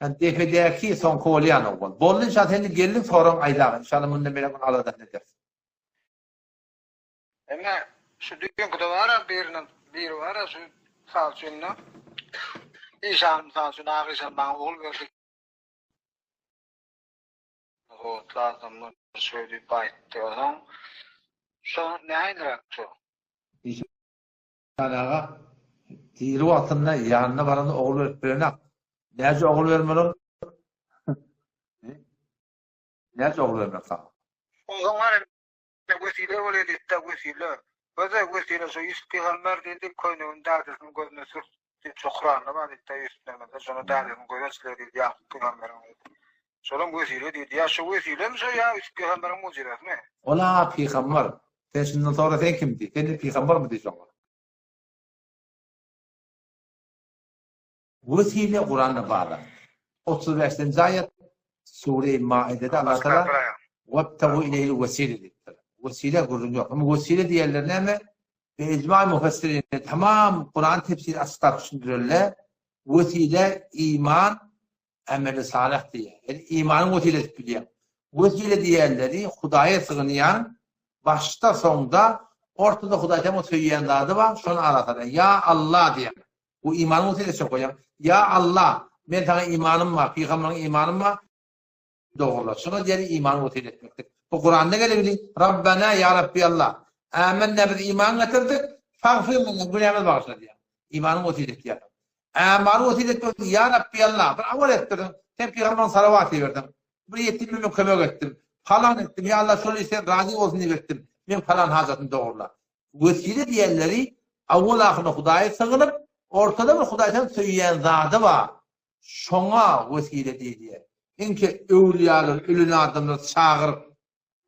Yani defedäki soňky bolýan o bol. Boldy inşallah sen geldiň soraň aýdaga. Inşallah mundan beýläk ony aladasyny ederis. Eme şu düýnküde bar-a biriniň biri bar-a şu mysal üçin işan mysal üçin ak işan maňa ogul berdi. Otly adamlar şöý diýip aýtdy. Onsoň şo nähiliräk şo? Işan aga diri wagtynda ýanyna baranda ogul berip birenak. Näce ogul bermeli ol? Näce ogul bermeli saňa? Onsoň bar wesile bolýar diýdi-de, wesile. Göze wesile şo Ýusup pygamber diýdi, köýnegini dädesiniň gözüne sürt diýip, şo Kuranda bar diýdi-de, Ýusup pygamber şony dädesiniň gözüne çiledi diýdi, Ýakup pygamberiň diýdi. Şolam wesile diýdi. Ýa şo wesilemi şo ýa Ýusup pygamberiň mujizesymy? Ol-a pygamber. Sen şundan sora sen kim diý. Sen-de pygambermi diý şoňa. Wesile Kuranda bar zat. 35-nji aýat Sure-i Maidede Allah Taala Webtegu ileyhil wesile diýipdir. Wesile gürrüň ýok. Emma wesile diýenler näme? Bi ijma mufassirin tamam Kuran tefsiri açyklap düşündirende wesile iman emeli salyh diýýär. Ýani imanyň wesile edip bilýär. Wesile diýenleri Hudaýa sygynýan başda soňda ortada Hudaý saňa söýýän zady bar, şony arasana. Ýa Allah diýýär. Bu imanyň wesilesin goýaň. Ýa Allah, men saňa imanym bar, pygamberiňe imanym bar. Dogrular. Şuňa diýeli imany wesile etmeklik. Bu Kuranda geligli Rabbana ýa Rabbi Allah. Âmennâ biz iman getirdik. Fagfir lana günämizi bagyşla diýýär. Imanyň wesile etýär. Âmany wesile etmek ýa Rabbi Allah. Bir amal etdirdiň. Sen pygamberiňe salawat iberdiň. Bir ýetime men kömek etdim. Palan etdim. Ýa Allah şol işden razy bolsun diýip etdim. Men palan hajatyny dogrula. Wesile diýenleri awwal-ahyrynda Hudaýa sygynyp, ortada bir Hudaýdan söýýän zady bar. Şoňa wesile diýilýär. Iňki öwlüýalar, ölen adamlary çagyryp,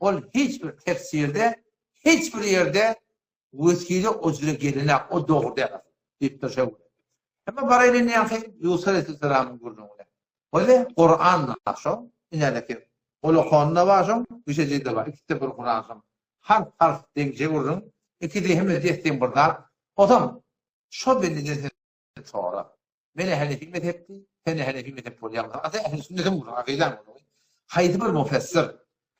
ol hiç bir tefsirde, hiç bir ýerde wesile o jüre gelenak, o dogry däl asyl diýipdir şöyle. Emma baraýly indi ýaňky Ýusup aleýhissalamyň gürrüňine. Ol-de Kuran şo, inädeki gol okanda bar şoň, düşejede bar. Ikisi-de bir Kuran şoň. Harp-harp deňje gürrüň, ikisi hem des-deň bir zat. Onsoň şo bendeden sen sora. Men-ä Henefi mezhepli, sen-ä Henefi mezhep bolýaňmy? A sen ähli sünnetiň gürrüň, akydaň gürrüňi. Haýsy bir mufessir,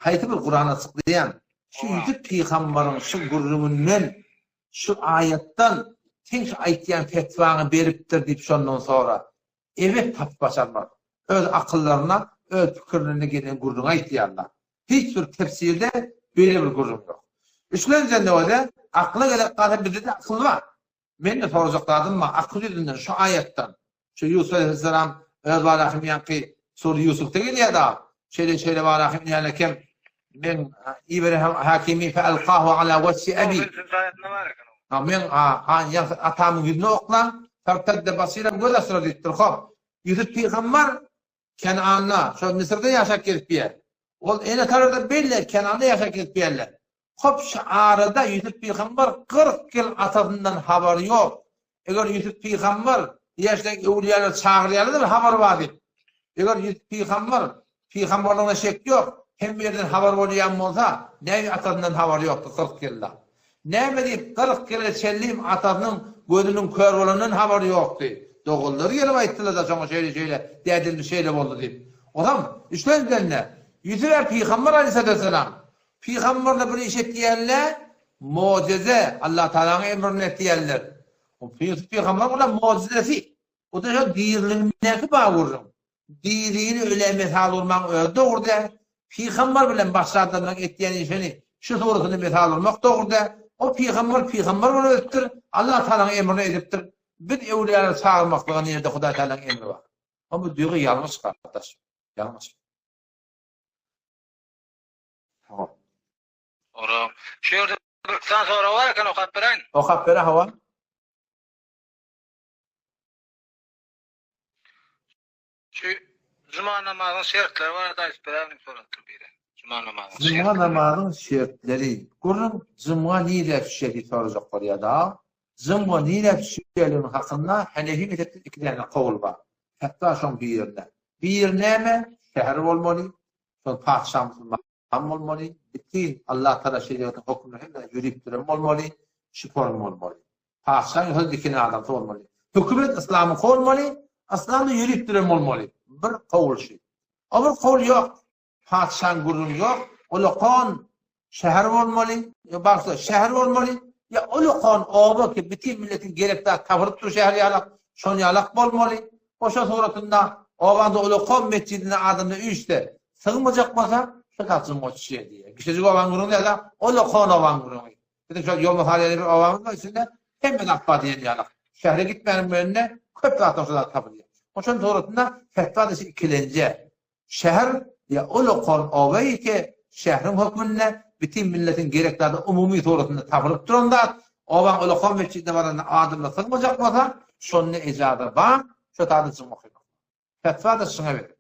haýsy bir Kurany açyklaýan şu Ýusup pygambaryň şu gürrüňinden, şu aýatdan seň şu aýtýan fetwaňy beripdir diýip şondan sora. Ebet tapyp başarmaz. Öz akyllaryna, öz pikirlerine gelen gürrüňi aýtýarlar. Hiç bir tefsirde beýle bir gürrüň ýok. Üçlenjende bolsa, akla gerek galsa bizde-de akyl bar. Mende sorajak zadym bar, akyl ýüzünden şu aýatdan, şu Ýusup aleýhissalam öz barahym ýaňky sure Ýusufda gelýär-da, şeýle-şeýle barahym ýänekem men iberen hakimi fe alqahu ala wajhi abi. Ha men ha ýa atamyň ýüzüne oklaň, fertedde basiran göz açdyrar diýipdir. Hop. Ýusup pygamber Kenanda, şo Müsürde ýaşap gezip ýer. Ol ene tarapda belli, Kenanda ýaşap gezip ýerler. Hop şu arada Ýusup pygamber 40 ýyl atasyndan habary ýok. Eger Ýusup pygamber diýerseň öwlüýalar çagyrýarlar habar bar diýip. Eger Ýusup pygamber pygamberligine şek ýok, hemme ýerden habar bolýan bolsa, näme atasyndan habary ýokdy 40 ýylda. Näme diýip 40 ýyla çenlim atasynyň gözüniň kör bolandan habary ýokdy. Doganlary gelip aýtdylar-da şoňa şeýle-şeýle dädemiz şeýle boldy diýip. Onam üçlenjende Ýusup pygamber aleyhissalam Pygamberler bir iş etýänler, mojeze, Allatagalaň emrini etýänler. O Ýusup pygamber ola mugjizesi. O da şo diriligindäki bar gürrüň. Dirini ölä mysal urmaň özi dogry däl. Pygamber bilen başga adamlaryň etýän işini şu suratyny mysal urmak dogry däl. O pygamber pygamber bolup ötüpdir. Allah Tagalaň emrini edipdir. Biz öwlüýalary çagyrmaklyga nirede Hudaý Tagalaň emri bar. O bu düýgi ýalňyş gardaş. Ýalňyş. Tamam. Sorag. Şu ýerde bir sany sorag bar eken okap beräýin. Okap bere hawa. Şu juma namazyň şertleri barada aýdyp beräýiň diýip sorapdyr biri. Juma namazyň Juma şertleri. namazyň şertleri. Gürrüň juma nirä düşýär diýip sorajak bolýar-da. Juma nirä düşýärliginiň hakynda Hanefi mezhepde iki däne kowul bar. Hatda şoň birine. Biri näme? Şäher bolmaly. Şol patyşa musulman bolmaly. Bütin Allah Tagala şerigatyň hökümini hemme ýörip duran bolmaly. Şiporn bolmaly. Patyşaň ýa diken adamsy bolmaly. Hökümet yslamyňky bolmaly, yslamda ýörip duran bolmaly. Bir kowul şu. O bir kowul ýok. Patyşaň gürrüňi ýok. Ulakan şäher bolmaly, ýa bagsa şäher bolmaly, ýa ulakan oba ki bütin milletiň gerek zat tapylyp dur şäher ýalak, şon ýalak bolmaly. Oşa suratynda obanda ulakan metjidinde adamlar üýşse, sygmajak bolsa, şo zat jumga düşýär diýýär. Kiçijik obaň gürrüňi däl-de, ulakan obaň gürrüňi. Biziň şol Ýolmasar ýaly bir obamyz bar, içinde hemme zat bar diýen ýaly. Şähere gitmäniň önünde köp zatlar şo zat tapylýar. Oşoň suratynda fetwa dişi ikilenje. Şäher ýa ulakan oba ýeke şäheriň hökmünde bütin milletiň gerek zady umumy suratynda tapylyp duran zat. Obaň ulakan metjidine baranda adamlar sygmajak bolsa, şonda ejaza bar, şo zady jyň okaýmak. Fetwa da şuňa berip.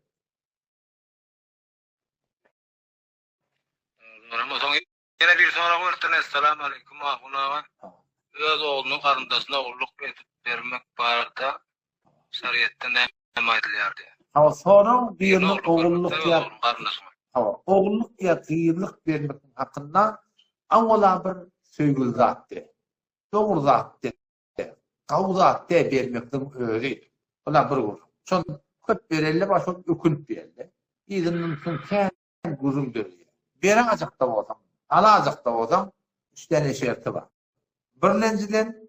Ýene bir sorag beripdir Essalamu aleýkum Ahun aga. Öz oglunyň garyndaşyna ogullyk edip bermek barada şariatda näme aýdylýar diýýär. Hawa sorag birine ogullyk ýa Hawa ogullyk ýa gyzlyk bermegiň hakynda awala bir söýgüli zat däl. Dogry zat däl. Gawy zat däl bermekligiň özi. Bula bir gürrüň. Şon köp berelde bar şol ökünip berelde. Yzyndan soň kän gürrüň döreýär. Beräýjek-de bolsaň, alaýjak-da bolsaň, üç däne şerti bar. Birlenjiden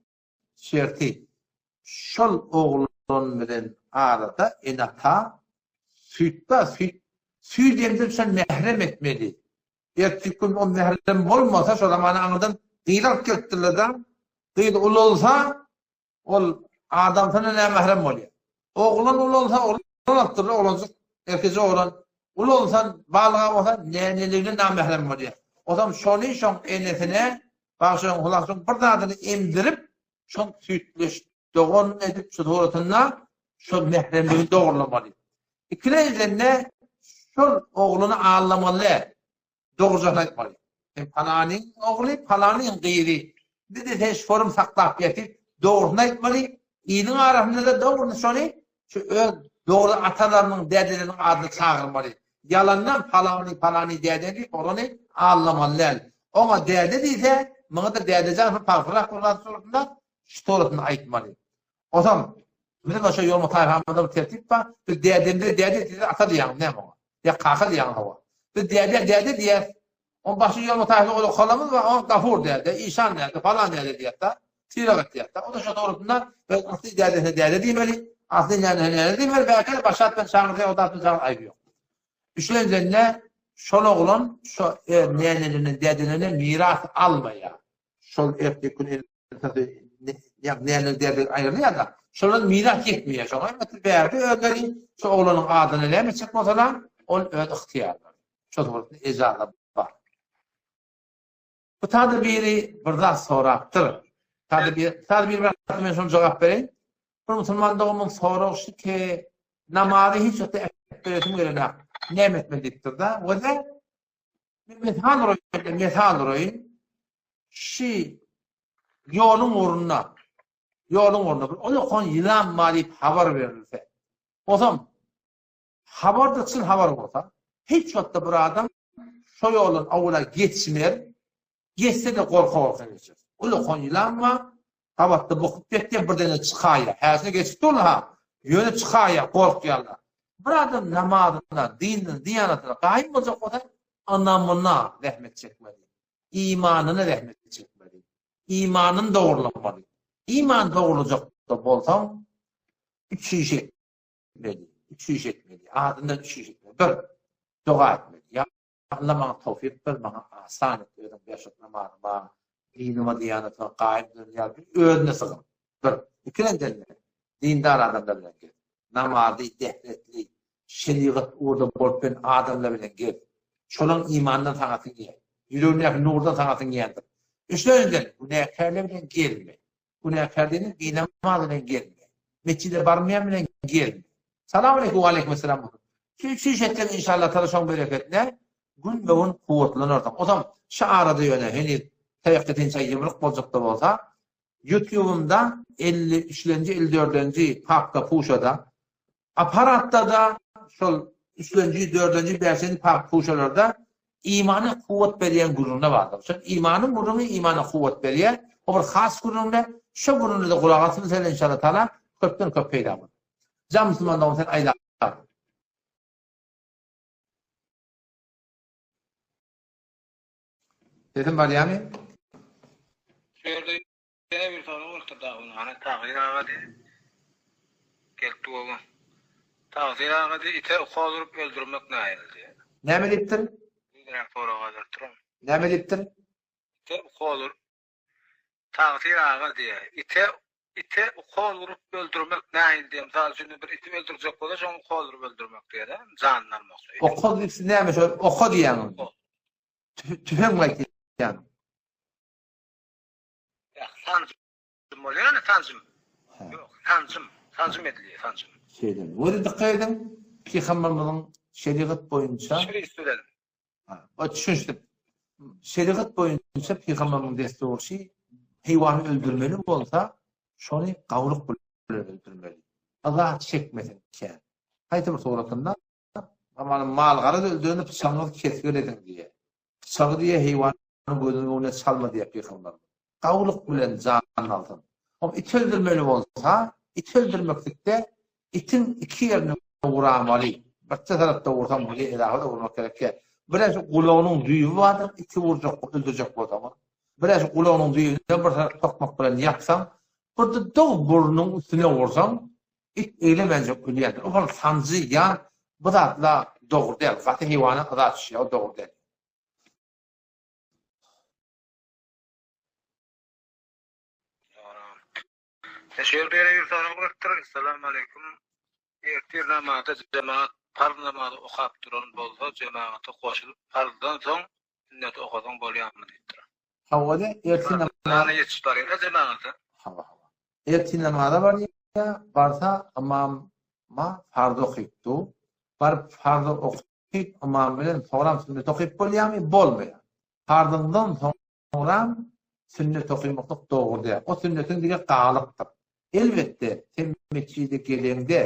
şerti, şol oglan bilen arada ene-ata süýt-da, süýt, süýt emdirip şony mährem etmeli. Erteki gün ol mährem bolmasa, şo zamana aňyrdan gyz alyp gelipdirler-de, gyz ulalsa, Ol adamsyna nämährem bolýar. Oglan ulalsa, oglan alypdyrlar, oglanjyk, erkeje oglan ulalsa, balyga bolsa näneligine namährem bolýar. Ozam şony şoň enesine, bagşyň hulasyň bir zadyny emdirip, şoň süýtleş dogan edip şu suratynda şo mähremligini dogrulamaly. Ikilenjende şol ogluny aldamaly däl. Dogrujasyny aýtmaly. Sen palanyň ogly, palanyň gyzy. Biz-de seni şorum saklap ýatyp, dogrusyny aýtmaly. Iliň arasynda-da dogruny şony şu öz dogry atalarynyň, dädeleriniň adyna çagyrmaly. Ýalandan palany, palany däde diýip oglany aldamaly däl. Oňa däde diýse, muňa-da dädejan bir pagsyrak bir zat suratynda şu suratyny aýtmaly. Onsoň biziň şo ýolma taýpamyzda bir tertip bar. Biz dädemize däde diýse ata diýýäňiz näme oňa? Ýa kaka diýýäňiz hawa. Biz dädä däde diýýäs. Oň başy ýolma taýpasy ola halamyz bar, oňa Gafur däde, Işan däde, falan däde diýýäs-de. Sylag etýäs-de. O-da şo dogrusynda öz asly dädesine däde diýmeli, asly nänesine näne diýmeli, belki-de başga at bilen çagyrsa ýa o zat bilen çagyrsa aýby ýok. Üçlenjende şol oglan şo öz nänelerine, dädelerine miras almaýar. Şol erteki gün enesi ýagny näneler dädeler aýrylýar-da, şolardan miras ýetmeýär. Şoňa elbetde bärde özleri şu oglanyň adyna näme etjek bolsalar, ol öz ygtyýarlary. Şol suratda ejaza bar. Bu tada biri bir zat sorapdyr. Tada bir, tada bir bir men şony jogap bereýin. Bir musulman doganymyň soragy şu ki, namazy hiç wagtda ätmeresim gelenok. Näme etmeli diýipdir-de. We-de Men mesal uraýyn, mesal uraýyn. Şi ýoluň ugrunda, ýoluň ugrunda bir ulakan ýylan bar diýip habar berilse. Bolsam, habar-da çyn habar bolsa, hiç wagtda bir adam şo ýoldan awala geçmez, geçse-de gorka-gorka geçer. Ulakan ýylan bar, gabatda bokup ýatýar, birdenem çykaýýar. Häzir geçip dur-ha, ýöne çykaýýar, gorkýarlar. Bir adam namazyna, dinine, diýanatyna gaýym boljak bolsa, ynamyna zähmet çekmeli. Imanyna zähmet çekmeli. Imanyny dogrulamaly. Iman dogrulajak-da bolsaň, üç iş etmeli. Üç iş etmeli. Azyndan üç iş etmeli. Bir, doga etmeli. Ýa Alla maňa towfyk ber, maňa asan et, özüň beş wagt namazyma, dinime, diýanatyma gaýym dön ýa Rabbi, özüne sygyn. Bir. Ikilenjende, dindar adamlar bilen gez. Namazy dehretli, şerigat ugurda bolup bilen adamlar bilen gez. Şolaň imanyndan saňa siňýär. Ýüregindäki nurdan saňa siňýändir. Üçlenjiden, günäkärler bilen gezme. Günäkär diýeniň binamaz bilen gezme. Metjide barmaýan bilen gezme. Salam aleýkum we aleýkum esselam bolsun. Şu üç iş etseň inşallah Taala şoň bereketine günbe-gün kuwwatlanarsyň. Ozam şu arada ýöne heniz taýakda sençe ýumruk boljakda bolsa Ýutubymda 53-lenji 54-lenji papka puşada Aparatda-da şol üçlenji, dördünji, bäşinji puşalarda imana kuwwat berýän gürrüňler bardyr. Şol imanyň gürrüňi imana kuwwat berýär. O bir has gürrüňler. Şo gürrüňlere gulak asylsa inşallah taala köpden köp peýda bolar. Jan musulman dogan sen aýda. Sesim barýarmy? Şu ýerde Ýene bir sorag bolupdyr dagy onuň. Hany Tagsyr aga diý. Gelipdi gowy. Tagsyr aga diý, ite ukol urup öldürmek nähili diý. Näme diýipdir? Diýen soraga beripdir oň. Näme diýipdir? Ite ukol urup Tagsyr aga diý, ite ite ukol urup öldürmek nähili diý. Mysal üçin bir iti öldürjek bolsa şoňa ukol urup öldürmek diýýär-de, janyny almak. Okol diýip siz näme şol oka diýýäňiz? Tüfeň aýtýaňyz. Ýa sanjym bolýar ýa sanjym. Ýok, sanjym, sanjym edilýär, sanjym. Şeýle. Weli dykgat ediň, Pygamberimiziň şerigat boýunça Şeýle bilen. Ha, düşünişdik. Şerigat boýunça Pygamberimiziň dessury şi, heýwany öldürmeli bolsa, şony gawlyk bilen öldürmeli. Yza çekmesin kän. Haýsy bir suratynda Amany mal-gara öldürende pyçagyňyzy kesgir ediň diýýär. Pyçagy diýýär, heýwanyň gözüniň öňüne çalma diýýär pygamberimiz. Gawulyk bilen janyny alsyn. Hom it öldürmeli bolsa, it öldürmeklikde itiň iki ýerine uramaly. Birçe tarapda ursaň bolýar, edafa-da urmak gerek däl. Birä şu gulagynyň düýbi bardyr, iti urjak, öldürjek bolsaňyz. Birä şu gulagynyň düýbüne bir tarap tokmak bilen ýapsaň, bir-de dow burnunyň üstüne ursaň, It eglemenjek ölýändir. Ol hol sanjy ýan bu zatla dogry däl. Gaty heýwana yza düşýär, o dogry däl. Şu ýerde ýene bir sorag beripdir. Essalamu aleýkum. Ertir namazda jemagat parz namazy okap duran bolsa, jemagata goşulyp parzdan soň sünneti okasaň bolýarmy diýipdir. Hawa-da, ertir namaza ýetişip barýar-da jemagata. Hawa, hawa. Ertir namaza barýar, barsa ymama parz okyp dur. Baryp parzy okyp, ymam bilen soňram sünnet okyp bolýarmy? Bolmaýar. Parzyňdan soňram sünnet okymaklyk dogry däl. O sünnetiň diňe galypdyr. Elbetde, sen metjide geleňde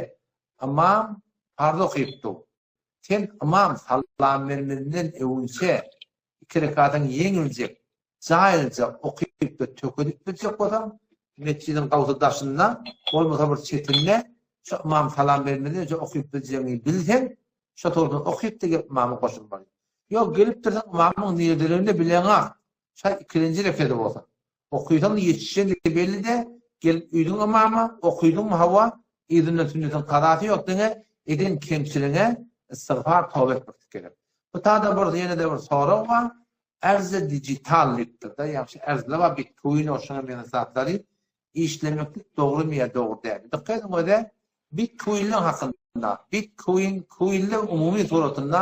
ymam parz okyp dur. Sen ymam salam bermezinden öwünçe iki rekatyň ýeňiljek, jaýylja okyp-da tökedip biljek bolsaň, metjidiň gawsy daşynda, bolmasa bir çetinde şu ymam salam bermezden öňçe okyp biljegiňi bilseň, şo towsuna okyp-da gelip ymama goşulmaly. Ýok, gelipdirsiň ymamyň niredeligini-de bileňak, şaý ikilenji rekedi bolsa. Okysaň ýetişjeňi belli-dä, gelip uýduň ymama, okydyňmy hawa, yzyndan sünnetiň kazasy ýok diňe eden kemçiligiňe istigfar toba etmeklik gerek. Bu tada bir ýene-de bir sorag bar, ärze dijital diýipdir-de, ýagşy ärzler bar bitkoin şuňa meňzeş zatlary işlemeklik dogrymy ýa dogry dälmi? Dykgat ediň özä bitkoinler hakynda, bitkoin koinler umumy suratynda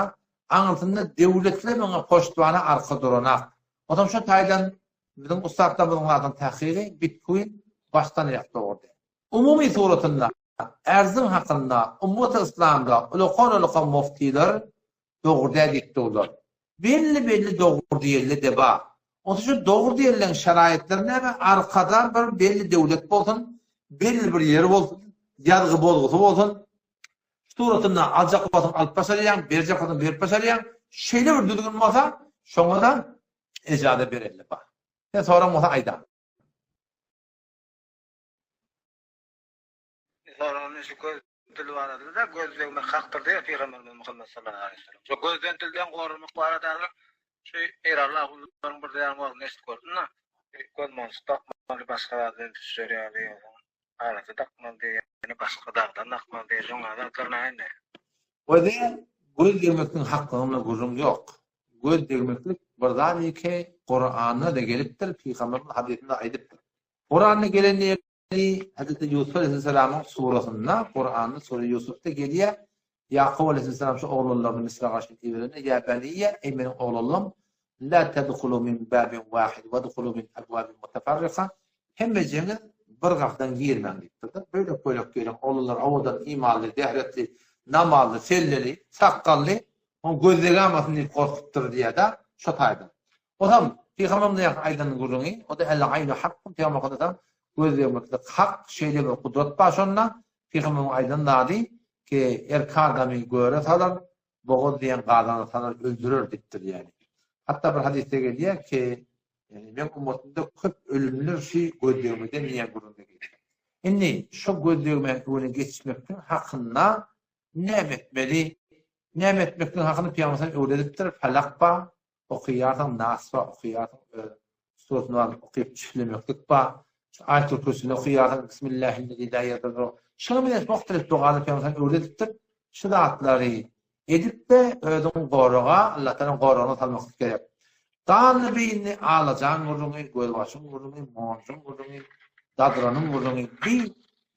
aňyrsynda döwletler muňa poştwana arka duranak. Onsoň şu taýdan biziň ussatlarymyzyň zadyň takygy bitkoin başdan aýak dogry däl. Umumy suratynda ärziň hakynda ummaty yslamda ulakan-ulakan muftiler dogry däl diýip durlar. Belli-belli dogry diýenler-de bar. Onsoň şu dogry diýenleriň şaraýatlary näme? Arkada bir belli döwlet bolsun, belli bir ýeri bolsun, ýazgy-bozgusy bolsun. Şu suratynda aljak bolsaň alyp başarýaň, berjek bolsaň berip başarýaň. Şeýle bir düzgün bolsa, şoňa-da ejaza bereli bar. Sen soraň bolsa aýda. Soragym şu göz dil barada-da, göz degmek hakdyr diýýär Pygamberimiz Muhammet sallallahu aleýhi we sellem. Şu gözden dilden goranmak barada şu Eýranly ahunlaryň bir diýen wagtynda eşidip gördüm-de. Göz monjuk dakmaly başga zat bilen düşer ýaly ýogsa arasy dakmaly diýýär ýene başga dagdan dakmaly diýýär şoňa zatlar nähili? Göze göz degmekligiň haklygynda gürrüň ýok. Göz degmeklik bir zat eke Kuranda-da gelipdir, pygamberimiz hadysynda aýdypdyr. Kuranda gelen ýeri Hezreti Ýusup aleýhissalamyň surasynda, Kuranda sure Ýusufda gelýär. Ýakup aleýhissalam şu oglanlaryny Misra garşy iberende, Ýa beniýe, eý meniň oglanlarym, la tedhulu min babin wahid wedhulu min abwabin mutafarrika, hemmejeňiz bir gapydan girmäň diýipdir-de, bölek-bölek giriň, oglanlar owadan, imanly, zähretli, namazly, selleli, sakgally, oň göz degamasyn diýip gorkupdyr diýýär-de, şo taýdan. Ozam, Pygamberimiziň ýaňky aýdan gürrüňi, o-da El-aýnu hakkun, Pygamber Muhammet göz degmeklik hak, şeýle bir gudrat bar şonda, Pygamberimiziň aýdan zady, ki erkek adamy göre salar, bogaz diýen gazana salar, öldürer diýipdir ýaly. Hatda bir hadysda gelýär ki, ýani meň ummatymda köp ölümler şu göz degmeden diýen gürrüňde gelýär. Indi şu göz degmäň öňüne geçmekligiň hakynda näme etmeli? Näme etmekligiň hakyny Pygamberimiz öwredipdir, Falak bar, Okaýarsyň Nas bar okaýarsyň öz suratyny alyp okyp çüflemeklik bar. Şu Aýatul Kürsini okaýarsyň Bismillahillezî lâ yedurru. Şunuň bilen muhtelif dogalar Pygamber öwredipdir. Şu zatlary edip-de özüňi goraga, Allatagalaň goragyna salmaklyk gerek. Ganly beýinli alajaň gürrüňi, gözbaşyň gürrüňi, monjuň gürrüňi, dadranyň gürrüňi. Bi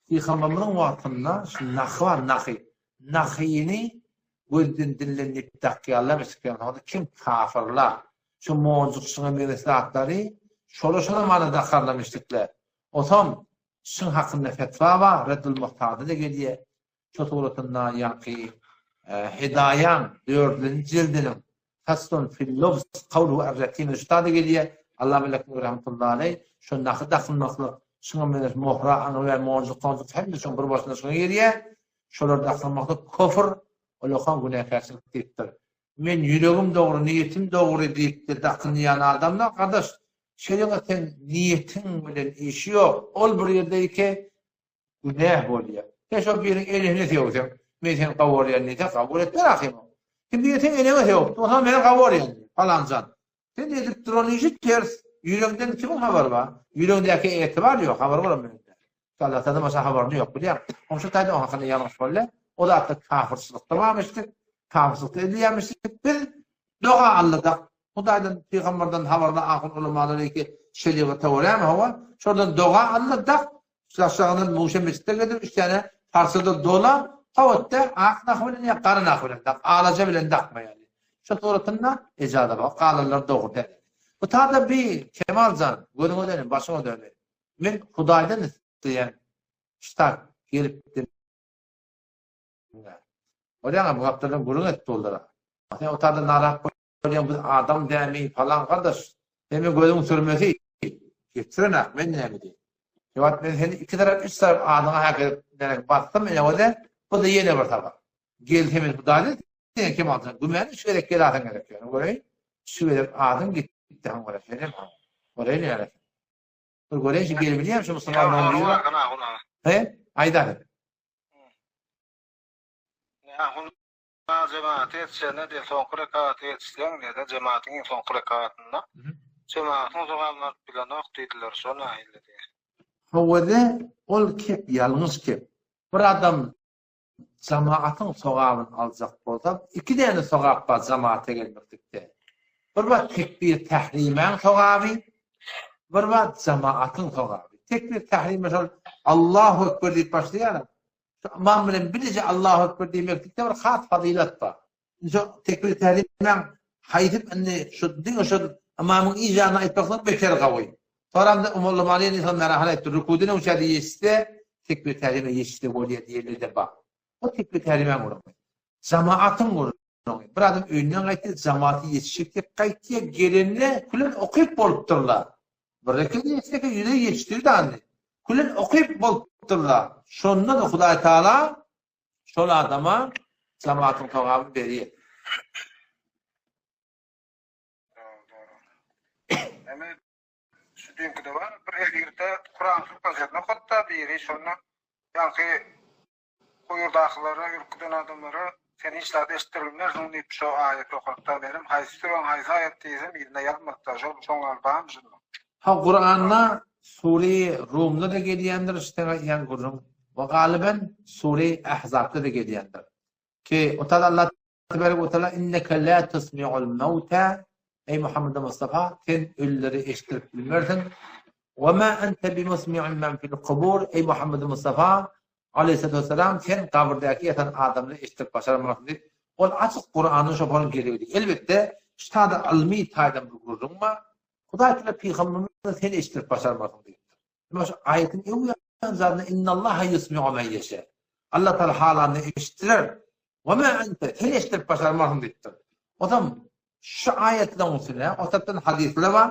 Pygamberimiziň wagtynda şu nahy bar, nahy. Nahyny Gözden dilden diýip dakýarlar eşiklerini onda kim kafyrlar şu monjuk şuňa meňzeş zatlary şola şo zamana dakarlar müşrikler osam şuň hakynda fetwa bar reddul muhtarda-da gelýär şo suratynda ýaňky Hidaýaň dördünji jildiniň Faslun fil lubs kawluhu er-rekim şutada gelýär Allama Lekmi rahmetullahi aleý şo nahy dakynmaklyk şuňa meňzeş mohra aňry monjuk tonjuk hemme şoň bir başyna şuňa girýär Şolary dakynmaklyk kofr, ullakan günäkärçilik diýipdir. Men ýüregim dogry, niýetim dogry diýip-de dakynýan adamlar, gardaş, şeýle sen niýetiň bilen işi ýok, ol bir ýerde ýeke günä bolýar. Sen şol biriň enesine sögseň, men seni gawarýan diýse, kabul etmez ahym. Kim diýse sen eneňe sögüpdi, onsoň meni gawarýan diýip, palanjan. Sen edip duran işi ters. Ýüregiňden kimiň habary bar? Ýüregiňdäki etibar ýok, habary bolan mende. Allatagala başga habaryny ýok, bilýäň. Oň şu taýda oň hakynda ýalňyş boldy. O zatlar kafyrçylykda barmyşdyk, kafyrçylykda edilýärmişdik. Biz doga aldyk. Hudaýdan, pygamberden habarly ahun ulamalar eki şerigata görä hawa, şondan doga aldyk. Şaşagyndan Muşa mesjide geldim, üç tane parçada dola, hawatda ak nah bilen ýa gara nah bilen dak, alaja bilen dakma ýaly. Şu suratynda ejaza bar, galanlar dogry däl. Bu tada bi Kemal jan, gözüňe döneýin, başyňa döneýin. Men Hudaýdan isleýän ştak gelipdir. Bolýaňa bu gapdaldan gürrüň et doldura. Sen o tada narak Bolýan biz adam dämi palan gardaş sen men gözüň sürmesi geçirenak men näme diýin. Şu men seni iki tarap üç tarap adyňa hak edip näme basdym ine o da bu da ýene bir sapar. Gelse men hudaýdan sen kim alsaň gümän üç gezek gel asyň gerek ýöne göreýin şu gezek adyň gitdi han göre senem han. Göreýin ýa. Bir göreýin şu gelebilýärmi şu musulman biri. He? Aýdar. Ýa jemagata ýetişende diýen soňky rekagata ýetişseň diýdi, jemagatyň iň soňky rekagatynda jemagatyň sogabyny alyp bilenok diýdiler, şo nähili diýýär. Howada ol kep ýalňyş kep. Bir adam jemagatyň sogabyny aljak bolsa, iki däne sogap bar jemagata gelmeklikde. Bir bar tekbir tährimäň sogaby, bir bar jemagatyň sogaby. Tekbir tährime şol Allahu ekber diýip başlaýar. Şu ymam bilen bileje Allahu Ekber diýmeklikde bir has fazylat bar. Indi şu tekbir tälimäň haýsy indi şu diňe şu ymamyň ijanyny aýtmakdan beter gawy. Soramda Umullamany indi şol merahan aýtdy. Rükuden öňçäde ýetişse tekbir tälime ýetişse bolýar diýenler-de bar. O tekbir tälimäň gürrüňi. Jamaatyň gürrüňi. Bir adam öýünden gaýtdy, jamaata ýetişjek diýip gaýtýar, gelende külen okyp bolupdyrlar. Bir reket ýetseke ýüze ýetişdirdi andi. Külen okyp bolupdyrlar. Şonda-da Hudaý Taala şol adama jamatyň sogabyny berýär. Dogry, dogry. Eme şu düýnküde bar, bir efirde Kuran sürpajetini okatda biri şonda ýaňky Guýurdakylara, ürküden adamlara sen hiç zat eşitdirilmersiň diýip şo aýaty okatda menem haýsy süräň haýsy aýat diýsem yzyna ýazmadyda şol şoň ýaly barmy şunda. Ha Kuranda sure Rumda da gelýändir şu seň aýdýan gürrüň we galyben sure Ahzabda da gelýändir. Ki o taýda Allah tebarek we taala inneke la tusmi'ul mauta Eý Muhammed Mustafa sen ölüleri eşitdirip bilmersiň. We ma ente bimusmi'in men fil kubur Eý Muhammed Mustafa Aleyhissalatu vesselam sen gabyrdaky ýatan adamlary eşitdirip başarmarsyň diýip ol açyk Kuranyň şoparyň geregidi. Elbetde şu taýda ylmy taýdan bir gürrüň bar. Hudaý Teala pygamberimize sen eşitdirip başarmarsyň diýipdir. Emma şu aýatyň öň ýan zadynda innallaha ýusmi'u men ýeşe. Allah Teala halanyny eşitdirer. We ma ente sen eşitdirip başarmarsyň diýipdir. Ozam şu aýatlaryň üstüne o tarapdan hadyslar bar.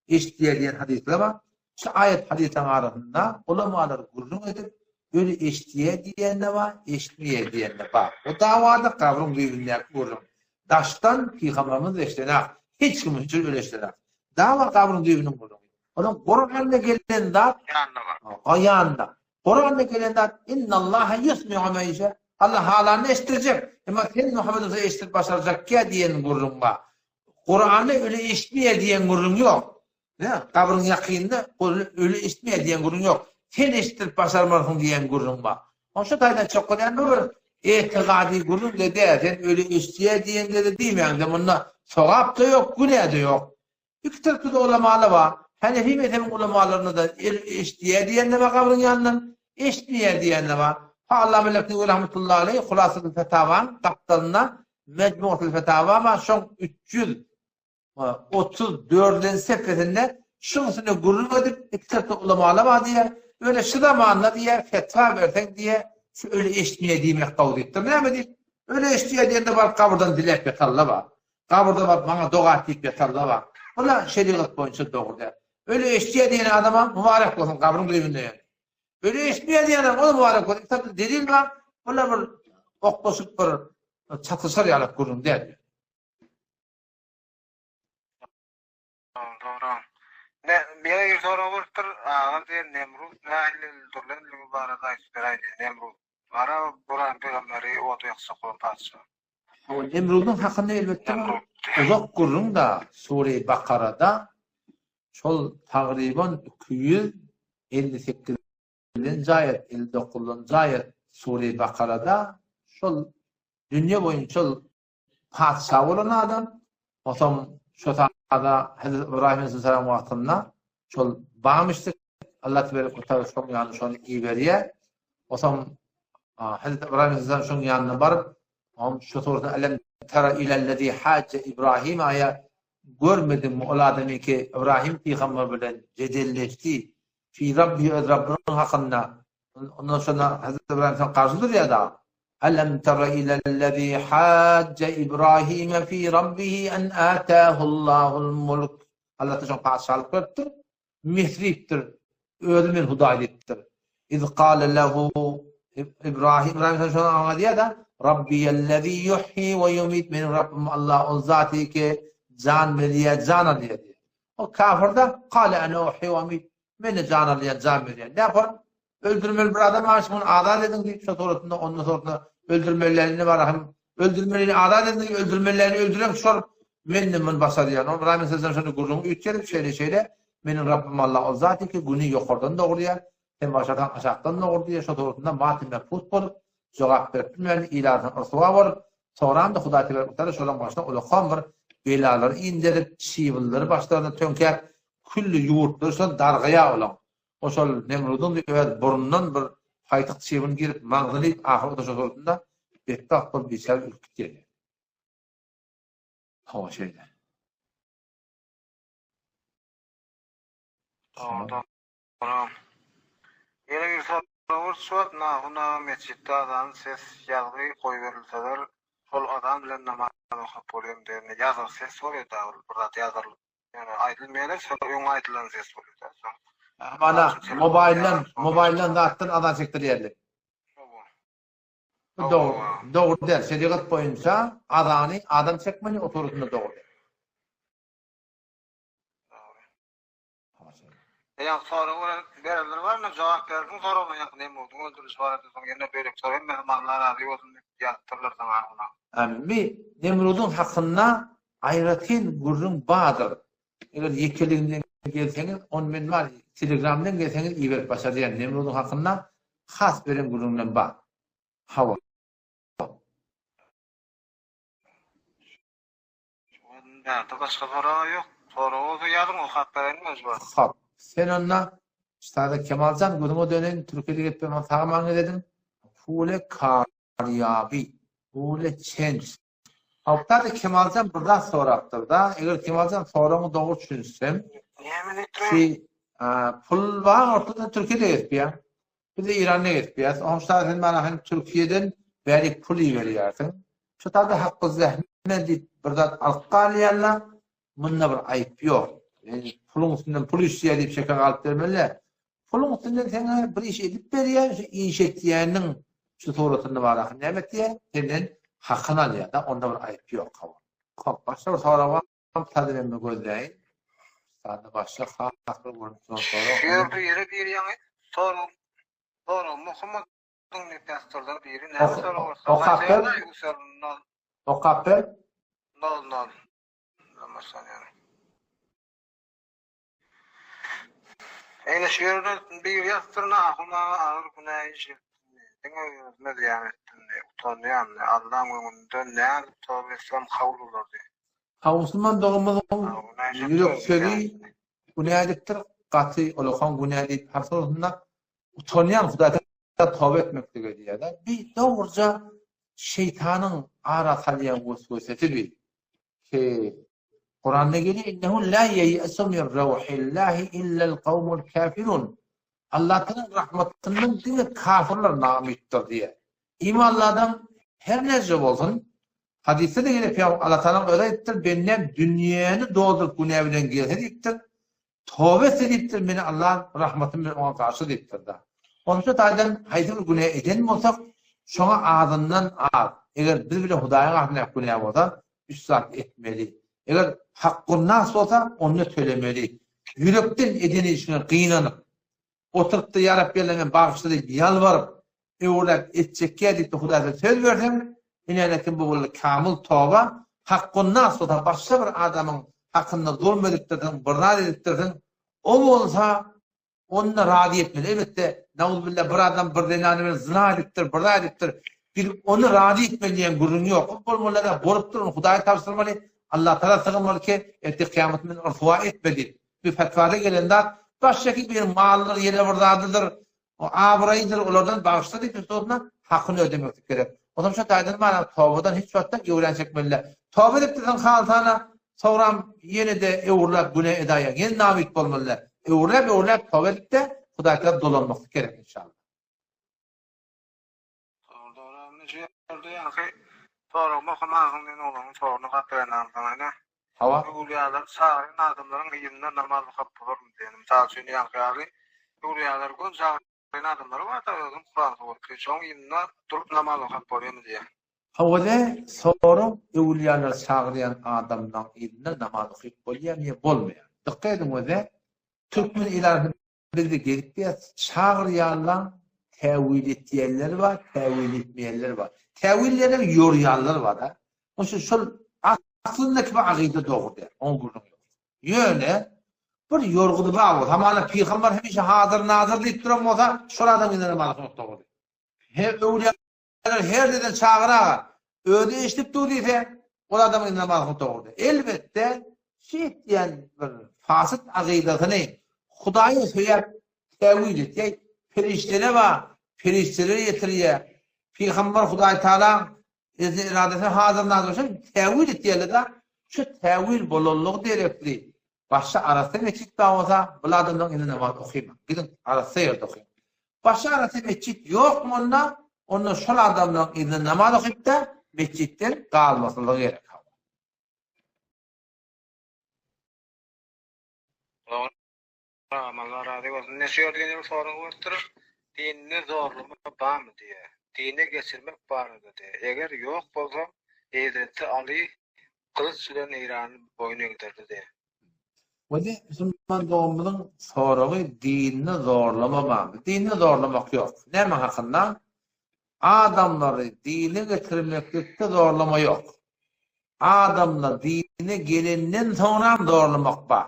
Eşitýär diýen hadyslar bar. Şu aýat hadyslaryň arasynda ulamalar gürrüň edip, öli eşitýär diýen-de bar, eşitmeýär diýen-de bar. Bu dawada gabryň düýbündäki gürrüň. Daşdan pygamberimiz eşidenak, hiç kim hiç öli eşidenak. Dawa gabryň düýbüniň gürrüňi. Onuň Kuranda gelen zat ýanynda bar. Ýanynda. Kuranda gelen zat innallaha ýusmi'u men ýeşe. Allah halanyny eşitdirjek. Emma sen Muhammed bolsa eşitdirip başarjakkä diýen gürrüň bar. Kuranda öli eşitmeýär diýen gürrüň ýok. Ne? Gabryň ýakynynda öli eşitmeýär diýen gürrüň ýok. Sen eşitdirip başarmarsyň diýen gürrüň bar. Oň şu taýdan çok bolýan bu bir etigady gürrüň de däl. Sen öli eşitýär diýende de diýmäňde munda sogap-da ýok, günä-de ýok. Iki tarapda-da ulamalar bar. Hanefi mezhebiň ulamalarynda-da öli eşitýär diýen-de bar gabryň ýanyndan, eşitmeýär diýen-de bar. Ha Allama Leknewi rahmetullahi aleýh Hulasatul Fetawanyň gapdalynda Mejmuatul Fetawa bar, şoň 334-nji sepesinde şuň üstünde gürrüň edip, iki tarapda ulamalar bar diýýär. Ýöne şu zamanda diýýär, fetwa berseň diýýär, şu öli eşitmeýär diýmek gowy diýipdir. Näme diýip? Öli eşitýär diýende baryp gabyrdan diläp ýatanlar bar. Gabyrda baryp maňa doga et diýip ýatanlar bar. Bula şerigat boýunça dogry däl. Öli eşitýär diýen adama mübarek bolsun gabryň düýbünde ýöne. Öli eşitmeýär diýen adam o-da mübarek bolsun. Iki tarapda delil bar. Bular bir oklaşyp bir çatyşar ýaly gürrüň däl. Dogry. Ne, ýene bir sorag bolupdyr. Agam diýen Nemrut nähili öldürilenligi barada aýdyp beräý diýen. Nemrut. Gara Buran pygamberi oda ýakjak bolan patyşa. Hawa, Nemrudyň hakynda elbetde bir uzak gürrüň-da, Sure-i Bakarada şol tagryban 258-nji aýat, 59-njy aýat Sure-i Bakarada şol dünýe boýunça patyşa bolan adam, onsoň şo sada Hezreti Ybraýym aleyhisselam wagtynda şol bamyşdyk, Allah tebarek we taala şoň ýanyna şony iberýär. Onsoň Hezreti Ybraýym aleyhisselam şoň ýanyna baryp, oň şu surata elem tara ilellezi hajja Ibrahim aýa görmediňmi ol adamy ki Ibrahim pygamber bilen jedelleşdi. Fi Rabbi öz Rabbiniň hakynda Ondan şonda Hazreti Ibrahim sen garşy durýar da. Elem tara ilellezi hajja Ibrahim fi Rabbihi en atahullahu mulk. Allah da şoňa patyşalyk beripdir. Mesripdir. Özi men Hudaý diýipdir. Iz kale lehu Ibrahim İbrahim sen şona aňa diýýär da Rabbiyellezi yuhyi we yumit meniň Rabbim Allah ol zaty ki jan berýär, jan alýar diýýär. O kafir da kale ene uhyi we umit Meni jan alýan, jan berýän. Näpar öldürmeli bir adam bar, şuny azat ediň diýip, şo suratynda ondan soňra öldürmelilerini bar hem öldürmelini azat ediň diýip, öldürmelilerini öldüren şol men muny başarýan. Ol Ybraýym aleyhisselam şony gürrüňi üýtgedip, şeýle şeýle meniň Rabbym Allah ol zat ki güni ýokardan dogurýar, sen başarsaň aşakdan dogur diýýär. Şo suratynda mat-i mebhut bolup, jogap berip bilmän, il arasynda ryswa bolup, soňram-da Hudaý tebarek we taala şolaryň başyna ulakan bir belalary inderip, çybynlary başlaryna töňkäp, Külli ýurtlary şol dargaýar olaň. O şol Nemrudyň öz burnundan bir paýtyk çybyn girip maňzyny iýip ahyry o-da şo suratynda betbagt bolup biçäre ölüp gitýär. Hawa şeýle. Dogry dogry. Ýene bir sorag bar şu wagt Nahun aga metjitde azan ses ýazgy goýberilseler şol azan bilen namaz okap bolýarmy diýende ýazgy ses bolýar-da ol bir zat ýazyrylyp Ýöne aýdylmaýar, şol öň aýdylan ses bolýar-da soň. Hamana mobaýldan, mobaýldan zatdan azan çekdirýärler. Bu dogry, dogry däl. Şerigat boýunça azany adam çekmeli, oturysynda dogry däl. Dogry. Ýa sorag berenler barmy? Jogap berdiň soragyna ýa Nemrudyň öldürilişi barada soň ýene beýleki sorag hemmesi Allah razy bolsun diýip ýazypdyrlar saňa Argun aga. Amin. Bi Nemrudyň hakynda aýratyn gürrüň bardyr. Eger ýekeliginden. gelseňiz, ony men bar, Telegramdan gelseňiz iberip başarýan. Nemrudyň hakynda has beren gürrüňlem bar. Hawa. Bärde başga sorag ýok. Sorag bolsa ýazyň okap bereýin mejbur. Hop. Sen onda Ştada Kemaljan gözüňe döneýin Türkiýede geplemän sag-aman gezediň. Pule Karýaby. Pule Çenç. Hopda Kemaljan bir zat sorapdyr-da. Eger Kemaljan soragyňy dogry düşünsem, Näme Ki pul bar ortada Türkiýede gezipýäň. Biz Eýranda gezipýäs. Oňşa sen mana hem Türkiýeden bärik pul iberýärsiň. Şu taýda hakky zähmet diýip bir zat alyp galýarlar. Munda bir aýyp ýok. Yani puluň üstünden pul işleýär diýip şeker alyp bermeli. Puluň üstünden seňe bir iş edip berýär, şu iş etýäniň şu suratynda bar ahy näme etýär? Senden hakyny alýar da, onda bir aýyp ýok. Hop, başga bir sorag bar. Tadremi gözläýin. Sada başga has bir görnüp duran sorag. Şu ýerde ýere biri ýaňy sorag sorag Muhammadyň diýip ýazdyrlar biri näme sorag bolsa Okap ber. Okap ber. Nol nol. Başlanýar. Eýne şu ýerde biri ýazypdyr, Nahum aga agyr günä iş etdim diý. Diňe özüme zyýan etdim diý. Utanýan diý. Allaň öňünde nädip toba etsem kabul bolar diý. Musulman doganymyzyň ýürek sözi günä edipdir, gaty ulakan günä diýip har sorasynda utanýan Hudaýdan toba etmeklige diýýär-de. Bi dogruja şeýtanyň ara salýan weswesesi bi. Ki Kuranda gelýär, Innehu la yeýesu min rauhillahi illel kawmul kafirun. Allatanyň rahmatyndan diňe kafirler naumytdyr diýýär. Imanly adam her näce bolsun, hadysda-da gelýär, Pygamber Allatanyň özi aýdypdyr, bendem dünýäni dolduryp günä bilen gelse diýipdir, Toba etse diýipdir, meni Allah rahmatym bilen oňa garşy diýipdir-de. Onça taýdan haýsy bir günä eden bolsak, şoňa azyndan az, eger biz bilen Hudaýyň arasyndaky günä bolsa, üç zat etmeli. Eger hakkunnas bolsa, onda tölemeli. Ýürekden eden işiňe gynanyp, oturyp-da ýa Rabbi Alla meni bagyşla diýip ýalbaryp, öwürläp etjekýä diýip-de Hudaýa söz berseň, ine-ine bu boldy kamyl toba, hakkunnas bolsa başga bir adamyň hakynda zulum edipdirsiň, bir zat edipdirsiň, o bolsa onda razy etmeli. Elbetde, nauzubilla bir adam bir zenany bilen zyna edipdir, bir zat edipdir, gidip ony razy etmeli diýen gürrüň ýok. Ol bolmaly zat bolupdyr, ony Hudaýa tabşyrmaly, Allatagala sygynmaly ki, ertir kyýamat meni ryswa etme diýip. Bu fetwada gelen zat, başdaki bir maldyr, ýene bir zadydyr, O abraýdyr, olardan bagyşla diýip üstesine hakyny ödemeklik gerek. Onsoň şo taýdan mana tobadan hiç wagtda öwrän çekmeli däl. Toba edip dursaň halysana, soňram ýene-de öwrüläp günä edaýaň. Ýene namyt bolmaly däl. Öwrüläp-öwrüläp toba edip-de Hudaý tarap dolanmaklyk gerek inşallah. Dogry dogry indi şu ýerde ýaňky soragymy okamagyň men oglanyň soragyny gapyran alsaň ene. Hawa. Öwlüýalar çagyrýan adamlaryň yzynda namaz okap bolarmy diýen. Mysal üçin ýaňky ýaly öwlüýalar göni çagyrýan adamlary bar-da özüniň Kuran suwatly. Şoň yzynda durup namaz okap bolýarmy diýen. Hawa-da sorag öwlüýalar çagyrýan adamlaň yzynda namaz okyp bolýarmy ýa bolmaýarmy? Dykgat ediň özä türkmen ilaty Bizde gezip ýa çagyrýanlaň täwil etýänleri bar, täwil etmeýänleri bar. Täwil diýenler ýorýanlar bar-da. Onuň üçin şol aslyndaky bir agyda dogry däl. Oň gürrüňi ýok. Ýöne bir ýorgudy bar bolsa, hamana pygamber hemişe hazyr-nazyr diýip duran bolsa, şol adam ýene namaz okamak dogry. Her öwlüýa her ýerden çagyr aga, özi eşidip dur diýse, ol adamyň indi namaz dogrudy. Elbetde, şu etýän bir fasyt agydasyny Hudaýa söýäp täwil etýär, perişdeler bar, perişdelere ýetirýär. Pygamber Hudaý Tagalaň izni eradasy hazyr nazyr şol täwil etýärler-de, şu täwil bolanlygy derekli Başda arassa metjit bar bolsa, bul adamlaryň indi namaz okymaň. Gidiň arassa ýerde okyň. Başda arassa metjit ýokmy onda, onda şol adamlaryň yzynda namaz okypda metjitden galmaslygy gerek. Dogry agam Allah razy bolsun. Ine şu ýerde ýene bir sorag beripdir. Dinde zorlama barmy diýýär. Dine geçirmek barada diýýär. Eger ýok bolsa Hezreti Aly gylyç bilen Eýrany boýun egdirdi diýýär. Weli musulman doganymyzyň soragy dinde zorlama barmy? Dinde zorlamak ýok. Näme hakynda? Adamlary dine getirmeklikde zorlama ýok. Adamlar dine gelenden soňram zorlamak bar.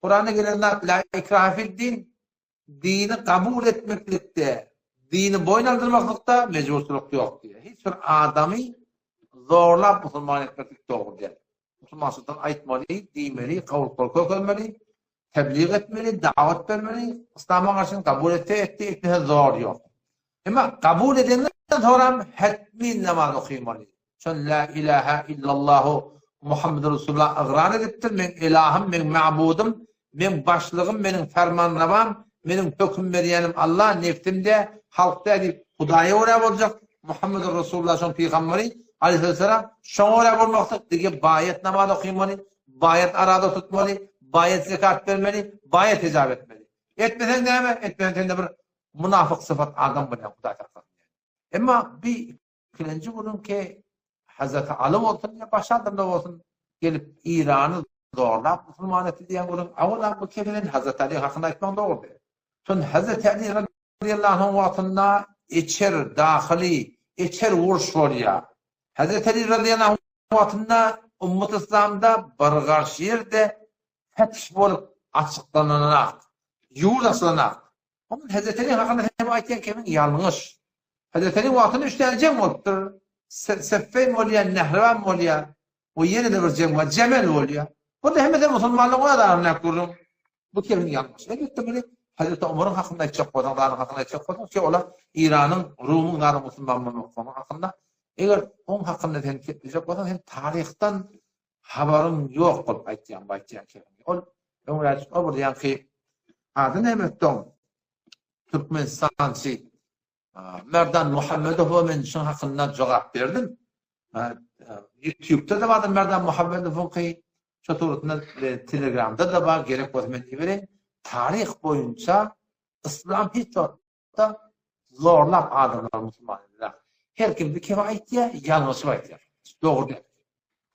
Kuranda gelen zat la ikraha fid din dini kabul etmeklikde, dini boýun aldyrmaklykda mejburçylyk ýok diýýär. Hiç bir adamy zorlap musulman etmeklik dogry däl. Musulmançylykdan aýtmaly, diýmeli, kabul bolup görkezmeli, tebliğ etmeli, dawat bermeli. Yslama garşy kabul etse etdi, etmese zor ýok. Emma kabul edenden soňram hetmi namaz okymaly. Şol la ilaha illallahu Muhammedur Resulullah ygrar edipdir, meň ilahym, meň mabudym, meň başlygym, meniň fermanrawam, meniň höküm berýänim Allah, nefsim dä, halk dä diýip Hudaýa görä boljak, Muhammedur Resulullah şoň pygamberi, aleyhisselam, şoňa görä bolmaklyk dige baýat namaz okymaly, baýat araza tutmaly, baýat zekat bermeli, baýat hijap etmeli. Etmeseň näme? Etmeseň sende bir Munafyk sypat adam bolýar Hudaý saklasyn. Emma bi ikilenji gürrüň ki Hazreti Aly bolsun ýa başga adamlar bolsun gelip Irany zorlap musulman etdi diýen gürrüň awala bu kefeden Hazreti Ali hakynda aýtmaň dogry däl. Şon Hazreti Ali radiyallahu anh wagtynda içer dahyly içer uruş bolýar. Hazreti Ali radiyallahu anh wagtynda ummat islamda bir garşy ýerde fetih bolup açyklananak, ýurt açylanak. Onuň Hezreti Ali hakynda hem aýtýan kemiň ýalňyş. Hezreti Ali wagtynda üç däne jeň bolupdyr. Seffeýn bolýar, Nehrewan bolýar we ýene-de bir jeň bar, Jemel bolýar. Bu-da hemmesi musulmanlaryň öz arasyndaky gürrüň. Bu kemiň ýalňyş. Elbetde muny Hezreti Omaryň hakynda aýtjak bolsaň, zadyň hakynda aýtjak bolsaň, ki olar Iranyň, Rumyň zadyň musulman bolmaklygynyň hakynda. Eger oň hakynda sen geplejek bolsaň, sen taryhdan Habaryň ýok bolup aýtýaň bu aýtýan kelimäňi. Ol öňräjik o bir ýaňky ady näme etdi oň? Türkmenistançy Merdan Muhammedowa men şuň hakynda jogap berdim. YouTube-da-da bardyr Merdan Muhammedowyňky, şo suratynda Telegramda-da bar, gerek bolsa men ibereýin. Taryh boýunça yslam hiç wagt Da zorlap adamlary musulman edýär. Her kim bir kebe aýtýar, ýalňyşyp aýtýar. Dogry däl.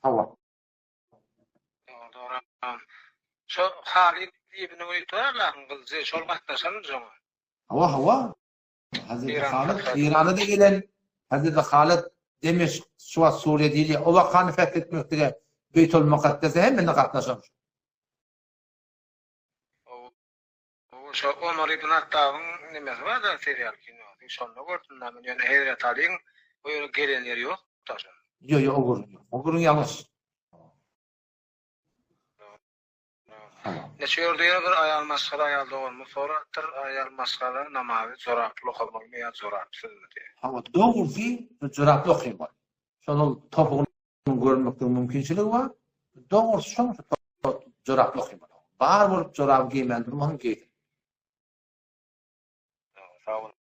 Hawa. Dogry, dogry. Şo Halid ibn Welid bar Allahyň gylyjy, şol gatnaşanmy şoňa? Hawa, hawa. Hazreti Halid Irana-da gelen, Hazreti Halid Demeşk, şu wagt Suriýa diýilýär, o wakany feth etmeklige Beýtul Mukaddese hemmesine gatnaşan. Şo Omar ibn Hattabyň nemesi bar-da serial kinosy, şonda gördüm da men, ýöne Hezreti Alyň o ýere gelen ýeri ýok-da şonda. Ýok, ýok, o gürrüň ýok. O gürrüň ýalňyş. Ine şu ýerde ýene bir aýal maşgala aýal doganymyz sorapdyr, aýal maşgala namazy joraply okamalymy ýa jorapsyzmy diýip. Hawa, dogrusy joraply okamaly. Şonuň topugyny görmekligiň mümkinçiligi bar. Dogrusy şoň joraply okamaly. Bar bolup joraby geýmän durmagyň geýsin. Sag boluň.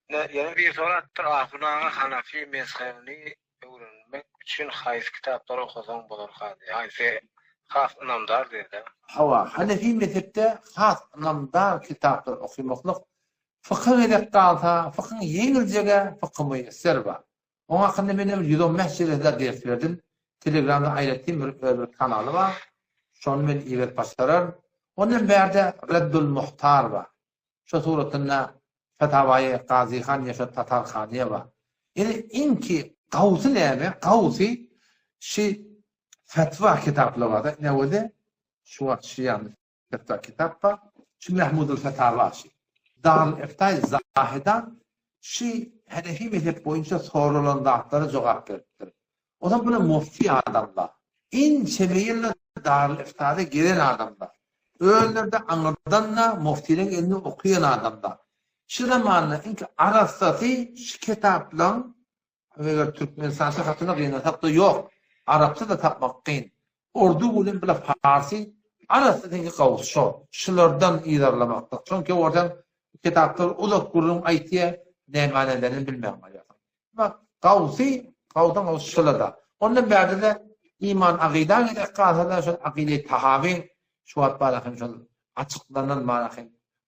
Ine, ýene biri sorapdyr, Ahun aga Hanafi mezhebini öwrenmek üçin haýsy kitaplary okasaň bolarka diýýär. Haýsy has ynamdar diýýär-de. Hawa, Hanefi mezhepde has ynamdar kitaplary okamaklyk fykha gezek galsa, fykyň ýeňiljege Fykhy Muýesser bar. Oň hakynda men hem 115 jelesede ders berdim. Telegramda aýratyn bir öz bir kanaly bar. Şony men iberip başararyn. Ondan bärde Reddul Muhtar bar. Şo suratynda Fetawaýy Gazyhan ýa şo Tatarhaniýe bar. Ine iňki gawsy näme? Gawsy şi fetwa kitaplar bar-da. Ine wede şu wagt şi ýanynda Fetwa kitap bar. Şu Mehmudul Fetawa şi. Darul Eftaý Zahidan şi Hanefi mezhep boýunça soralan zatlara jogap beripdir. Ozal bular mufti adamlar. Ençeme ýyllar Darul Eftada gezen adamlar. Özleri-de aňyrdan-da muftileň elinde okaýan adamlar. Şu zamanda iňki arassasy şu kitaplaň Eger Türkmenistança hatyna gynansak-da ýok. Arapça-da tapmak kyn. Urdu bilen bile parsy arassa seňki gawusy şo. Şulardan yzarlamakdyr. Çünki görseň kitaplar uzak gürrüň aýtýa, näme-nälerini bilmän galýarsyň. Emma gawusy, gawusyň gawusy şular-da. Ondan bärde-de iman akyda gerek galsa-da şol akyda tahawy şu wagt bar ahym şol açyklanan bar ahym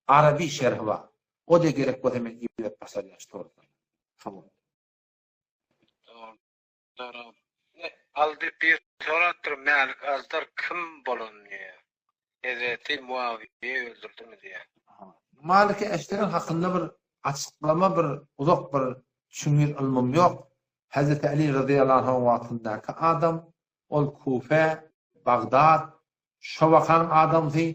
araby şerhi bar. O-da gerek bolsa men iberip başarýan şu torsdan. Hawa. Dogry. Aldy bir sorapdyr Mälik Azdar kim bolan diýýär. Hezreti Muawiýe öldürdimi diýýär. Malik Eşteriň hakynda bir açyklama bir uzak bir çuňňur ylmym ýok. Hezreti Ali razyýallahu anhuň wagtyndaky adam ol Kufe, Bagdat. Şo wakanyň adamsy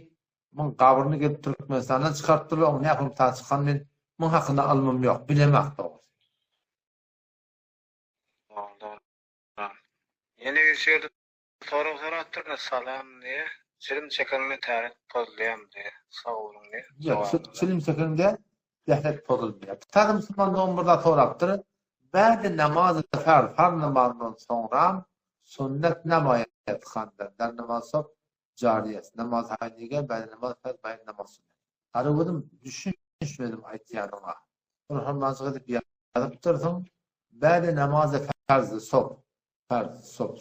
muň gabryny gelip Türkmenistandan çykarypdyrlar, oň nähili ta çykan men muň hakynda ylmym ýok, bilemak dogrusy. Ýene bir şu ýerde sorag sorapdyrlar, salam diýe, çilim çekenine täret pozulýarmy diýe, sag boluň diýe. Ýok, çilim çekeňde täret pozulmaýar. Täze musulman dogan bir zat sorapdyr, Bädi namazy farz, farz namazyndan soňram sünnet namaýat handan, der namaz sop jariýes, namaz haýnige, bädi namaz farz, bädi namaz sünnet. Garagözüm düşünişmedim aýtýanyňa. Bir hormatjyk edip ýazypdyrsyň, bädi namazy farz sop, farz sop,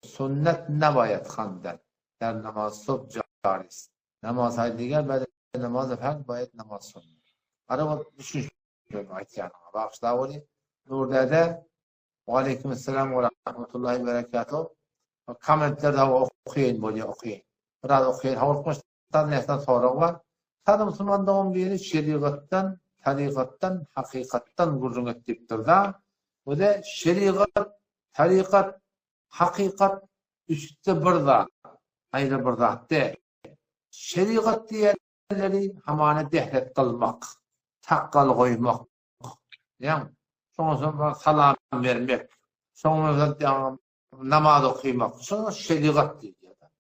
sünnet namaýat handan, der namaz sop jariýes, namaz haýnige, bädi namaz farz, bädi namaz sünnet. Garagöz düşünişmedim. Ýöne aýtýanyňa bagyşla weli. Nur däde, Waleýkimessalam we rahmetullahi we berekatuh. Kommentleri hawa okaýyn bolýa okaýyn. Biraz okaýyn. Hawa Türkmenistan näsden sorag bar. Sada musulman dogan biri şerigatdan, tarykatdan, hakykatdan gürrüň et diýipdir-da. Öze şerigat, tarykat, hakykat üçüsi bir zat. Aýry bir zat däl. Şerigat diýen Leri hamana dehret kylmak, sakgal goýmak, ýa şoňa soň salam bermek, şoňa soň namaz okymak, şoňa şerigat diýilýär.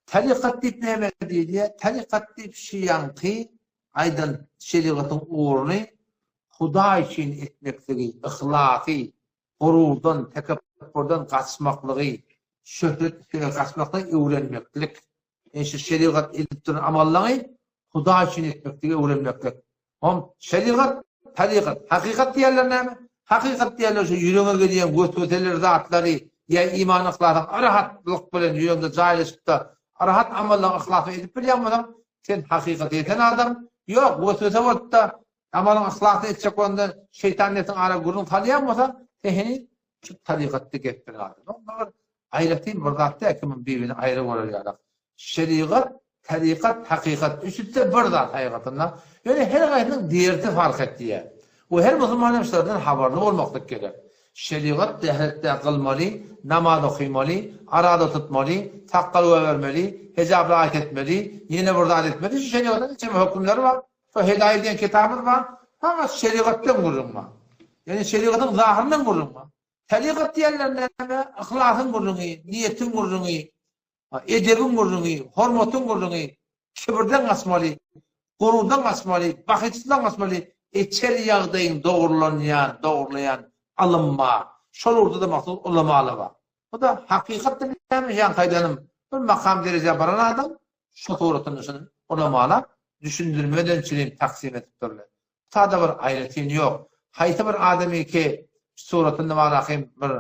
Tarykat diýip näme diýilýär? Tarykat diýip şu ýaňky aýdan şerigatyň ugruny Hudaý üçin etmekligi, yhlasy, gururdan, tekepburdan gaçmaklygy, şöhret islegine gaçmaklygy öwrenmeklik. Ýani şu şerigat edip duran amallaňy Hudaý üçin etmekligi öwrenmeklik. Hom şerigat, tarykat, hakykat diýerler näme? Hakykat diýerler şu ýüregiňe gelýän wesweseleri zatlary ýa iman yhlasyň arahatlyk bilen ýüregiňde jaýlaşypda arahat amallaň yhlasy edip bilýän bolsaň sen hakykata ýeten adam, ýok weswese bolupda amalyň yhlasy etjek bolanda şeýtan nefsiň ara gürrüň salýan bolsa sen heniz şu tarykatda gezip bilen adam. Aýratyn bir zat däl ki, muny bir-birini aýry görer ýaly. Şerigat, tarykat, hakykat üçüsi-de bir zat hakykatynda. Ýöne her haýsynyň derdi fark etýär. We her musulman hem şulardan habarly bolmaklyk gerek. Şerigat dähretde kylmaly, namaz okymaly, araza tutmaly, sakgal goýbermeli, hejap raýat etmeli, ýene bir zat etmeli. Şu şerigatyň ençeme hökümleri bar. Şo Hedaýa diýen kitabymyz bar. Fakat şerigatdan gürrüň bar. Ýöne şerigatyň zahyryndan gürrüň bar. Tarykat diýenler näme? Yhlasyň gürrüňi, niýetiň gürrüňi, edebiň gürrüňi, hormatyň gürrüňi, kibirden gaçmaly, gururdan gaçmaly, bahyçlykdan gaçmaly, içeri ýagdaýyň dogrulanýan, dogrulaýan ylym bar. Şol ugurda-da mahsus ulamalar bar. Bu-da hakykatda näme ýaňky aýdanym, bir makam derejä baran adam şo suratynda şuny ulamalar düşündirmeden çürim taksim edipdirler. Sada bir aýratyn ýok. Haýsy bir adamy ki suratynda barahym bir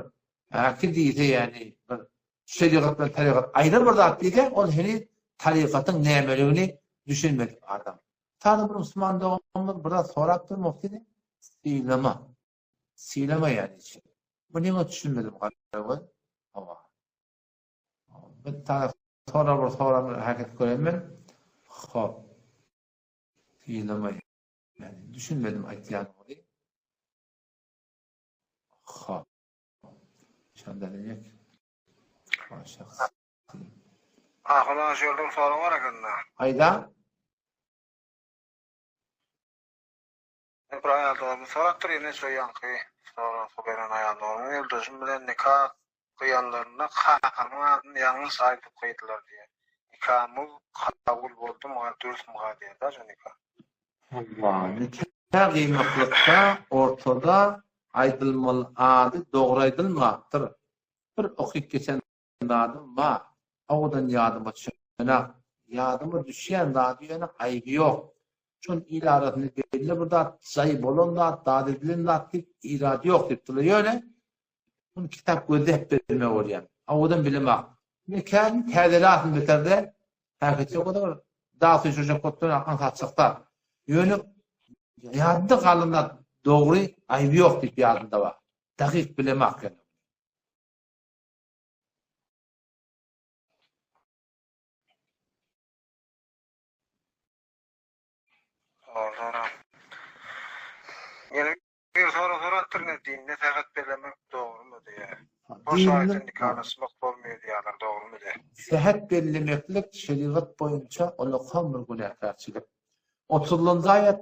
ki diýse ýani bir şerigat bilen tarykat aýry bir zat diýse ol heniz tarykatyň nämeligini düşünmedik adam. Sada bir musulman doganymyz biraz sorapdyr muftini sylama. Sylama ýani. Munyňa düşünmedim garagöz. Hawa. Bir tane sorag bir sorag hereket gören men. Hop. Sylama ýani. Düşünmedim aýtýanyňyzy. Hop. Şonda demek. Şahs. Ahun aga şu ýerde bir sorag bar ekende. Aýda. Bir aýal doganymyz sorapdyr, ine şo ýaňky sorag beren aýal doganym ýoldaşym bilen nika gyýanlarynda kakamyň adyny ýalňyş aýdyp gyýdylar diýýär. Nikamyz kabul boldumyka, dürsmyka diýýär-dä şo nika. Hawa, nika gyýmaklykda ortada aýdylmaly ady dogry aýdylmapdyr. Bir okyp geçen zadym bar. Owadan ýadyma düşenak. Ýadyma düşýän zady ýöne aýby ýok. Şol il arasynda belli bir zat, jaý bolan zat, zat edilen zat diýip irady ýok diýipdirler. Ýöne muny kitap gözläp bermek bolýar. Owadan bilemak. Nikany täzeli asyl beterde häketse o bir dag süýşürjek bolup duran aňsatjak zat. Ýöne ýadynda galan zat dogry aýby ýok diýip ýadymda bar. Dakyk bilemak ýöne. Ýene bir sorag sorapdyr, ne dinde sähet bellemek dogrumy diýýär. Boş aýda nikalaşmak bolmaýar diýýärler, dogrumy diýýär. Sähet bellemeklik şerigat boýunça ullakan bir günäkärçilik. Otuzynjy aýat,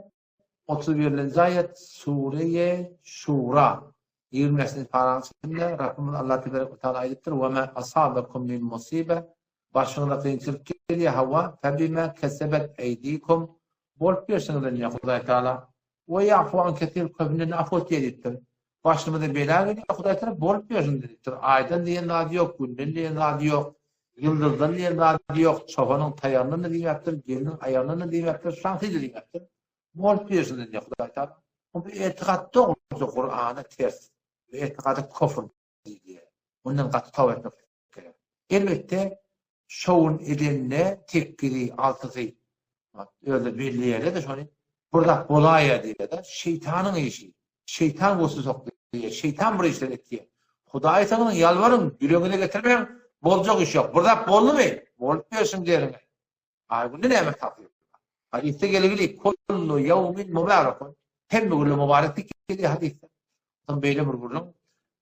31-nji aýat Sure-i Şura, 25-nji paraň içinde Rabbymyz Allah tebarek we taala aýdypdyr, Ve ma asabekum min musibe Başyňyza kynçylyk gelýär, hawa, febima kesebet eýdikum bolup berşiňizden diýýär Hudaý Taala. We ýafu an kesir köpünden afu etýär diýipdir. Başymyza bela gelýär, Hudaý Taala bolup bersin diýipdir. Aýdan diýen zady ýok, günden diýen zady ýok, ýyldyzdan diýen zady ýok, çobanyň taýagyndan-da diýmäpdir, gelniň aýagyndan-da diýmäpdir, şaňsyda diýmäpdir. Bolup bersin diýýär Hudaý Taala. Bu etikat dogruja Kurana ters. Bu etikada kofr diýilýär. Mundan gaty toba etmek gerek. Elbetde, şowun edende sekizi, altysy özleri belleýärler-de şony. Bir zat bolaýýar diýýär-de. Şeýtanyň işi. Şeýtan weswese oklaýar. Şeýtan bir işler etýär. Hudaýa sygynyň, ýalbaryň, ýüregiňize getirmäň, boljak iş ýok. Bir zat boldumy? Bolup bersin deriňe. Aý günde näme tapyp? Hadysda gelgili kullu ýawmin mubarakun. Hemme günler mubarek diýip gelýär hadysda. Ondan beýle bir gürrüň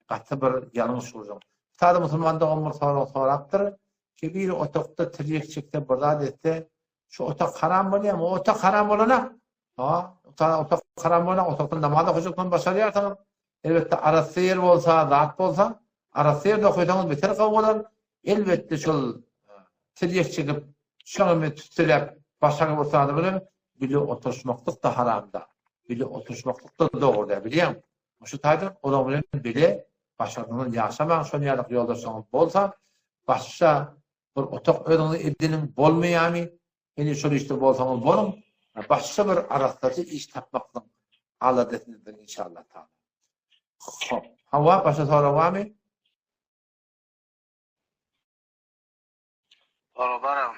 gaty bir ýalňyş gürrüň. Sada musulman dogan bir sorag sorapdyr. Ki bir otagda tirýek çekse bir zat etse, şu otag haram bolýarmy? O otag haram bolana, ha, otag haram bolana, otagda namaz okajakdan başarýarsyňyz. Elbetde arassa ýer bolsa, zat bolsa, arassa ýerde okaýsaňyz beter gowy bolar. Elbetde şol tirýek çekip, şoňa tüsseläp başagyp oturany bilen bile oturyşmaklyk-da haram-da. Bile oturyşmaklyk-da dogry däl, bilýäňmi? Şu taýdan olaň bilen bile başardygyňyz ýaşamaň, şol ýaly ýoldaşlaryňyz bolsa, başga bir otag özüňize ediniň, bolmaýamy? Indi şol işde bolsaňyz boluň, başga bir arassaja iş tapmaklygyň aladasyny ediň inşallah taala. Hop. Hawa, başga sorag barmy? Sorag bar agam.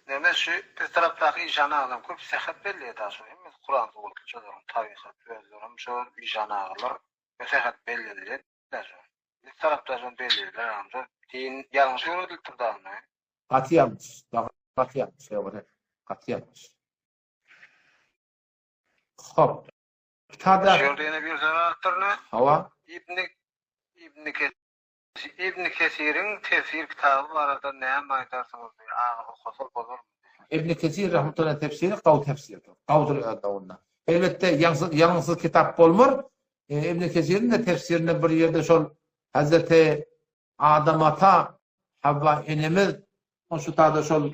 Neme şu biz tarapdaky işan agalar köp sähet belleýär da şu hemmesi Kuran suratly şolaryň tarykat özlerem şol işan agalar we sähet bellenilýär da şu. Biz tarapda şony belleýärler agam şol din ýalňyş öwredilipdir da onda. Gaty ýalňyş. Gaty ýalňyş. Ýok, gaty ýalňyş. Hop. Kitabda Şu ýerde ýene bir sorapdyr ne? Hawa. Ibni Ibni Ibn Kesiriň tefsir kitaby barada näme aýdarsyňyz diýýär. Aga okasa bolarmy diýýär. Ibn Kesir rahmetullahi tefsiri gowy tefsirdir. Gowudyr öz döwründe. Elbetde ýalňyşsyz kitap bolmar. Ibn Kesiriň-de tefsirinde bir ýerde şol Hazreti Adam ata, Havva enemiz şu tada şol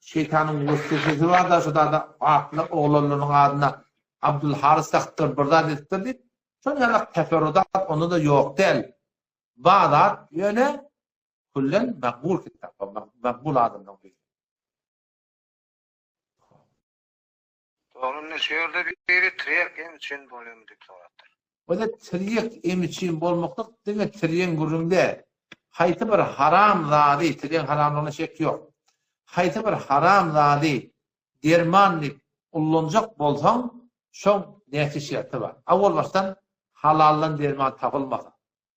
şeýtanyň weswesesi bar-da şu tada atly oglanlarynyň adyna Abdulharys dakypdyr, bir zat edipdir diýip, şol ýalak teferrudat onda-da ýok däl. Bar zat ýöne küllen makbul kitap, makbul adamlaryň biri. Dogry indi şu ýerde biri tirýek em üçin bolýamy diýip sorapdyr. Wada tirýek em üçin bolmaklyk diňe tirýeň gürrüň däl. Haýsy bir haram zady, tirýeň haramlygyna şek ýok. Haýsy bir haram zady derman diýip ullanjak bolsaň, şoň näçe şerti bar. Awal başdan halaldan derman tapylmasa.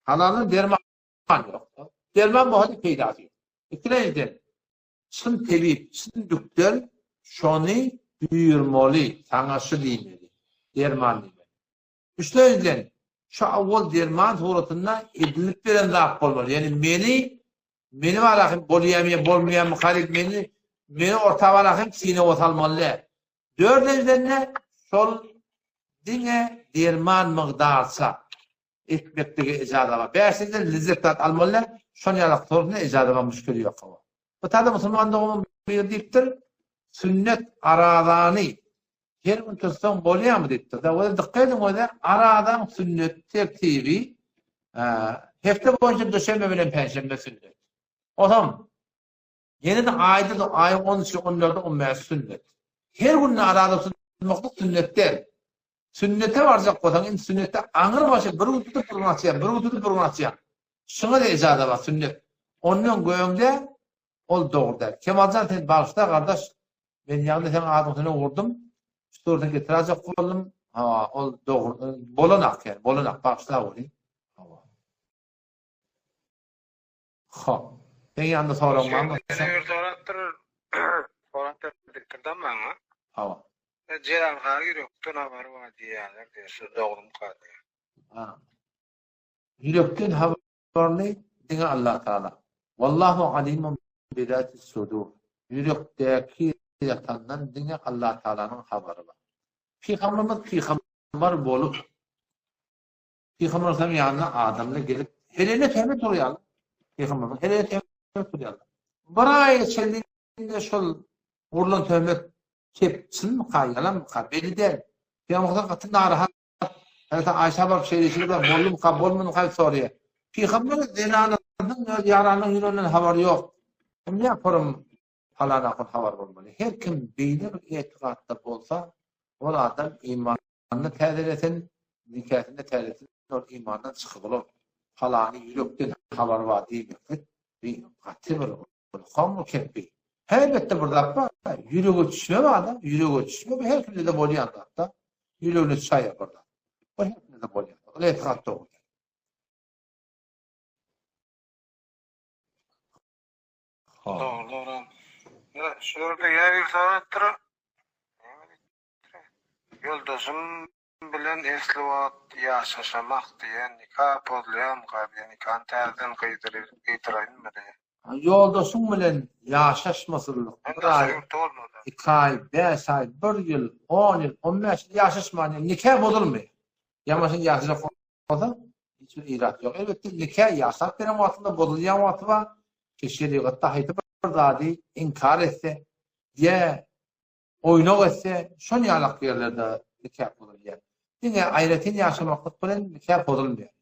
Halaldan derman ýok. Derman bolsa peýdasy ýok. Ikilenjiden Çyn tebip, çyn dükder şony buýurmaly, saňa şu diýmeli, derman diýmeli. Üçlenjiden, şu awwal derman suratynda edilip beren zat bolmaly. Ýagny meni, meni barahym bolýamy ýa bolmaýamy haryt meni, meni orta barahym synawa salmaly däl. Dördünjiden-de şol diňe derman mygdarça etmeklige ejaza bar. Bäşinjiden lezzet zat almaly däl, şon ýalak sorunda ejaza bar müşkili ýok hawa. Bu tada musulman doganymyz biri diýipdir, sünnet arazany her gün tutsaň bolýarmy diýipdir. Da özi dykgat ediň özi arazaň sünnet tertibi hepde boýunça duşenbe bilen penşenbe sünnet. Onsoň Ýene-de aýda-da aýyň on üçi, on dördi, on bäşi sünnet. Her günde araza tutmaklyk sünnet däl. Sünnete barjak bolsaň, indi sünnetde aňry başy bir gün tutup bir gün açýaň, bir gün tutup bir gün açýaň. Şuňa-da ejaza bar, sünnet. Ondan göňde ol dogry däl. Kemaljan sen bagyşla gardaş, men ýagny seň adyň üstüne vurdum. Şu suratyny getirajak boldum. Ha, ol dogry, bolanak ýani, bolanak, bagyşla welin. Hawa. Hop. Seň ýanynda soragyň barmy? Ýene bir sorapdyr. Sorapdyr diýipdir-de maňa. Hawa. Jelal Hary ýürekden habary bar diýýärler diýýär. Şu dogrumyka diýýär. Ha. Ýürekden habar. habarly? Diňe Allah Taala. Wallahu alimun bizatis sudur. Ýürekdäki ýatandan diňe Allah Taalanyň habary bar. Pygamberimiz pygamber bolup Pygamberimiziň ýanyna adamlar gelip helene töhmet urýarlar. Pygamberimiz helene töhmet urýarlar. Bir aýa çenli şol urlan töhmet kep çynmyka, ýalanmyka belli däl. Pygamberimiz gaty narahat. Hazreti Aýşa baryp şeýle şeýle boldumyka, bolmadymyka diýip soraýar. Pygamber zenanasynyň öz ýaranyň ýüreginden habary ýok. Kim ýaparym palan ahun habar bolmaly. Her kim beýle bir etigatda bolsa, ol adam imanyny täzelesin, nikasyny täzelesin, ol imandan çykyp bolar. Palany ýürekden habar bar diýmeklik bir gaty bir ulkan kepbi. Elbetde bir zat bar, ýürege düşme bar-da, ýürege düşme bu her kimde-de bolýan zat-da. Ýüregine düşäýýär bir zat. Bu her kimde-de bolýan. Ol etikat dogry. Dogry, dogry. Şu ýerde ýa bir sagatdyr. Ýoldaşym bilen esli wagt ýaşaşamak diýen nika pozulýarmyka diýen nikany täzeden gyýdyraýynmy diýen. Ýoldaşyň bilen ýaşaşmasyzlyk bir aý, iki aý, bäş aý, bir ýyl, on ýyl, on bäş ýyl ýaşaşman nika bozulmaýar. Ýa sen ýaşajak bolsaň, hiç bir irat ýok. Elbetde nika ýaşap beren wagtynda bozulýan wagty bar. Ki şerigatda haýsy bir zady inkar etse, ýa oýnak etse, şon ýalak ýerlerde nika bozulýar. Diňe aýratyn ýaşamaklyk bilen nika bozulmaýar.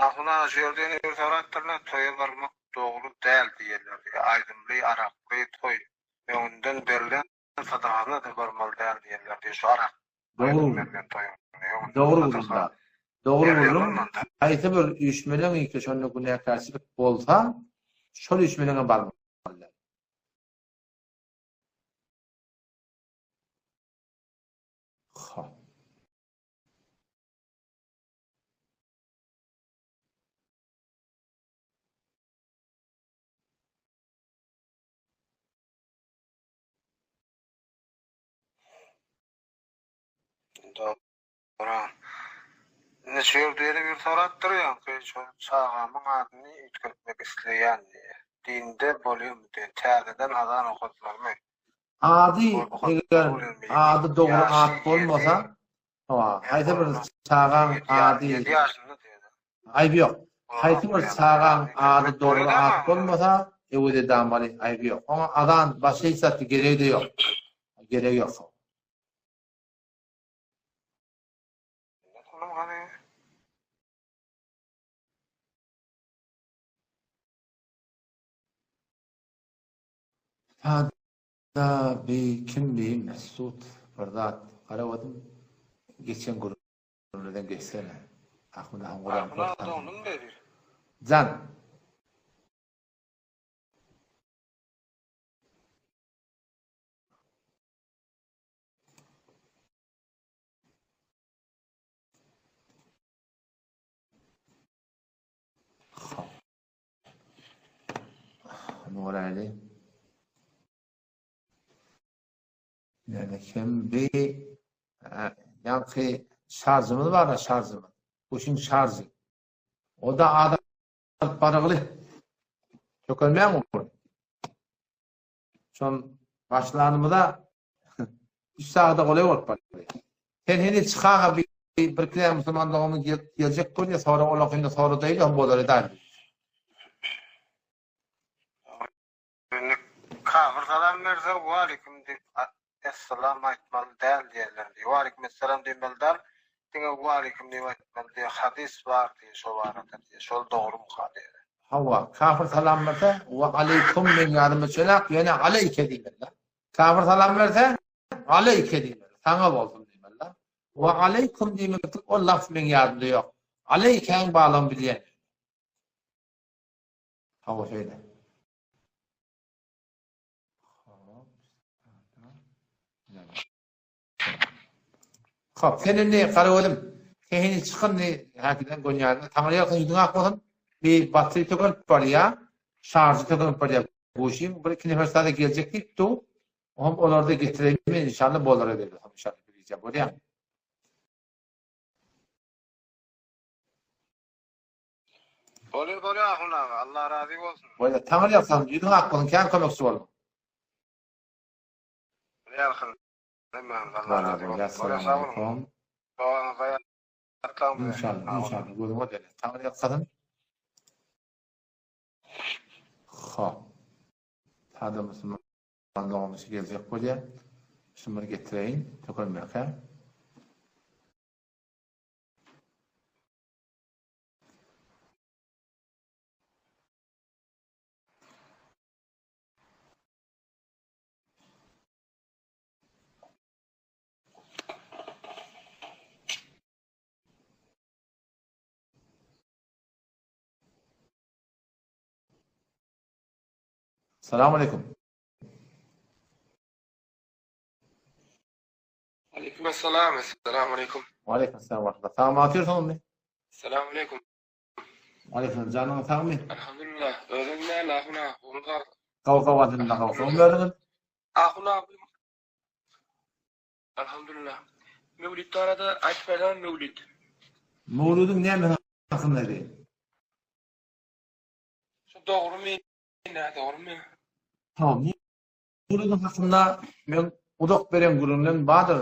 Ahun aga şu ýerde ýene bir sorapdyrlar, toýa barmak dogry däl diýýärler diýýär. Aýdymly, arakly toý öňünden berlen sadakasyna-da barmaly däl diýýärler diýýär. Şu arak aýdym berlen toýuň öňünden Dogry gürrüň. Dogry gürrüň. Haýsy bir üýşmeleň ki şonda günäkärçilik bolsa, şol üýşmeleňe barmaly däl. Hop. Dogry. Indi şu ýerde ýene biri sorapdyr, ýaňky şol çagamyň adyny üýtgetmek isleýän diýýär. Dinde bolýarmy diýýär. Täzeden azan okatmalymy? Ady eger ady dogry at bolmasa, hawa, haýsy bir çagaň ady aýby ýok. Haýsy bir çagaň ady dogry at bolmasa, öwez edamaly aýby ýok. Oňa azan başga hiç zatda geregi-de ýok. Geregi ýok. Sada bi kim bi Mesut bir zat garawadym geçen gürrüňlerden geçsene. Ahmet ahun Kurany Ahun Jan. Nuraly. Yani kim bir ýaňky şarjymyz bar şarjymyz. Guşuň şarjy. O da alyp barygly. Tökelmäň ol. Şon başlanymyza 3 sagada golaý bolup barýar. Sen heniz çykaga bir bir kile musulman doganymyz geljek bolýar, sonra olar indi soradaýly hem bolar edäýli. Indi kafir salam berse waleýkim diýip esselam aýtmaly däl diýerler diýýär. Waleýkim esselam diýmeli däl, diňe waleýkim diýip aýtmaly diýýär. Hadys bar diýýär şo barada diýýär. Şol dogrumyka diýýär. Hawa, kafir salam berse, wa aleýkum meň ýadyma çöläk, ýöne aleýke diýmeli. Kafir salam berse, aleýke diýmeli, saňa bolsun diýmeli. Wa aleýkum diýmeklik ol lafz meň ýadymda ýok. Aleýkäň barlygyny bilýän. Hawa şeýle. Hop, sen indi Garagözüm. Sen heniz çykyndy häkiden gönýärdiň. Taňry ýalkasyn ýüzüň ak bolsun. Bir batry tökenip barýa. Şarjy tökenip barýa. Guşyň bir iki nefer sada geljek diýip du. Ohm olarda getireýin inşallah bolar edeli. Inşallah bilýär bolýa. Bolýar bolýar Ahun aga Allah razy bolsun. Bolýar. Taňry ýalkasyn ýüzüň ak bolsun. Kän kömekçi bolduň. Ýalkasyn. Hemmämiz Allah razy bolsun. Bolýar sag boluň. Dogaňyzda ýatlaň bizi. Inşallah, inşallah. Gözüňe belet. Taňry ýalkasyn. Hop. Sada musulman doganymyz geljek bolýar. Şuny bir getireýin, tökelmekä. Salam aleýkum. Aleýkum essalam, essalamu aleýkum. Aleýkum essalam we rahmetullah. Sagmy otyrsyňyzmy? Salam aleýkum. Aleýkum janyňyz sagmy? Alhamdulillah. Özüň näle ahun aga, gowy gar. Gowy gowy alhamdulillah gowy. Soň özüňiz? Ahun abi. Alhamdulillah. Mewlid barada aýdyp berseňiz mewlid. Mewlidiň näme hakynda edi? Şu dogrumy, nädogrumy? Tamam. Mewlidiň hakynda men uzak beren gürrüňlerim bardyr.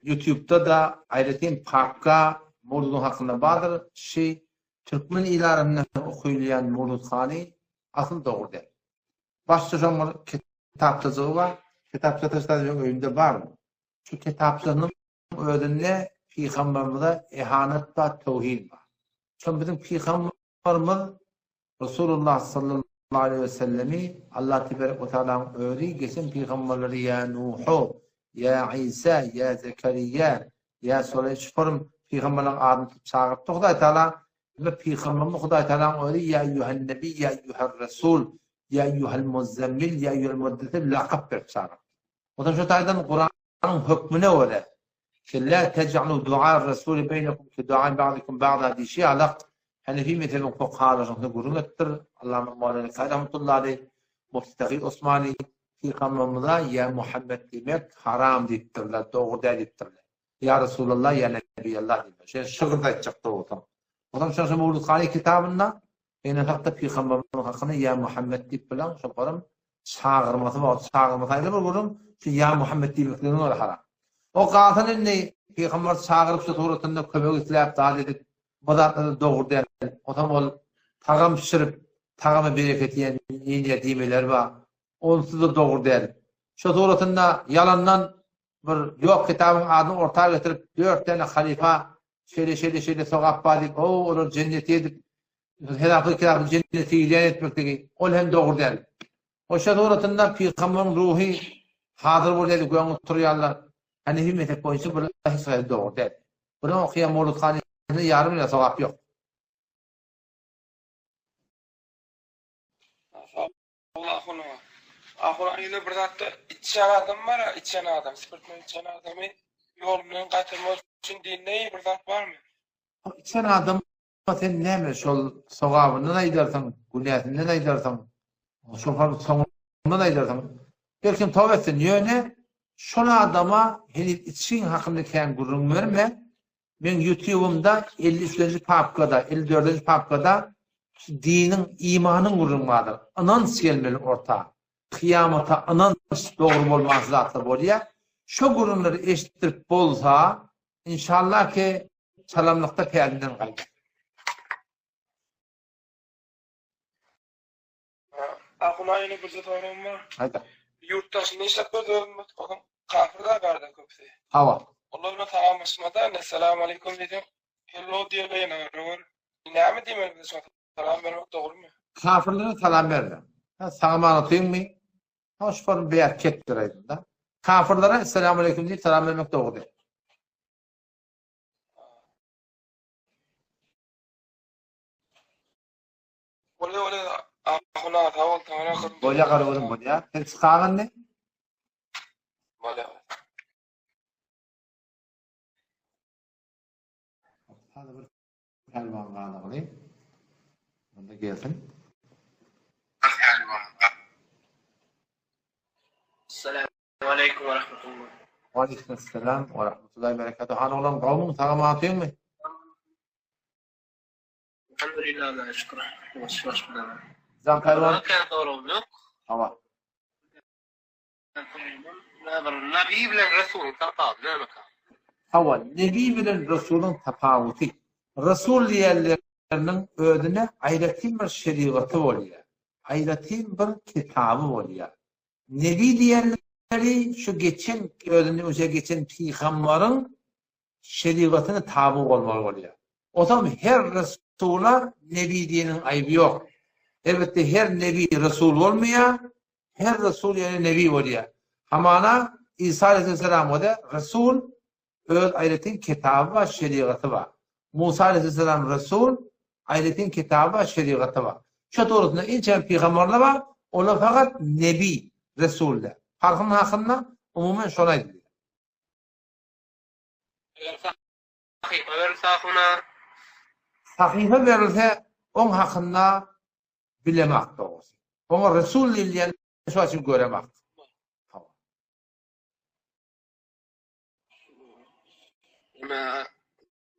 Ýutubda-da aýratyn papka mewlidiň hakynda bardyr. Şi türkmen il arasynda okylýan mewlidhany asyl dogry däl. Başda şoň bir kitapçajygy bar. Kitapçasy meň öýümde bar. Şu kitapçanyň özünde pygamberimize ehanet bar, töwhin bar. Şol biziň pygamberimiz Resulullah sallallahu aleýhi we sellemi Allah teberek we taalaň özi geçen pygamberleri ýa Nuhu, ýa Isa, ýa Zekeriýa, ýa Suleý şu form pygamberleriň adyny tutup çagyrypdy Hudaý taala. Indi pygamberimiz Hudaý taalaň özi ýa eýýuhen nebi, ýa eýýuher resul, ýa eýýuhel muzzemmil, ýa eýýuhel muddessir lakap berip çagyrdy. Onsoň şu taýdan Kuranyň hökmüne görä, ki la tej'alu du'ar rasuli beýnekum ke du'ai ba'dikum ba'da diýşi ýalak, Hanefi mezhebiniň fukahalarynda gürrüň etdir, Allama Mawlana Kazy rahmetullahi aleýh, Mufti Tagy Osmany, Pygamberimize ýa Muhammet diýmek haram diýipdirler, dogry däl diýipdirler. Ýa Resulallah, ýa Nebiýallah diýmek. Şeýle şygyrda aýtjak bolsaň. Onsoň şo Mewludhany kitabynda Ene hakda pygamberimiziň hakyna ýa Muhammet diýip bilen şo baram çagyrmasy bar. Çagyrmasy aýry bir gürrüň, şu ýa Muhammet diýmekligiň özi haram. O galsyn indi pygamber çagyryp şu suratynda kömek isläp zat edip bu zatlar dogry däl. Onsoň ol tagam bişirip tagama bereket inýär diýmeleri bar. Onsuz-da dogry däl. Şo suratynda ýalandan bir ýok kitabyň adyny orta getirip dört däne halyfa şeýle şeýle şeýle sogap bar diýip o olar jenneti edip hezaply kitabyň jenneti ilan etmekligi ol hem dogry däl. Oşa suratynda pygamberiň ruhy hazyr bolýar diýip göňe turýarlar. Hanefi mezhep boýunça bular hiç haýsy dogry däl. Bular okaýan mowludhanasynda ýarym ýa sogap ýok. Ol ahun oňa. Ahun ýene bir zatda içýän adam bar-a, içýän adam, spirtnoý içýän adamy ýolundan gaýtarmak üçin dinde bir zat barmy? Içen adama sen näme şol sogabyndan aýdarsyň, günäsinden aýdarsyň, şol soňundan aýdarsyň. Belkim toba etsin, ýöne şol adama heniz içgiň hakynda kän gürrüň berme, Meň ýutubymda 53-nji papkada, 54-nji papkada şu diniň, imanyň gürrüňi bardyr. Ynanç gelmeli orta. Kyýamata ynanç dogry bolman şu zatlar bolýar. Şo gürrüňleri eşitdirip bolsa, inşallah ki çalamlykda pälinden gaýdar. Ahun aga ýene birje soragym bar. Aýda. Ýurt daşynda işläp gördü özüm onuň kafir da barda köpüsi. Hawa. Olar bilen salamlaşmada indi Esselamu aleýkum diýseň hello diýerler ýene bir. Näme diýmeli biz şoňa salam bermek dogrymy? Kafirlere salam berme. Ha sag-aman otyňmy? Ha şu form beýär ketdir aýdymda. Kafirlere Esselamu aleýkum diýip salam bermek dogry däl. Bolýa bolýa Ahun aga sag bol taňra kyn. Bolýa garagözüm bolýa. Sen çykaň indi. Bolýa. Hany bir pälwan galygyny. Onda gelsin. Assalamu aleýkum we rahmetullah. Wa aleýkum assalam we rahmetullahi we berekatuh. Hany oglan gowmyň sag-aman otyňmy? Alhamdulillah Allaha şükür. Jan pälwan. Soragym ýok. Hawa. Nabi bilen Resulyň tapawudy nämeka? Hawa, Nebi bilen Resulyň tapawudy. Resul diýenleriniň özüne aýratyn bir şerigaty bolýar. Aýratyn bir kitaby bolýar. Nebi diýenleri şu geçen özünden öňe geçen pygambaryň şerigatyna taby bolmaly bolýar. Otam her resula nebi diýeniň aýby ýok. Elbetde her nebi resul bolmaýar, her resul ýöne nebi bolýar. Hamana Isa aleyhisselam o-da resul, öz aýratyn kitaby bar, şerigaty bar. Musa aleyhisselam resul, aýratyn kitaby bar, şerigaty bar. Şo dogrusynda ençeme pygamberler bar, olar fakat nebi, resul däl. Parhyň hakynda umuman şony aýdylýar. Eger sahypa berilse ahuna. Sahypa berilse oň hakynda bilemak dogrusy. Oňa Resul diýilýän şo üçin göremak. Hawa. Ýene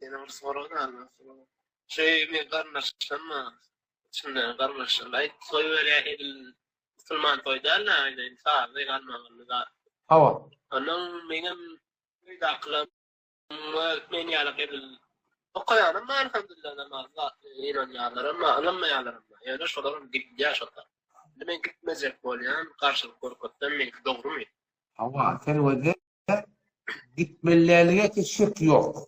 ýene bir sorag bar. Şeý men garyndaşlarym içinde garyndaşlarym aýt toý berýär edil musulman toý däl-de aýdaýyn sazly galmagally zat. Hawa. Ondan meňem öýdäkiler men ýaly edil okaýanam bar alhamdulillah namaz zatly ynanýanlaram bar ynanmaýanlaram bar. Ýöne şolaram gidýär şo tarap. Indi men gitmejek bolýan garşylyk görkezsem meňki dogrumy? Hawa sen weze Gitmelilige şek ýok.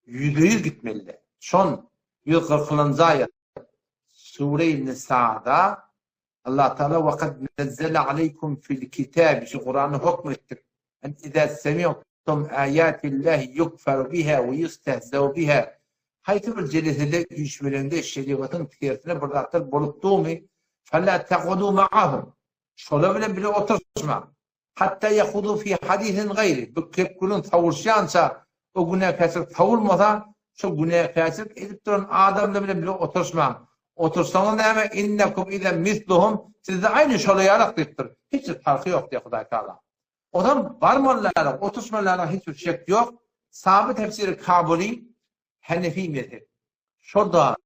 Ýüzde-ýüz gitmeli. Şon 140-njy aýat Sure-i Nisada Allah Taala we kad nezzele aleýkum fil kitabi şu Kurany hökm etdik. En iza semi'tum ayatillahi yukfaru biha we yustehzau biha. Haýsy bir jelesede üýşmeleňde şerigatyň tersine bir zatlar bolup durmy? Fela taqudu ma'ahum. Şolar bilen bile oturşmaň. Hatda ýahudu fi hadisin gaýry, bu kepgülüň sowulşýança o günäkärçilik sowulmasa, şo günäkärçilik edip duran adamlar bilen bile oturyşmaň. Otursaňyz näme, innekum izen misluhum, sizde aýny şolar ýalak diýipdir. Hiç bir parhy ýok diýýär Hudaý Tagala. Ozam barmalylaryň, oturyşmalylaryň hiç bir şek ýok. Saby tefsiri Kabuly, Hanefi mezhep. Şo-da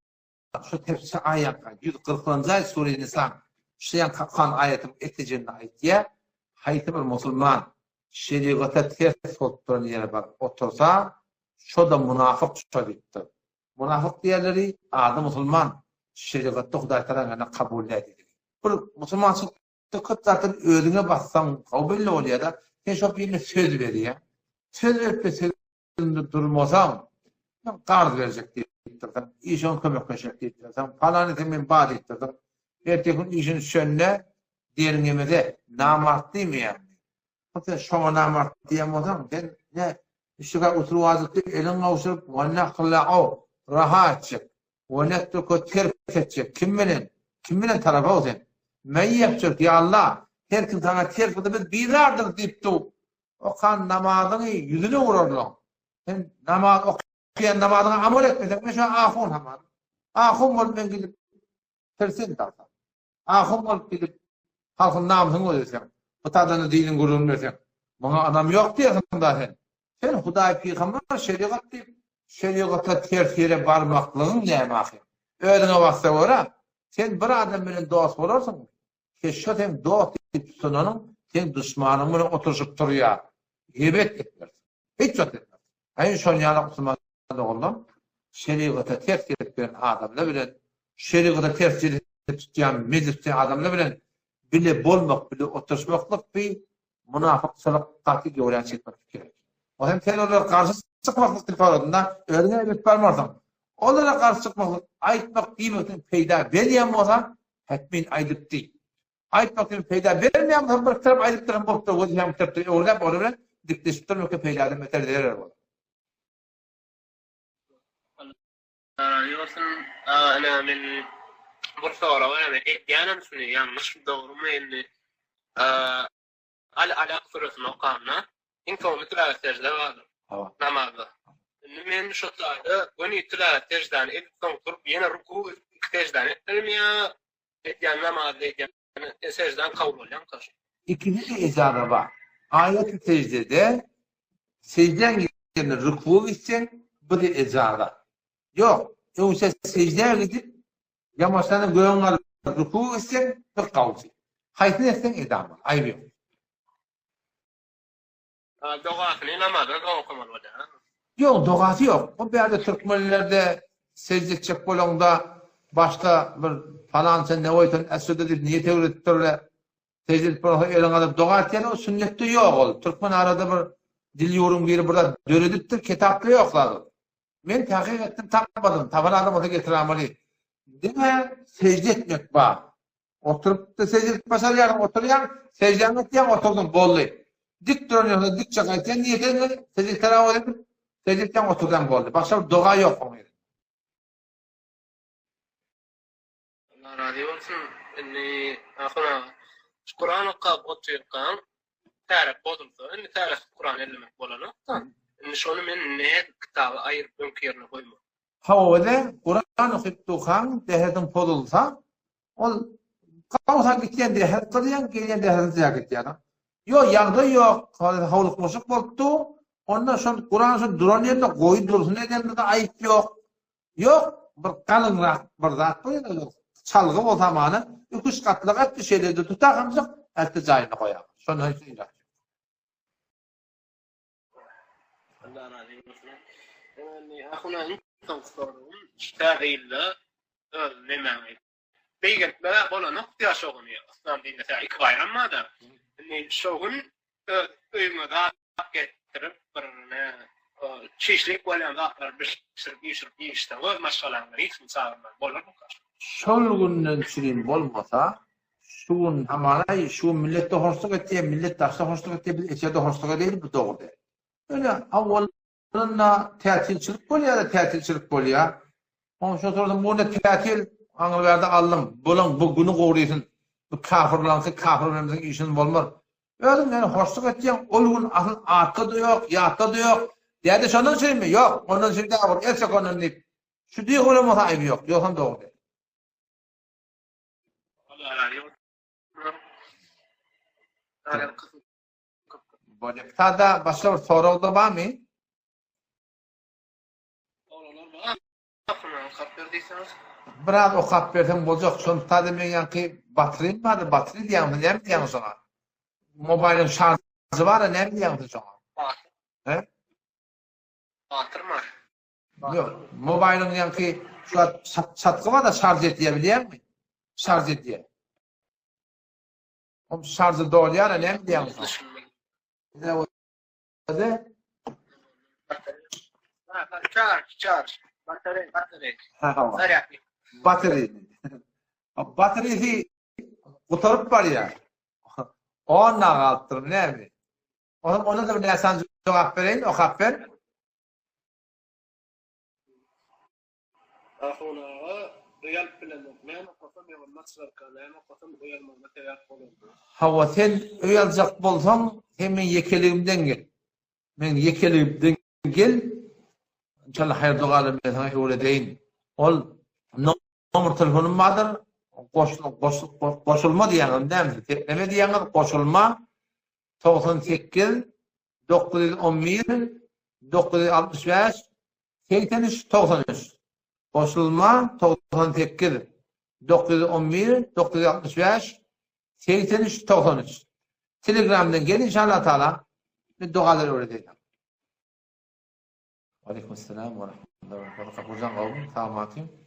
Şu tefsir aýatda, 140-njy aýat Sure Nisa, şu ýaňky okan aýatyň etejegini aýtýar, haýsy bir musulman şerigata ters bolup duran ýere baryp otursa, şo-da munafyk şo diýipdir. Munafyk diýenleri ady musulman, şerigatda Hudaý tarapyndan kabul däl diýdigi. Bir musulmançylykda köp zatlary özüňe bassaň gowy belli bolýar-da, sen şo birine söz berýäň. Söz berip-de söz Indi durmasaň, men karz berjek diýipdirsiň, işiňe kömekleşjek diýipdirsiň, palan etse men bar diýipdirsiň. Erteki gün işiň düşende derňemede namart diýmeýäňmi? Sen şoňa namart diýen bolsaň, sen ne işige oturyp eliňi gowşuryp, we nahla'u raha etjek, we netruku terk etjek. Kim bilen? Kim bilen tarapaw sen? Men ýapjak, ýa Allah, her kim saňa ters bolsa biz bizardyrys diýip dur. Okan namazyňy ýüzüne urarlar. Sen namaz okaýan namazyňa amal etmeseň, men şu ahun haman. Ahun bolup men gidip persent alsam. Ahun bolup gidip halkyň namysyny gözleseň, bu tadany diniň gürrüňini berseň, muňa ynam ýok diýersiň da sen. Sen Hudaý pygamber şerigat diýip, şerigata ters ýere barmaklygyň näme ahyr? Özüňe bassa görä, sen bir adam bilen dost bolarsyňmy? Keşşe seň dost diýip tutunanyň seň duşmanyň bilen oturyşyp turýar. Ebet etmersiň. Hiç wagt etmersiň. Aýn şon ýaly musulman doganlar şerigata ters gelip gelen adamlar bilen şerigata ters gelip tutýan mejlisde adamlar bilen bile bolmak, bile oturyşmaklyk bi munafykçylyk gaty göwrä çekmeklik gerek. O hem sen olara garşy çykmaklyk diýip soradynda özüňe ebet barmarsyň. Olara garşy çykmaklyk, aýtmak diýmekden peýda berýän bolsa, Hetmin aýdypdy. Aýtmak üçin peýda bermeýän bolsa bir tarap aýdyp duran bolupdyr, wezipäň bitiripdir, öwrüläp olar bilen dikleşip durmakda peýdadan beter zerer bolar. Allah razy bolsun. Aga ine men bir sorag bar, edýänem şuny ýalňyşmy dogrymy indi. Al Alak süresini okamda iň soňunda iki rakat sejde bardyr. Namazda. Indi men şo taýda göni tilawe seždäni edip soň turup ýene ruku edip iki seždäni etmelimi ýa edýän namazda edýän seždäm kabul bolýamyka şo? Ikisi-de ejaza bar. Aýaty seždede seždäň ýerine rukuwa gitseň bu-da ejaza. Ýok, öňçe seždä gidip ýamaşlanyp gögüň galyp rukuwa gitseň bir gawsy. Haýsyny etseň eda bol, aýby ýok. Dogasyny namazdan soň okamaly bolýar. Ýok, dogasy ýok. O bärde türkmenlerde sežde etjek bolaňda başda bir palança neweýtun esjude diýip niýet öwredipdirler. Sežde edip bolansoň eliňi alyp doga etýärler, o sünnetde ýok ol. Türkmen arada bir dil ýugruň biri bir zat döredipdir, kitapda ýok zat ol. Men takyk etdim tapmadym, tapan adam bolsa getirämeli. Diňe sežde etmek bar. Oturyp-da sežde edip başarýarsyň, oturýaň, seždäňi etýäň, oturdyň, boldy. Dik duran ýerinde dikje gaýtýaň, niýet edip, sežde terawih edip, sežde etýäň, oturýaň, boldy. Başga bir doga ýok oň ýerinde. Allah razy bolsun. Indi ahun aga, şu Kuran okap otyrkaň, täret bozulsa, indi täretsiz Kuran ellemek bolanok-da. Indi şony men nädip kitaby aýyryp öňki ýerine goýmaly? Hawa-da, Kuran okyp durkaň, tähetiň pozulsa, Ol gawsa gitýän dähet gyrýan, gelýän däheti zyýa gitýän. Ýok, ýagdaý ýok, howlukmaşyk bolupdy. Onda şol Kuran şol duran ýerinde goý dursun edende-de aýyp ýok. Ýok, bir galyňrak bir zat bolýar, çalgy bolsa hamana, iki-üç gatlak etdi, şeýle-de tutagamjyk, ätdi jaýyna goýar. Şonda hiç ilat ýok. Allah razy bolsun. Indi ahuna iň soňky soragym, şu täze ýylda öz nemäňi beýgeltme bolanok diýýär şo güni. Yslam dininde tä iki baýram bar-da. Indi şo gün öz öýüňe zat getirip bir ne çişlik bolýan zatlary bişirip, üýşürip iýişseň öz maşgalaň bilen hiç kimi çagyrman bolarmyka? Şol günden çürim bolmasa, Şu gün hamana şu gün millet-de hoşluk etýär, millet daşda hoşluk etýär, biz içerde hoşluk edeýli bu dogry däl. Ýöne awalynda tätilçilik bolýar-da, tätilçilik bolýar. Onuň üçin sordum, bu ne tätil, aňry bärde aldym, bulaň bu güni gowrysyn, bu kafirlaňky kafir bilen biziň işimiz bolmaz. Özüň ýöne hoşluk etýäň, ol gün asyl atda-da ýok, ýatda-da ýok. Däde şondan şeými? Ýok, ondan şeý däl, el çek ondan diýip. Şu diýip bolan bolsa aýby ýok, ýogsam dogry däl. Bolýa. Başga bir sorag da barmy? Soraglar bar. Okap ber diýseňiz. Biraz okap berseň boljak. Şony sada men ýaňky batyryn bardy, batyry diýýäňmi, näme diýýäň şoňa? Mobaýlyň şarjy bar-a, näme diýýäň sen şoňa? He? Batyrma. Ýok, mobaýlyň ýaňky şu çatgy bar-da şarj edýär bilýäňmi? Şarj edýär. Oň şarjy dolýar-a, näme diýýäň şoňa? Näme? Şarj, şarj. Batareý, batareý. Zarýadnik. Batareý. Batareýsi gutaryp barýar. Onna galypdyr, näme? Onuň ona da bir näsan jogap bereýin, okap ber. Ahun aga öý alyp bilemok. Näme okasam ýoňa naçylarka, näme okasam öý almagyma sebäp bolardy. Hawa sen öý aljak bolsaň sen meň ýekeligimden gel. Meň ýekeligimden gel. Inşallah haýyr dogalar men saňa öwredeýin. Ol nomer telefonym bardyr. Goşul goşul goşulma diýýäňiz näme? Sepleme diýýäňiz goşulma 98 911 965 83 93 Goşulma 98 911 965 83 93 Telegramdan gel inşallah taala men dogalar öwredeýin. Aleyküm selam we rahmetullah. Gurjan gowmy? Sag matyň.